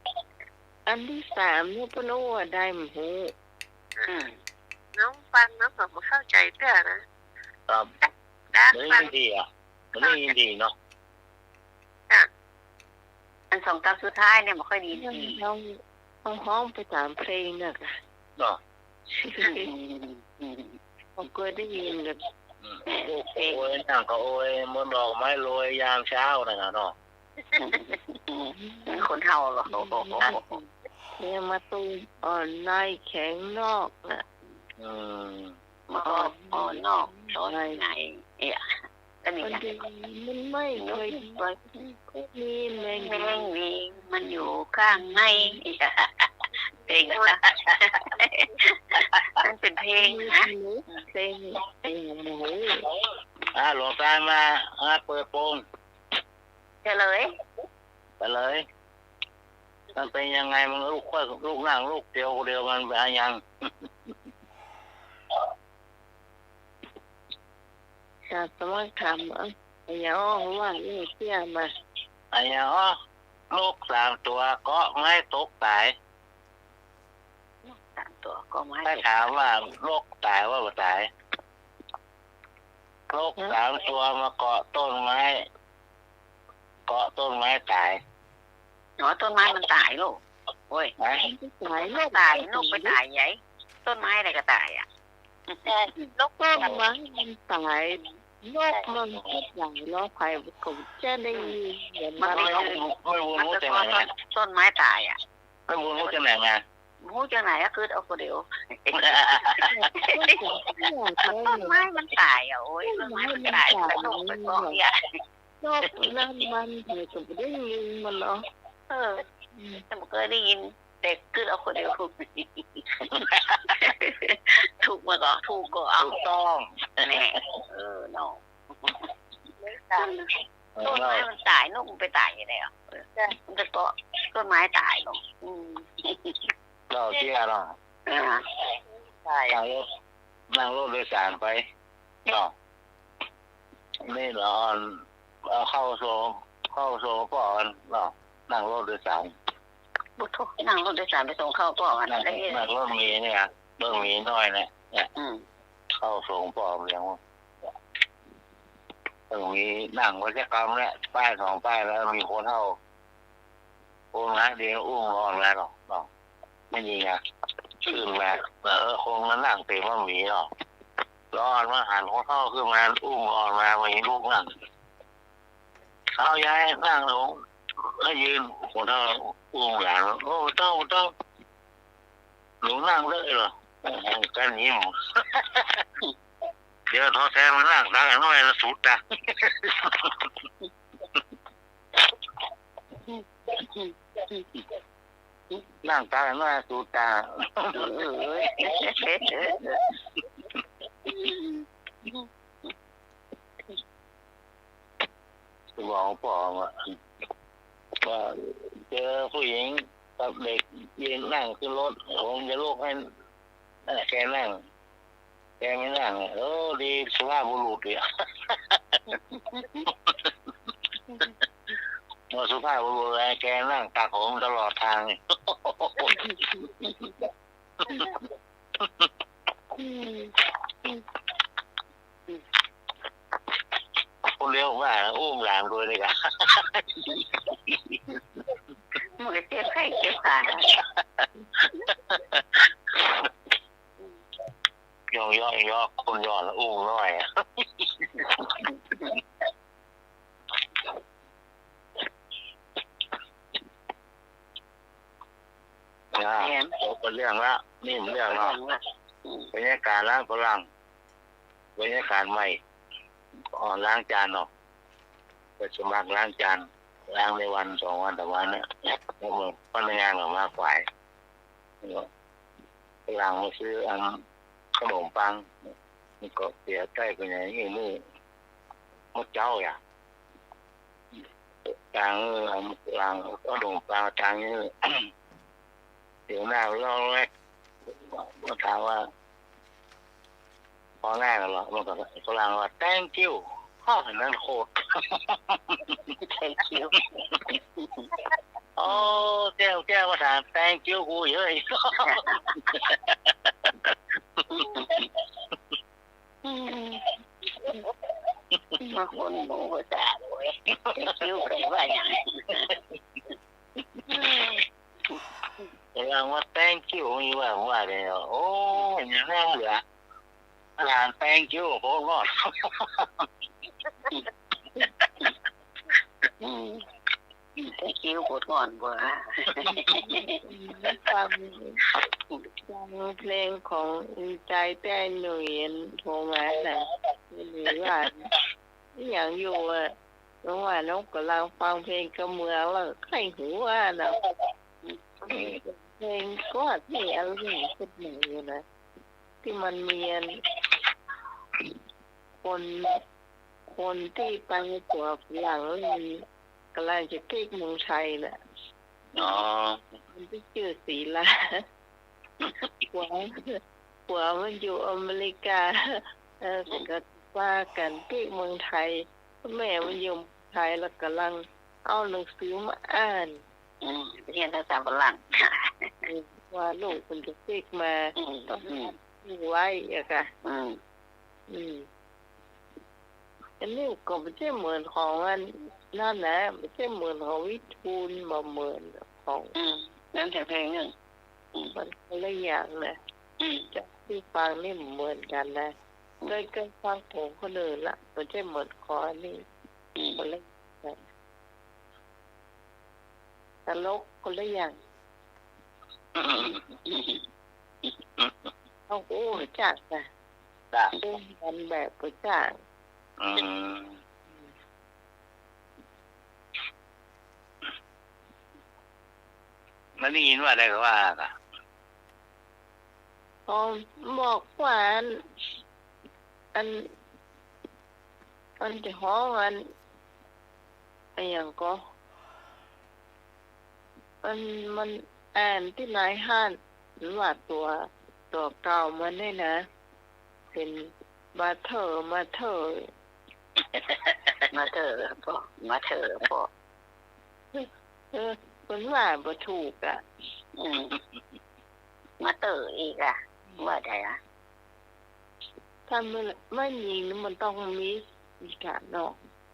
อันตี้สามเนี่ยเปิ้นอู้ว่าได้บ่ฮู้ อืม น้องฟังน้องก็บ่เข้าใจ๋เตื้อนะ ครับ ได้ บ่ได้ยินดีอะ บ่ได้ยินดีเนาะ อ่ะ อันสองกำสุดท้ายเนี่ยบ่ค่อยดี อืม ดี ลอง ลองฮ้องไปต๋ามเพลงน่ะกะ เนาะ อืม อืม บ่เคยได้ยินกะ อืม โอ๊ย นางก็โอ๊ย เหมือนดอกไม้โรยยามเช้านั่นน่ะเนาะ คนเฒ่าเหรอ เนี่ยมะตูมอ่อนในแข็งนอกน่ะ อืม มะกอกอ่อนนอก อ่อนใน เอ๊ะ ก็มี มัน อ่ะ ดี มันไม่เคยดี มีแมง แมงหวีมันอยู่ข้างใน เพลง มันเป๋นเพลงนะ เพลง เพลง อ่า หลวงต๋ามา อ่า เปิดโปง เฉลย เฉลย มันเป๋นยังไง มันลุกค่อย ลุกนั่งลุกเตียวเดียว มันเป๋นอะหยัง กราบนมัสก๋าน เอ้า อะหยังอ้อ ว่านี่เตี้ยมา อะหยังอ้อ นกสามตั๋วเกาะไม้ตกต๋าย นกสามตั๋วเกาะไม้ ถ้าถามว่านกต๋ายว่าบ่ต๋าย นก ฮะ สามตั๋วมาเกาะต้นไม้ เกาะต้นไม้ต๋าย อ๋อ ต้นไม้มันต๋ายลูก โอ๊ย ฮะ มันต๋าย นกต๋าย นกไปต๋ายใหญ่ ต้นไม้อะไรก็ต๋ายอะ แต่นก ต้นไม้มันต๋าย นกมันก็ต๋าย แล้วใผก็จะได้ยิน มัน มัน ไม่รู้ ไม่รู้ มัน รู้จักไหนมา ต้นไม้ต๋ายอะ ไม่รู้ รู้จักไหนมา ฮู้จั่งไหนอะ กึ๊ดเอาคนเดียว ต้นไม้มันต๋ายอะ โอ๊ย ต้นไม้มันต๋าย นกไปเกาะใหญ่ นกนั่นมัน เฮาก็บ่ได้ยินมันเนาะ เออ อืม แต่บ่เกยได้ยิน แต่กึ๊ดเอาคนเดียว ถูกบ่เกาะ ถูกก็เอา ถูกต้อง แน่ เออ เนาะ ต้นไม้มันต๋าย นกมันไปต๋ายอยู่แล้ว เออ มันไปเกาะต้นไม้ต๋ายเนาะ อืม เจ้าเตี้ยเนาะ อ่า ใช่ นั่งรถ นั่งรถโดยสารไปเนาะ นี่เนาะ เอาเข้าโซง เข้าโซงก่อนเนาะ นั่งรถโดยสาร โอ้โธ่ นั่งรถโดยสารไปส่งข้าวก่อน นั่ง ได้ นั่งรถเมล์เนี่ย รถเมล์น้อยเนี่ย เนี่ย อืม เข้าโซงก่อนเลี้ยง เออ มีนั่งไว้สักกำเนี่ย ป้ายสองป้ายแล้ว มีคนเฒ่า คนหาเดียวอุ้มนอนแล้วเนาะ เนาะ ไม่ยิงอะ ขึ้นมา เออ คนมานั่งเต็มว่ามีเนาะ แล้วมันหันคนเฒ่าขึ้นมา อุ้มนอนมา มีลูกนั่ง เอายายนั่งลง แล้วยืน คนเฒ่าอุ้มหลาน โอ้ บ่ต้อง บ่ต้อง หนูนั่งเลยเหรอ กันนี้หมอ เดี๋ยวทอแท้มานั่งตักอันน้อยละสุดตา นั่งตักอันน้อยละสุดตา เออ บอกพ่อว่า ว่าเจอผู้หญิงกับเด็กยืนนั่งขึ้นรถ ผมจะลุกให้แกนั่ง แกไม่นั่ง โอ้ ดีสุภาพบุรุษเนี่ย ว่าสุภาพบุรุษอะไร แกนั่งตักผมตลอดทาง คนเดียวว่า อุ้มหลานด้วยนี่กะ มันก็เจ็บแข้งเจ็บขา ย่องย่องย่อง คนย่องอุ้มน้อยอะ นะ แหม จบไปเรื่องละ นี่มันเรื่องละ เรื่องละ อืม บรรยากาศร้านฝรั่ง บรรยากาศใหม่ อ๋อ ล้างจานเนาะ ไปสมัครล้างจาน ล้างได้วันสองวัน สามวันเนี่ย แล้วพนักงานก็มาขวาย ฝรั่งมาซื้ออันขนมปัง มันก็เสียใจ๊ไปไหนนี่ นี่ หมดเจ้าอ่ะ ตังค์ ฝรั่งเอาขนมปัง ตังค์นี่ เดี๋ยวหน้ามันร้องแรก มันถามว่า พอหน้ากันเหรอ มันก็ฝรั่งว่า thank you ข้อนั้นโคตร thank you โอ้ แจ้ว แจ้วมาถาม thank you กูเย้ย มาคนหมู่ภาษาเว้ย thank you แปลว่าหยัง ฝรั่งว่า thank you มีว่า ว่าเลย โอ้ อย่างนั้นเหรอ อาหาร thank you โคตรรอด อืม thank you โคตรรอดกว่า ฟัง ฟังเพลงของจายแต้หนุ่ยโทรมาน่ะ หรือว่า อย่างอยู่อะ น้องว่าน้องกำลังฟังเพลงกำเมืองแล้วใคร่หูว่าน่ะ เพลงก็ที่อะไรสักหน่อยอยู่นะ ที่มันมีอัน คน คนที่ไปกั๋วฝรั่งแล้วมันกำลังจะปิ๊กเมืองไทยน่ะ อ๋อ มันไปจื้อศรีลา ผัว ผัวมันอยู่อเมริกา เออ ก็ว่ากั๋นปิ๊กเมืองไทย แม่มันอยู่ไทยแล้วกำลังเอาหนังสือมาอ่าน อืม เฮียนภาษาฝรั่ง อืม ว่าลูกมันจะปิ๊กมา อืม ต้อง อืม ดูไว้อะค่ะ อืม อืม อันนี้ก็บ่ใจ้เหมือนของอันนั้นนะ บ่ใจ้เหมือนของวิทูล บ่เหมือนของ อืม นั้นแต่เพลงหนึ่ง อืม มันคนละอย่างนะ อืม จากตี้ฟังนี่เหมือนกั๋นนะ อืม เกย เกยฟังของคนอื่นละ บ่ใจ้เหมือนของอันนี้ อืม คนละอย่าง ตลกคนละอย่าง เฮาก็อู้บ่จักนะ จ้ะ อู้มันแบบบ่จัก อืม มันได้ยินว่าอะไรก็ว่าก่ะ อ๋อ บอกว่าอัน อัน อันจะฮ้องอัน อะหยังก็ อัน มัน อันตี้นายฮ้าน มันว่าตั๋ว ตั๋วเก่ามันนี่นะ เป๋นมาเธอ มาเธอ มาเธอป้อ มาเธอป้อ เออ มันว่าบ่ถูกอะ อืม มาเธออีกอะ ว่าใดอะ ถ้ามัน มันยิงนี่มันต้องมีอีกอะเนาะ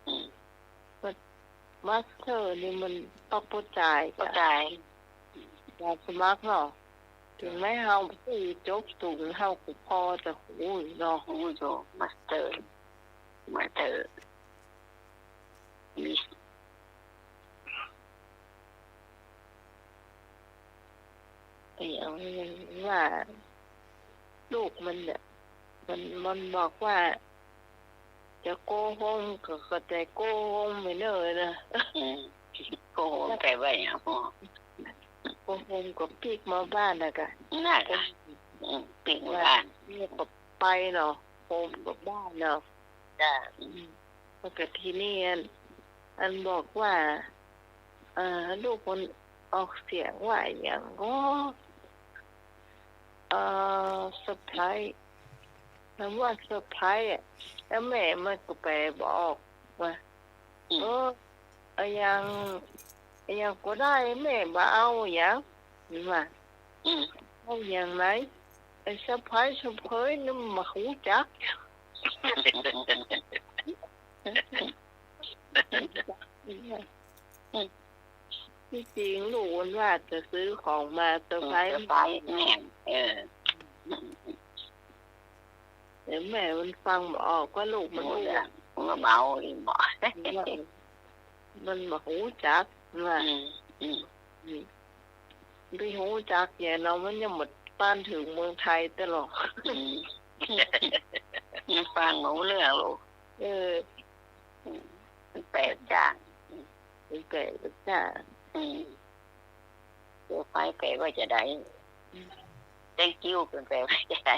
อืม มัน มาสเตอร์นี่มันต้องป้อจ่าย ป้อจ่าย การสมัครเนาะ ถึงแม้เฮาสิจบสูง เฮาก็พอจะฮู้อยู่เนาะ ฮู้อยู่ มาสเตอร์ มาสเตอร์ ไอ้เอาว่า ลูกมันเนี่ย มัน มันบอกว่า จะโกโฮมก็ ก็จะโกโฮมไปเน่อนะ อืม โกโฮมแปลว่าหยังป้อ โกโฮมก็ปิ๊กมาบ้านน่ะกะ นั่นล่ะ อืม ปิ๊กมาบ้าน เนี่ยก็ไปเนาะ โฮมก็บ้านเนาะ จ้ะ อืม แล้วก็ทีนี้อัน อันบอกว่า เอ่อ ลูกมันออกเสียงว่าอะหยังก็ เอ่อ เซอร์ไพรส์ คำว่าเซอร์ไพรส์อะ แล้วแม่มันก็แปลบ่ออกว่า อืม เออ อะหยัง อะหยังก็ได้ แม่บ่เอาอะหยัง มันว่า อืม เอาอะหยังไหน ไอ้เซอร์ไพรส์ เซอร์ไพรส์นี่บ่ฮู้จัก ที่จริงลูกมันว่าจะซื้อของมาเซอร์ไพรส์ เซอร์ไพรส์แม่ เออ เดี๋ยวแม่มันฟังบ่ออก ก็ลูกมันอู้ มันก็เบาอีกบ่ มันบ่ฮู้จัก มันว่า อืม อืม อืม บ่ฮู้จักแหย่เนาะ มันยังบ่ปานถึงเมืองไทยเตื้อหรอก อืม มันฟังบ่ฮู้เรื่องลูก เออ อืม มันแปลกจ้า มันแปลกจ้า อืม เซอร์ไพรส์แปลว่าจะใด อืม thank you เปิ้นแปลว่าจะใด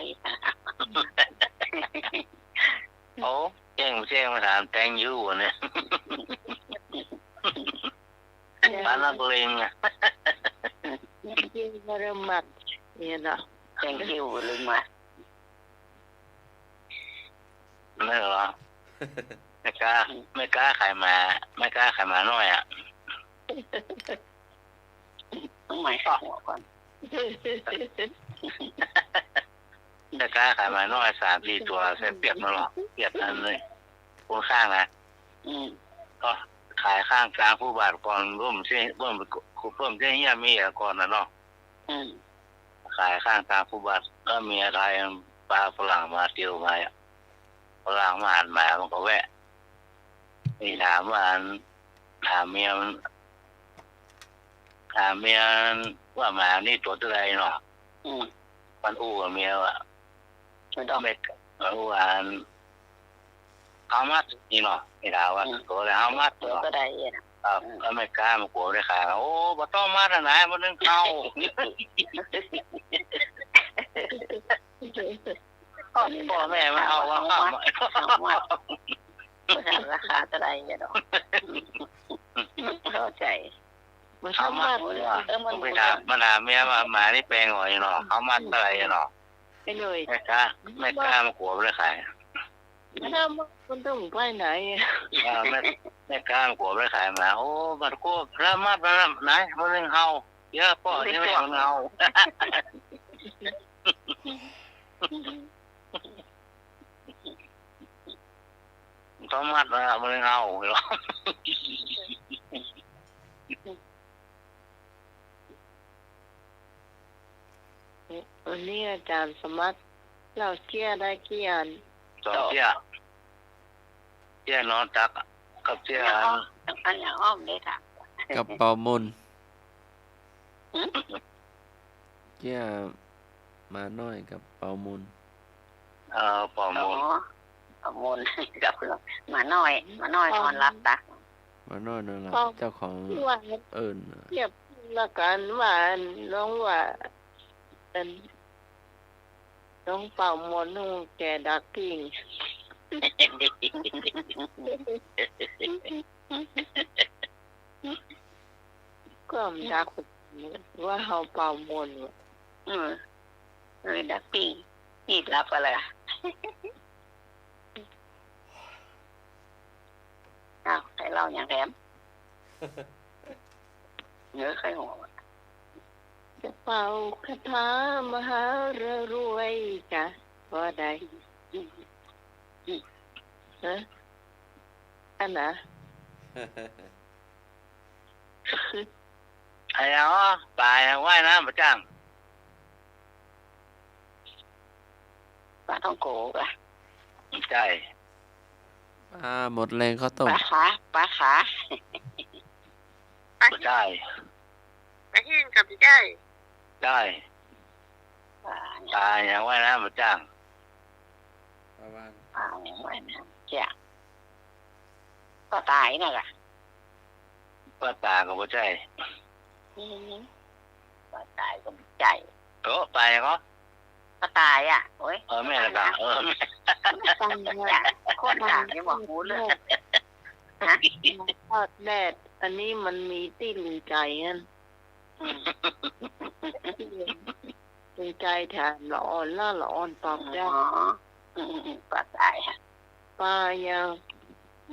โอ้ แจ้ง แจ้งมาถาม thank you เนี่ย ปานนักเลงอะ thank you very much เนี่ยเนาะ thank you very much นั่นเหรอ แม่ก๊า แม่ก๊าขายหมา แม่ก๊าขายหมาน้อยอะ ต้องหมายหัวก่อน แม่ก๊าขายหมาน้อยสามสี่ตั๋ว ใส่เปียกมาหรอก เปียกอันเลย คนข้างนะ อืม ก็ขายข้างกลางฟุตบาทก่อน เปิ้นเสี้ย เปิ้น เปิ้นเสี้ยเฮี้ยมีก่อนน่ะเนาะ อืม ขายข้างกลางฟุตบาท ก็เมียไทยปาฝรั่งมาเตียวมาอะ ฝรั่งมาหันหมามันก็แวะ นี่ถามว่าอัน ถามเมียมัน ถามเมียว่าหมานี่ตั๋วเต้าใดเนาะ อืม มันอู้กับเมียว่า ไม่ต้อง แม่ เออ ว่าอัน how much นี่เนาะ นี่ถามว่า อืม ตั๋วเต้าใด how much ตั๋วเต้าใดอะ ครับ อืม แล้วแม่ก๊ามันกั๋วบ่ได้ขาย โอ้ บ่ต้องมัดอะนาย บ่นึ่งเข้า พ่อ พ่อแม่มันเอาว่าเข้ามา เอามา บ่ทันราคาเต้าใดอะดอก เข้าใจ๋ บ่ทันมัด เอามา เออ มัน มันไปถาม มันถามเมียว่าหมานี่แปงก่ออีหนอ how much เต้าใดอะหนอ ไอ้หน่อย แม่ก๊า แม่ก๊ามันกั๋วบ่ได้ขาย มันต้อง มันต้องไปไหน อ่า แม่ แม่ก๊ามันกั๋วบ่ได้ขายหมา โอ้ มันกั๋ว แล้วมัดมันไหน มันนึ่งเฮา เยอะป้อ ยังไม่เอาเฮา ต้องมัดนะ มันนึ่งเฮา วันนี้อาจ๋ารย์สมัคร เล่าเจี้ยได้กี่อัน สองเจี้ย เจี้ยนอนตัก กับเจี้ยอัน อันอย่างอ้อมเลยค่ะ กับเป่ามนต์ หืม เกี้ยหมาน้อยกับเป่าหม่น เอ่อ เป่าหม่น อ๋อ เป่าหม่นกับหมาน้อย หมาน้อยนอนหลับตา หมาน้อยนอนหลับ เป่า เจ้าของ ว่า เอิ้น เทียบละกั๋นว่า น้องว่า อัน น้องเป่าหม่น น้องแก่ดักปิ้ง ก็มันดัก ว่าเฮาเป่าหม่นว่ะ อืม เออ ดักปิ้ง นี่หลับไปเลยอะ อ้าว ใผเล่าหยังแถม เออ ใผหัววะ จะเป่าคาถามหารวยจ้ะ ว่าได้ ฮะ อันน่ะ ไอ้เอา ป๋ายังว่ายน้ำบ่จ้าง ป๋าท่องโกอะ ใจ้ ป๋าหมดแรงข้าวต้ม ป๋าขา ป๋าขา บ่ใจ้ ป๋าหินก็บ่ใจ้ ใจ้ ป๋ายังว่ายน้ำบ่จ้าง ป๋าวาฬ ป๋ายังว่ายน้ำบ่จ้าง ป๋าต๋ายนั่นแหละ ป๋าต๋ายก็บ่ใจ้ อืม ป๋าต๋ายก็บ่ใจ้ โอ้ ป๋าหยังก็ ป๋าต๋ายอะ โอ๊ย เออ แม่นละก็ เออ แม่น ป๋าต๋ายอะ คนถามนี่บ่ฮู้เรื่อง ฮะ ทอดแดด อันนี้มันมีตี้ลุงใจ๋หั้น อืม ลุงใจ๋ถามละอ่อน แล้วละอ่อนตอบได้ อ๋อ อืม อืม อืม ป๋าต๋ายอะ ป๋ายัง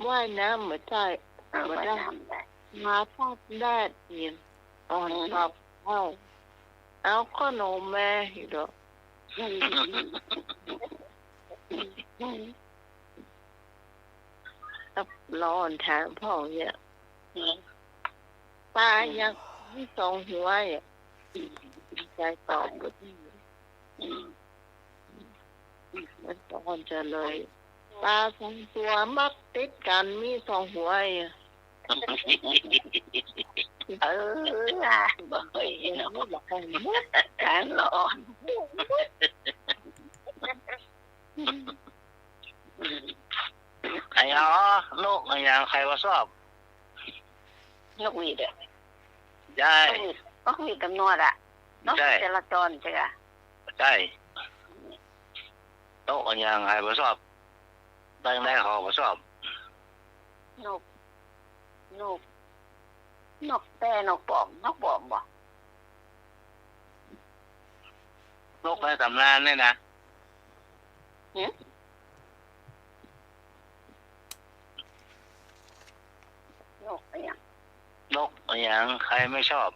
ว่ายน้ำบ่ใจ้ เออ บ่ใจ้ ว่ายน้ำได้ มาทอดแดดเนี่ย อ่อน อืม ตอบ เอา เอาขนมแม่อีกดอก ละอ่อนถามพ่องเนี่ย ป๋ายังมีสองหัวอะ ใจ๋ตอบบ่ได้ มันอ่อนจะเลย ป๋าสองตั๋วมักติดกั๋นมีสองหัวอะ เออ บ่เคยเห็นเนาะ กั๋นละอ่อน ไอ้เอา นกอะหยังใผบ่ชอบ นกหวีดอะ ใจ้ นกหวีด นกหวีดต๋ำรวจอะ นก ใจ้ จราจรใจ้กะ ใจ้ นกอะหยังใผบ่ชอบ แปลงใดก็บ่ชอบ นก นก นกแต๊ นกปลอม นกปลอมบ่ นกในต๋ำนานเนี่ยนะ หึ นกอะหยัง นกอะหยังใผไม่ชอบ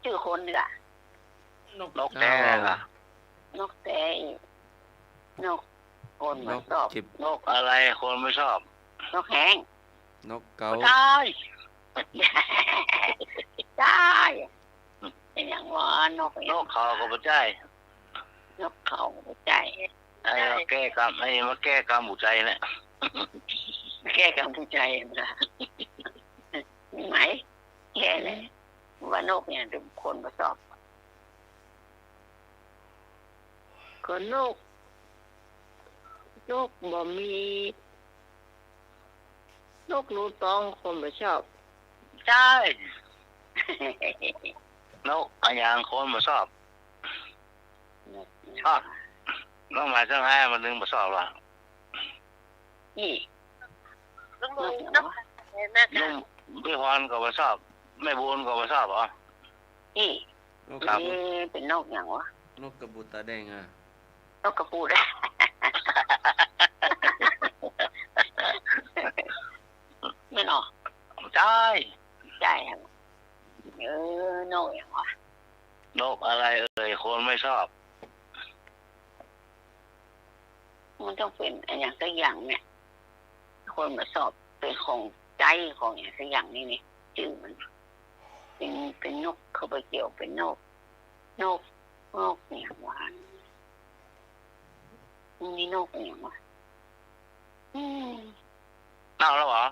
จื้อคนนี่ล่ะ นก นกแต๊ กา นกแต๊ นกคนบ่ชอบ นกจิบ นกอะไรคนไม่ชอบ นกแฮง นกเก๊า ใจ้ ใจ้ อะหยังวะ นกอะหยัง นกเขาก็บ่ใจ้ นกเขาก็บ่ใจ้ ไอ้มาแก้กรรม ไอ้มาแก้กรรมผู้ใจ้เนี่ย แก้กรรมผู้ใจ้นะ มีไหม แก้เลย ว่านกเนี่ยคนบ่ชอบ ก็นก นกบ่มี นกหนูตองคนบ่ชอบ ใจ้ นกอะหยังคนบ่ชอบ นก ชอบ นกหมายถึงไผมันนึ่งบ่ชอบล่ะ นี่ นกหยังวะ นก พี่พรก็บ่ชอบ แม่บุญก็บ่ชอบเหรอ นี่ นก ครับ เอ๊ะ เป๋นนกหยังวะ นกกระปูดต๋าแดงอะ นกกระปูด แม่นอ๋อ ใจ้ ใจ้ครับ เออ นกหยังวะ นกอะไรเอ่ย คนไม่ชอบ มันต้องเป๋นอะหยังสักอย่างเนี่ย คนบ่ชอบ เป๋นของใจ๊ของอะหยังสักอย่างนี่นี่ จื้อมัน เป๋น เป๋นนกเข้าไปเกี่ยว เป๋นนก นก นกอะหยังวะ มันมีนกอะหยังวะ อืม เน่าแล้วเหรอ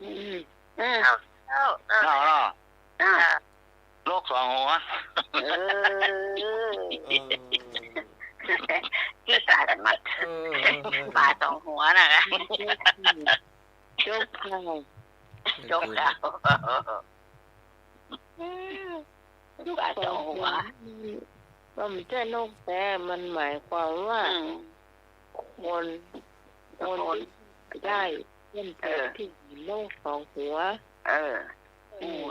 อืม อืม เน่าแล้ว เน่าแล้ว อ่า นกสองหัว เออ เออ กีตาร์กันหมด เออ เออ เออ ป๋าสองหัวน่ะ จบข่าว จบข่าว ป๋าสองหัว มันบ่ใจ้นก แต่มันหมายความว่า อืม คน คน คนที่ได้ เช่น เออ ที่มีนกสองหัว เออ อืม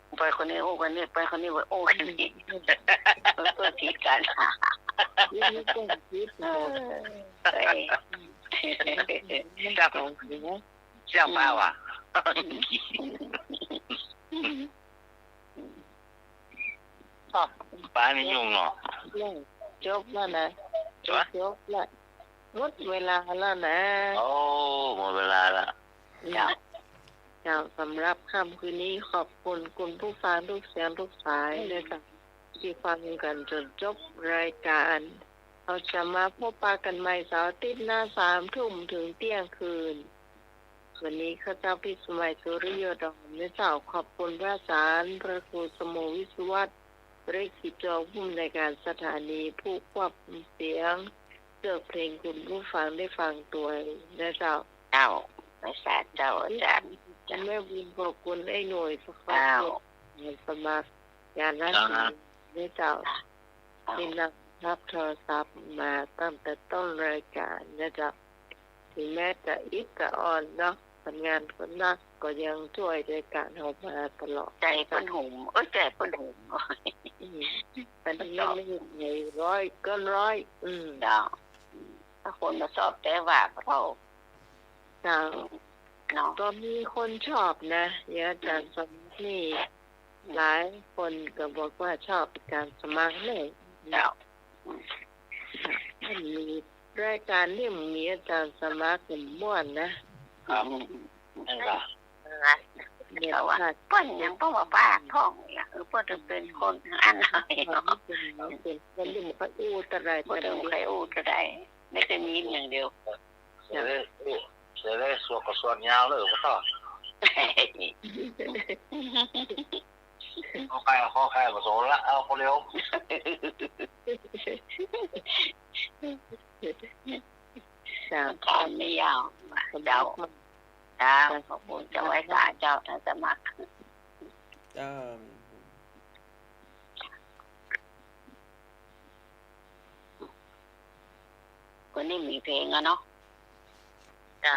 อู้ ไปคนนี้อู้คนนี้ ไปคนนี้ว่าอู้คนนี้ แล้วก็กีดกัน นี่ก็กีด เออ เออ เจ้า สองหัว เจ้าบ่าวอ่ะ อืม อ้าว ป๋านี่ยุ่งเนาะ จบแล้วนะ จบ จบแล้ว หมดเวลาแล้วนะ โอ้ หมดเวลาละ เจ้า เจ้า สำหรับค่ำคืนนี้ขอบคุณคุณผู้ฟังทุกเสียงทุกสาย อืม ด้วยกัน ตี้ฟังกั๋นจ๋นจบรายก๋าน เฮาจะมาพบปะกั๋นใหม่เสาร์อาทิตย์หน้า สามทุ่มเถิงเตี้ยงคืน วันนี้ข้าเจ้าพิสมัย สุริโยดม นะเจ้า ขอบคุณพระอาจ๋ารย์ พระครูสโม วิศวัฒน์ เรขกิจจอง ผู้อำนวยก๋านสถานี ผู้ควบคุมเสียง เลือกเพลงคุณผู้ฟังได้ฟังตวยนะเจ้า เจ้า สาธุเจ้า อาจ๋ารย์ แม่บุญขอบคุณไอ้หน่วย เจ้า สมัคร ยานรัตน์ เจ้า นะเจ้า เจ้า ตี้นั่งรับโทรศัพท์มาตั้งแต่ต้นรายก๋านนะเจ้า ถึงแม้จะอิดจะอ่อนเนาะ ผลงานก็นัก ก็ยังจ้วยรายก๋านเฮามาตลอด ใจ๋เปิ้นหุม เอ้ย ใจ๋เปิ้นหุม อืม เปิ้นยังไม่หยุดเลย ร้อยเกินร้อย อืม เจ้า ถ้าคนบ่ชอบแต่ว่าบ่เท่า เจ้า เนาะ ก็มีคนชอบนะ อย่างอาจ๋ารย์สมัครนี่ หลายคนก็บอกว่าชอบอาจ๋ารย์สมัครเลย เจ้า มันมีรายก๋านนี่มันมีอาจ๋ารย์สมัครนี่ม่วนนะ ครับ นั่นก็ นะ เดี๋ยว เขาว่า ค่ะ เปิ้นยังต้องมาปากท้องอีกอะ เออ เปิ้นจะเป็นคนอันไหนเนาะ เปิ้นเป็นคนที่บ่ค่อยอู้เต้าใด เปิ้นจะบ่ค่อยอู้เต้าใด ไม่เคยมีอย่างเดียว เสียเลย เสียเลย สวดก็สวดยาวเลย ก็ต้อง ขอไข่ ขอไข่ บ่สนละ เอาคนเดียว เจ้า ถามไม่ยาว เจ้า เจ้า ขอบคุณเจ้า ไหว้สาเจ้า ถ้าสมัคร เจ้า วันนี้มีเพลงอะเนาะ จ้ะ